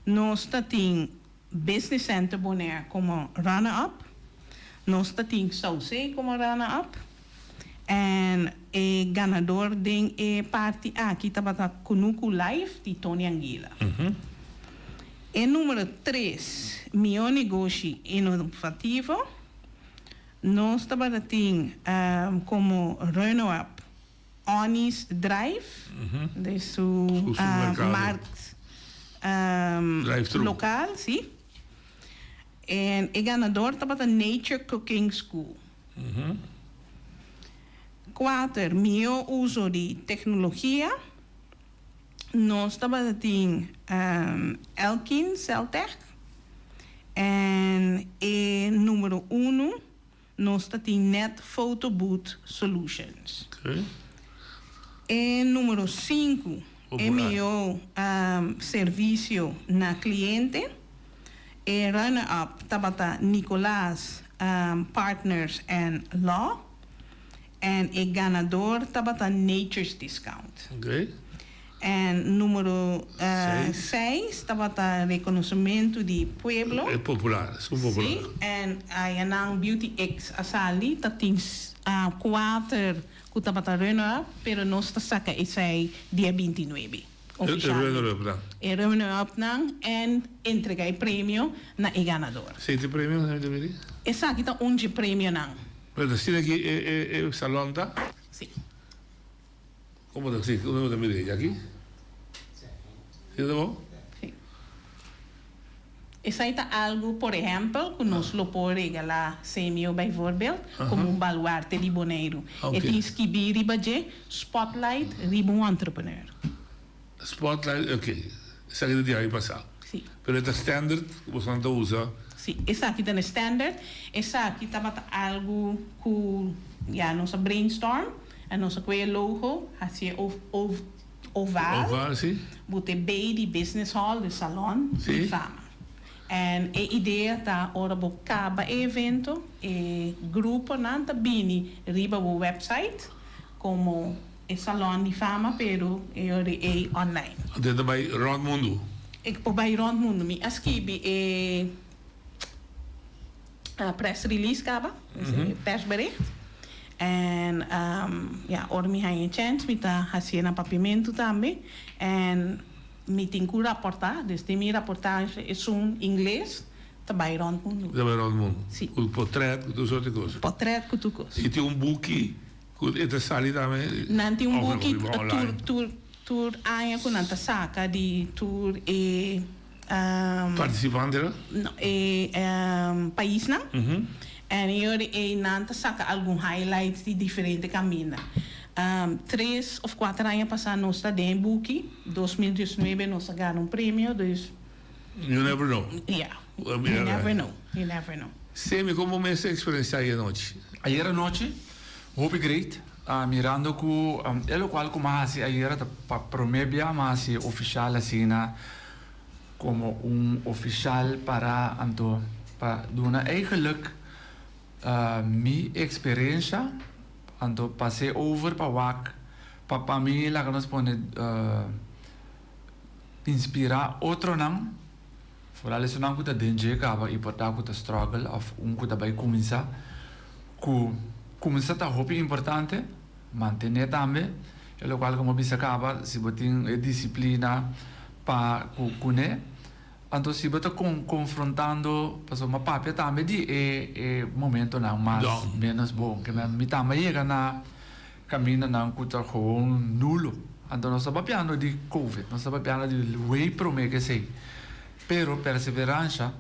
nos ta tin Business Center Bonaire komo runner up, nos ta tin Sauce komo runner up en e ganador den e parti aki tabata Kunuku Life di Tony Anguila. E numero tres mihó negoshi inovativo nos tabata tin komo runner up Onis Drive, de su markt local, si. En e ganador tabata Nature Cooking School. Kuater, mihó uso di teknologia. Nos tabata tin Elkin Celtech. En e numero uno Nos ta tin Net Photo Booth Solutions. E numero sinku, e mihó servisio na kliente. E runner up tabata Nicolaas Partners and Law en e ganador tabata Nature's Discount. En numero seis tabata reconocimento di pueblo. E popular, esun popular. Si, en ayanan Beauty X a sali, ta tin kuater ku tabata runner up, pero nos ta saka esei dia bintinuebe, oficialmente. E runner up nan. E runner up nan en entrega e premio na e ganador. Esei ta e premio, ta miri? Esaki ta un dje premionan. Pero ta asina ki e salon ta? Si. Como ta si? Unda bo ta mira ey? Aki? Si ta bon? Si. Esai ta algo, por ehempel, cu nos lo por regala Semio bijvoorbeeld, como un baluarte di Boneiru. E tin skibi riba dje, Spotlight riba un entrepreneur. Spotlight, ok. Esaki ta di aña pasa. Si. Pero e ta standard cu bosonan ta usa? Si, esaki ta na standard. Esaki tabata algo cu ya nos a brainstorm en nos a coge e logo, haci'e oval. Oval, si. Bot'e bay di business hall, di salon di fama. En e idea ta ora bo caba e evento, e gruponan ta bini riba bo website como E salon di fama pero e ora ei online. Anto e ta bai rond mundu? E por bai rond mundu. Mi a skibi e press release kaba, e persbericht. En ya, ora mi haña e chèns mi ta hasié na Papiamentu tambe. En mi tin ku raportá, dus den mi raportahe esun ingles ta bai rond mundu. Ta bai rond mundu? Si. Ku potrèt, ku tur sorti kos? Potrèt ku tur kos. I tin un buki Ku e ta sali tambe Nan tin un of buki riba tur online. tur tur aña ku nan ta saka di tur e Partisipantenan? No, e paisnan. En e ora ei nan ta saka algun highlights di diferente kaminda. Tres of kuater aña pasá nos ta den e buki, 2019 nos a gana un premio, dus. You never know. Yeah, you never know, you never know. Semi, kon bo mes a eksperensiá ayer anochi? Ayer anochi, hopi great, mirando ku e lokual ku mi a hasi ayera ta pa prome bia mi a hasi ofishal asina. Komo un ofishal para anto pa duna eigenlijk mi eksperensha anto pas'é over pa wak pa pa mi laga nos pone inspirá otronan foral esunnan ku ta den dje kaba i por ta ku ta struggle òf un ku ta bai kuminsá ku kuminsá ta hopi importante mantené tambe e lokual ku mi a bisa kaba si bo tin e disiplina pa ku kuné. Anto si bo ta kon konfrontando, pasobra mi a papia tambe di e e momentonan mas ménos bon, ke men mi tambe a yega na kamindanan ku ta gewoon nulo. Anto nos ta papiando di covid, nos ta papiando di way promé ke esei. Pero perseveransha,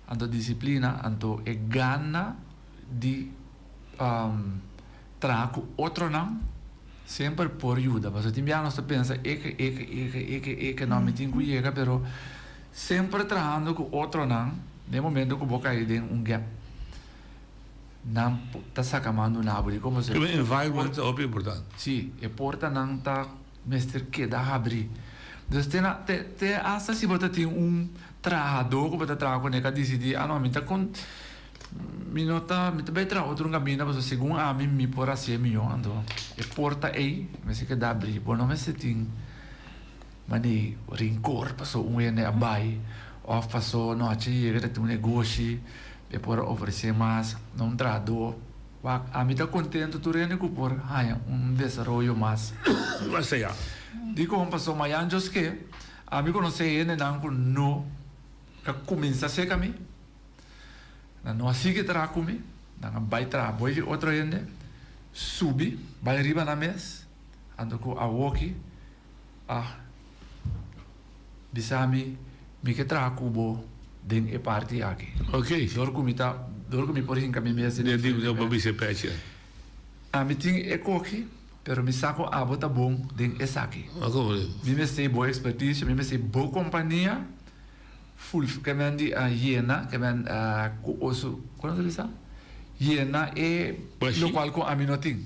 anto disiplina, anto e gana di Traha ku otronan semper por yuda. Pasobra tin bia nos ta pensa eke, eke, eke, eke, eke, no mi tin ku yega, pero semper trahando ku otronan den momento ku bo kai den un gap, nan ta saka man duna bo di komo se. E environment ta hopi importante. Si, e portanan ta mester keda habri. Dus te na te te asta si bo ta tin un trahadó ku bo ta traha kuné ka disidí, ah no mi ta kon. Mi no ta, mi ta bay traha otro caminda pasobra segun ami mi por hacié mihó anto e porta ey mester keda abrí. Bo no mester tin manera rincor pasobra un hende a bay of pasobra no a yega ta tin un negoshi e por a ofrecé mas na un trahadó. Wak, ami ta contento tur hende cu por haña un desaroyo mas. Mas allá. Dicon? Pasobra mayan djoske ami conoce hendenan cu no a cuminsa cerca mi. Nan no a sigui traha ku mi, nan a bai traha boi di otro hende, subi bai riba nan mes, anto ku awoki a bisa mi, mi ke traha ku bo den e parti aki. Ok. Dor ku mi ta, dor ku mi por hinka mi mes den e diferente Bo bisa e pechi. Ami tin e koki, pero mi sa ku abo ta bon den esaki. Mi mester bo ekspertisio, mi mester bo kompania. Ful ke men di a yena ke men ku oso kon nos ta bisa yena e lokual ku ami no tin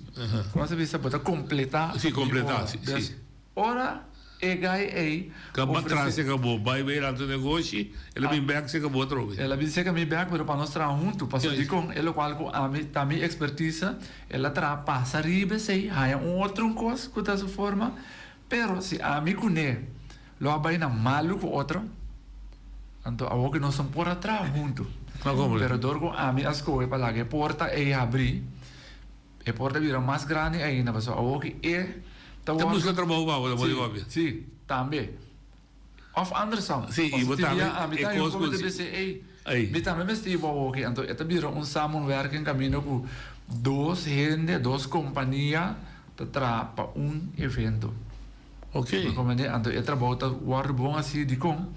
kon nos ta bisa bo ta kompletá si kompletá si si ora e gai ei Ka ba tras seka bo bai bai rantu negoshi el a bin bek seka bo atrobe el a bin seka mi bek pero pa nos traha huntu pasobra dikon e lokual ku ami ta mi ekspertisa el a traha pasa riba esei haña un otro kos ku ta su forma pero si ami kuné Lo a bai na malu ku otro, anto awor ku nos no por a traha huntu. Pero dor ku ami a skohe pa laga e porta ei habrí, e porta a bira mas grandi ainda, pasobra awor ku e ta wòrdu. Ta buska trabou pa bo, ta por papia. Sí, tambe. Òf andersom. Sí, i bo tambe e kos ku. Ami ta bisa, ei, mi tambe mester iba awor aki. Anto e ta bira un samenwerking kaminda ku dos hende, dos kompania ta traha pa un evento. Ok. Bo comprende? Anto e trabou ta wordo bon haci dicon?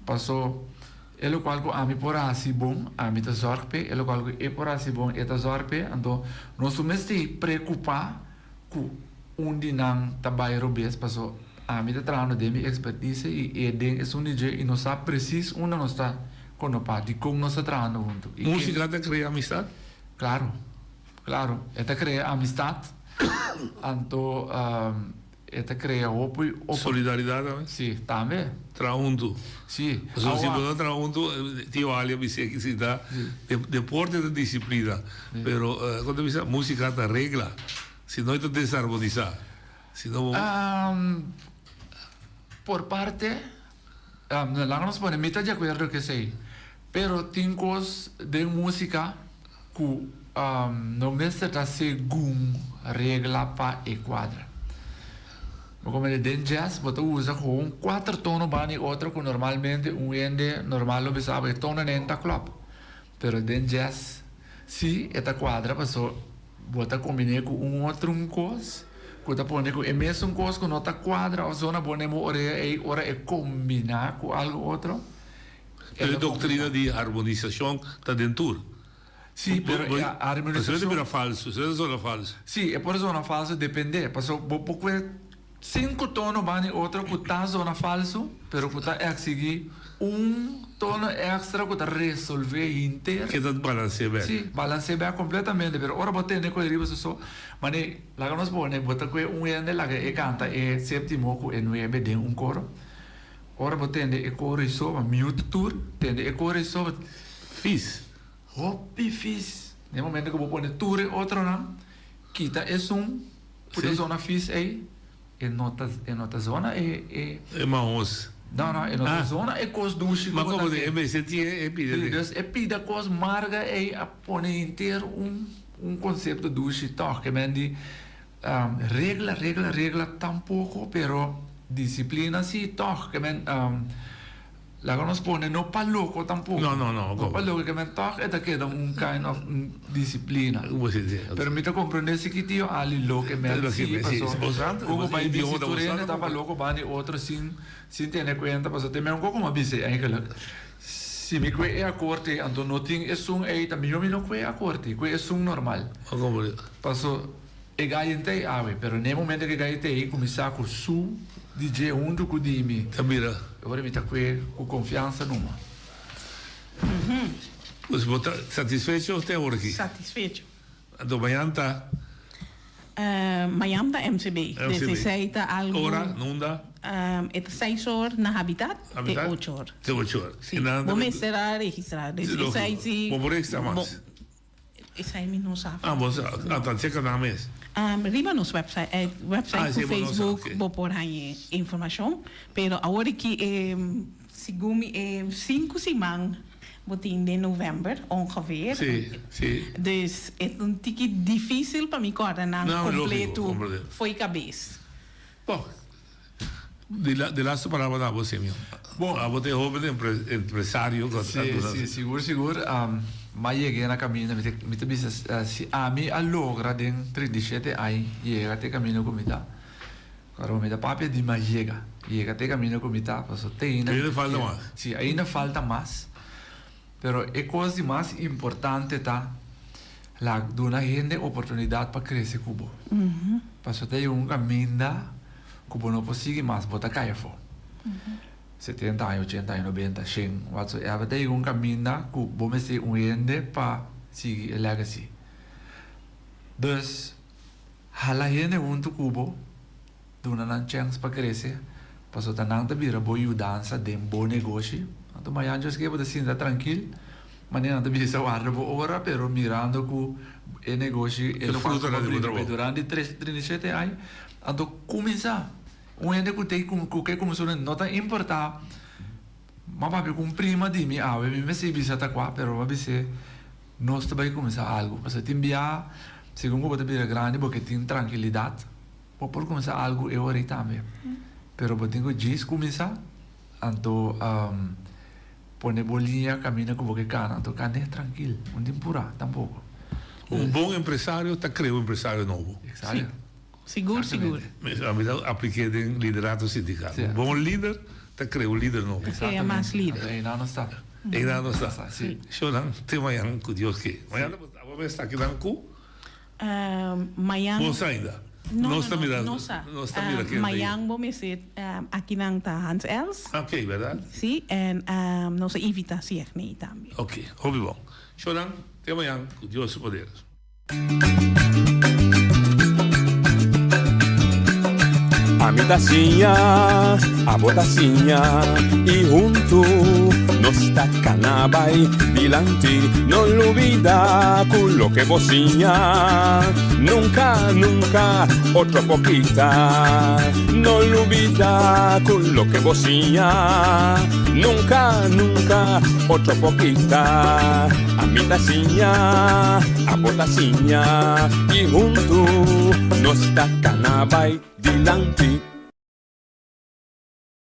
Paso e locual cu ami por haci bon, ami ta zorg p'e, e locual cu e por haci bon, e ta zorg p'e. Anto nos no mester preocupa cu un di nan ta bay robes, paso ami ta trahando den mi expertise y e den esun di dje y nos sa precies unda nos ta conopa, dicon nos ta trahando hunto. Y ken. Musica ta crea amistad? Claro. Claro, e ta crea amistad, anto e ta crea hopi opo. Solidaridad tambe? Si, tambe. Traha hunto. Si. Pasobra si bo no traha hunto, tio Ali a bisa aki si ta deporte ta disciplina, pero con ta bisa musica ta regla, si no e ta desarmonisa, si no bo. Por parte, laga nos pone mi ta di acuerdo cu esey, pero tin cos den musica Ku no mester ta segun regla pa e kuadra. Bo komende den jazz bo ta usa gewoon kuater tono banda di otro ku normalmente un hende normal lo bisa bo e tononan ta klòp. Pero den jazz si e ta kuadra paso bo ta kombiné ku un otro un kos ku ta pone ku e mesun kos ku no ta kuadra òf zona bo den bo orea ei ora e kombiná ku algu otro. Pero e doctrina di harmonisacion ta den tur. Sí, pero e harmonisacion. Esei ta bira falso, esei ta zona falso. Sí, e por zona falso, depende. Pasobra bo por kue sinku tono banda di otro ku ta zona falso, pero ku ta eksigí un tono extra ku ta resolvé hinter. Ke ta balans'é bèk. Sí, balans'é bèk kompletamente. Pero ora bo tende ku e riba su so, manera, laga nos pone, bo ta kue un hende laga e kanta e séptimo ku e nuebe den un koro. Ora bo tende e koro i soba, mute tur, tende e koro i soba. Fis. Hopi fis. Na e momento ku bo pone tur e otronan, kita esun ku ta zona fis ei, e no ta, e no ta zona e, e. E mahos. No, no, e no ta zona e kos dushi ku Ma bo ta komo di ke. e mester tin e pida Sí, den. dus e pida kos marga ei a pone henter un, un konsepto dushi tòg. Ke men di, Regla, regla, regla tampoco, pero disciplina si toch. Ke men, laga nos pone no pa loco tampoco. No, no, no. No pa loco, ke men toch e ta keda un kind of disciplina. Pero mi ta comprende si ki tio Ali loke men si, paso como bai bisti tur hende ta pa loco banda di otro sin, sin tene cuenta, paso te men un poco a bisa eigenlijk. Si mi kue e akort ei, anto no tin esun ei, ta miho mi no kue e akort ei, kue esun normal. Paso e gai en tei awe, pero n'e momento ku e gai tei kuminsá ku su DJ huntu ku di mi. Ta bira. E ora mi ta kue ku konfiansa numa. Pues bo ta satisfecho te awor aki? Satisfecho. Anto mañan ta? Mañan ta MCB. MCB. Des esei ta algu. Ora, nunda? E ta seis or na Habitat, te ocho or. Te ocho or. Si. Bo mester a registra. Des esei si. Bo por registra mas? Esei mi no sa. Ah, bo sa. Ah, ta cheka nan mes. Riba nos website, website ku Facebook bo por haña informashon. Pero awor aki segun mi e sinku siman bo tin den novèmber ongeveer. Si, si. Dus e ta un tiki difísil pa mi kòrda nan kompletu fo'i kabes. Bon, di lastu palabra na bo, Simeon. Bon. Abo ta e hoben empresario. Si, si, sigur, sigur. M'a yega na kaminda, mi ta, mi ta bisa si ami a logra den 37 aña yega te kaminda ku mi ta, Ora mi ta papia di m'a yega, yega te kaminda ku mi ta, pasobra te ainda. Ainda falta mas. Si, ainda falta mas. Pero e kos di mas importante ta laga duna hende oportunidat pa krese ku bo. Pasobra ta yega un kaminda ku bo no por sigui mas, bo ta kai afó. 70 aña, 80 aña, 90, 100, whatsoever, ta yega un kaminda ku bo mester un hende pa sigui e legacy. Dus, hala hende huntu ku bo. Duna nan chèns pa krese, pasobra ta nan ta bira bo yudansa den bo negoshi. Anto mañan djos ke bo ta sinta trankil, manera nan ta bisa warda bo ora, pero mirando ku e negoshi e lokual ku bo brinda p'e durante 37 aña. Anto kuminsá. Un hende ku te ku ke kuminsá no ta importá. M'a papia ku un prima di mi awe, mi mester bisa ta kua, pero m'a bis'é nos ta bai kuminsá algu. Pasobra tin bia, segun ku bo ta bira grandi bo ke tin trankilidat. Bo por kuminsá algu e ora ei tambe, pero bo tin ku djis kuminsá, anto pone bo liña kaminda ku bo ke kana, anto kan'é trankil, no tin purá tampoko. Un bon empresario ta krea un empresario nobo. Exacto. Sigur, sigur. Mi ta aplik'é den liderato sindikal. Un bon lider ta krea un lider nobo. Ta krea mas lider. Einan nos ta. Einan nos ta. Shownan te mañan ku Dios ke. Mañan abo mester aki nan ku. Mayan. Bo sa ainda? No, Nos ta no, mira, no sa. nos ta mira ken ta ei. Mayan bo mester akinan ta Hans Els. Ok, berdad? Si, en nos a invita Siegni tambe. Ok, hopi bon. Shonan, te mayan ku Dios su poder. Ami ta siña, abo ta siña y huntu nos ta cana bay dilanti. No lubida cu loke bo siña nunca, nunca otro por kita. No lubida cu loke bo siña nunca, nunca otro por kita. Ami ta siña, abo ta siña y huntu nos ta cana bay dilanti.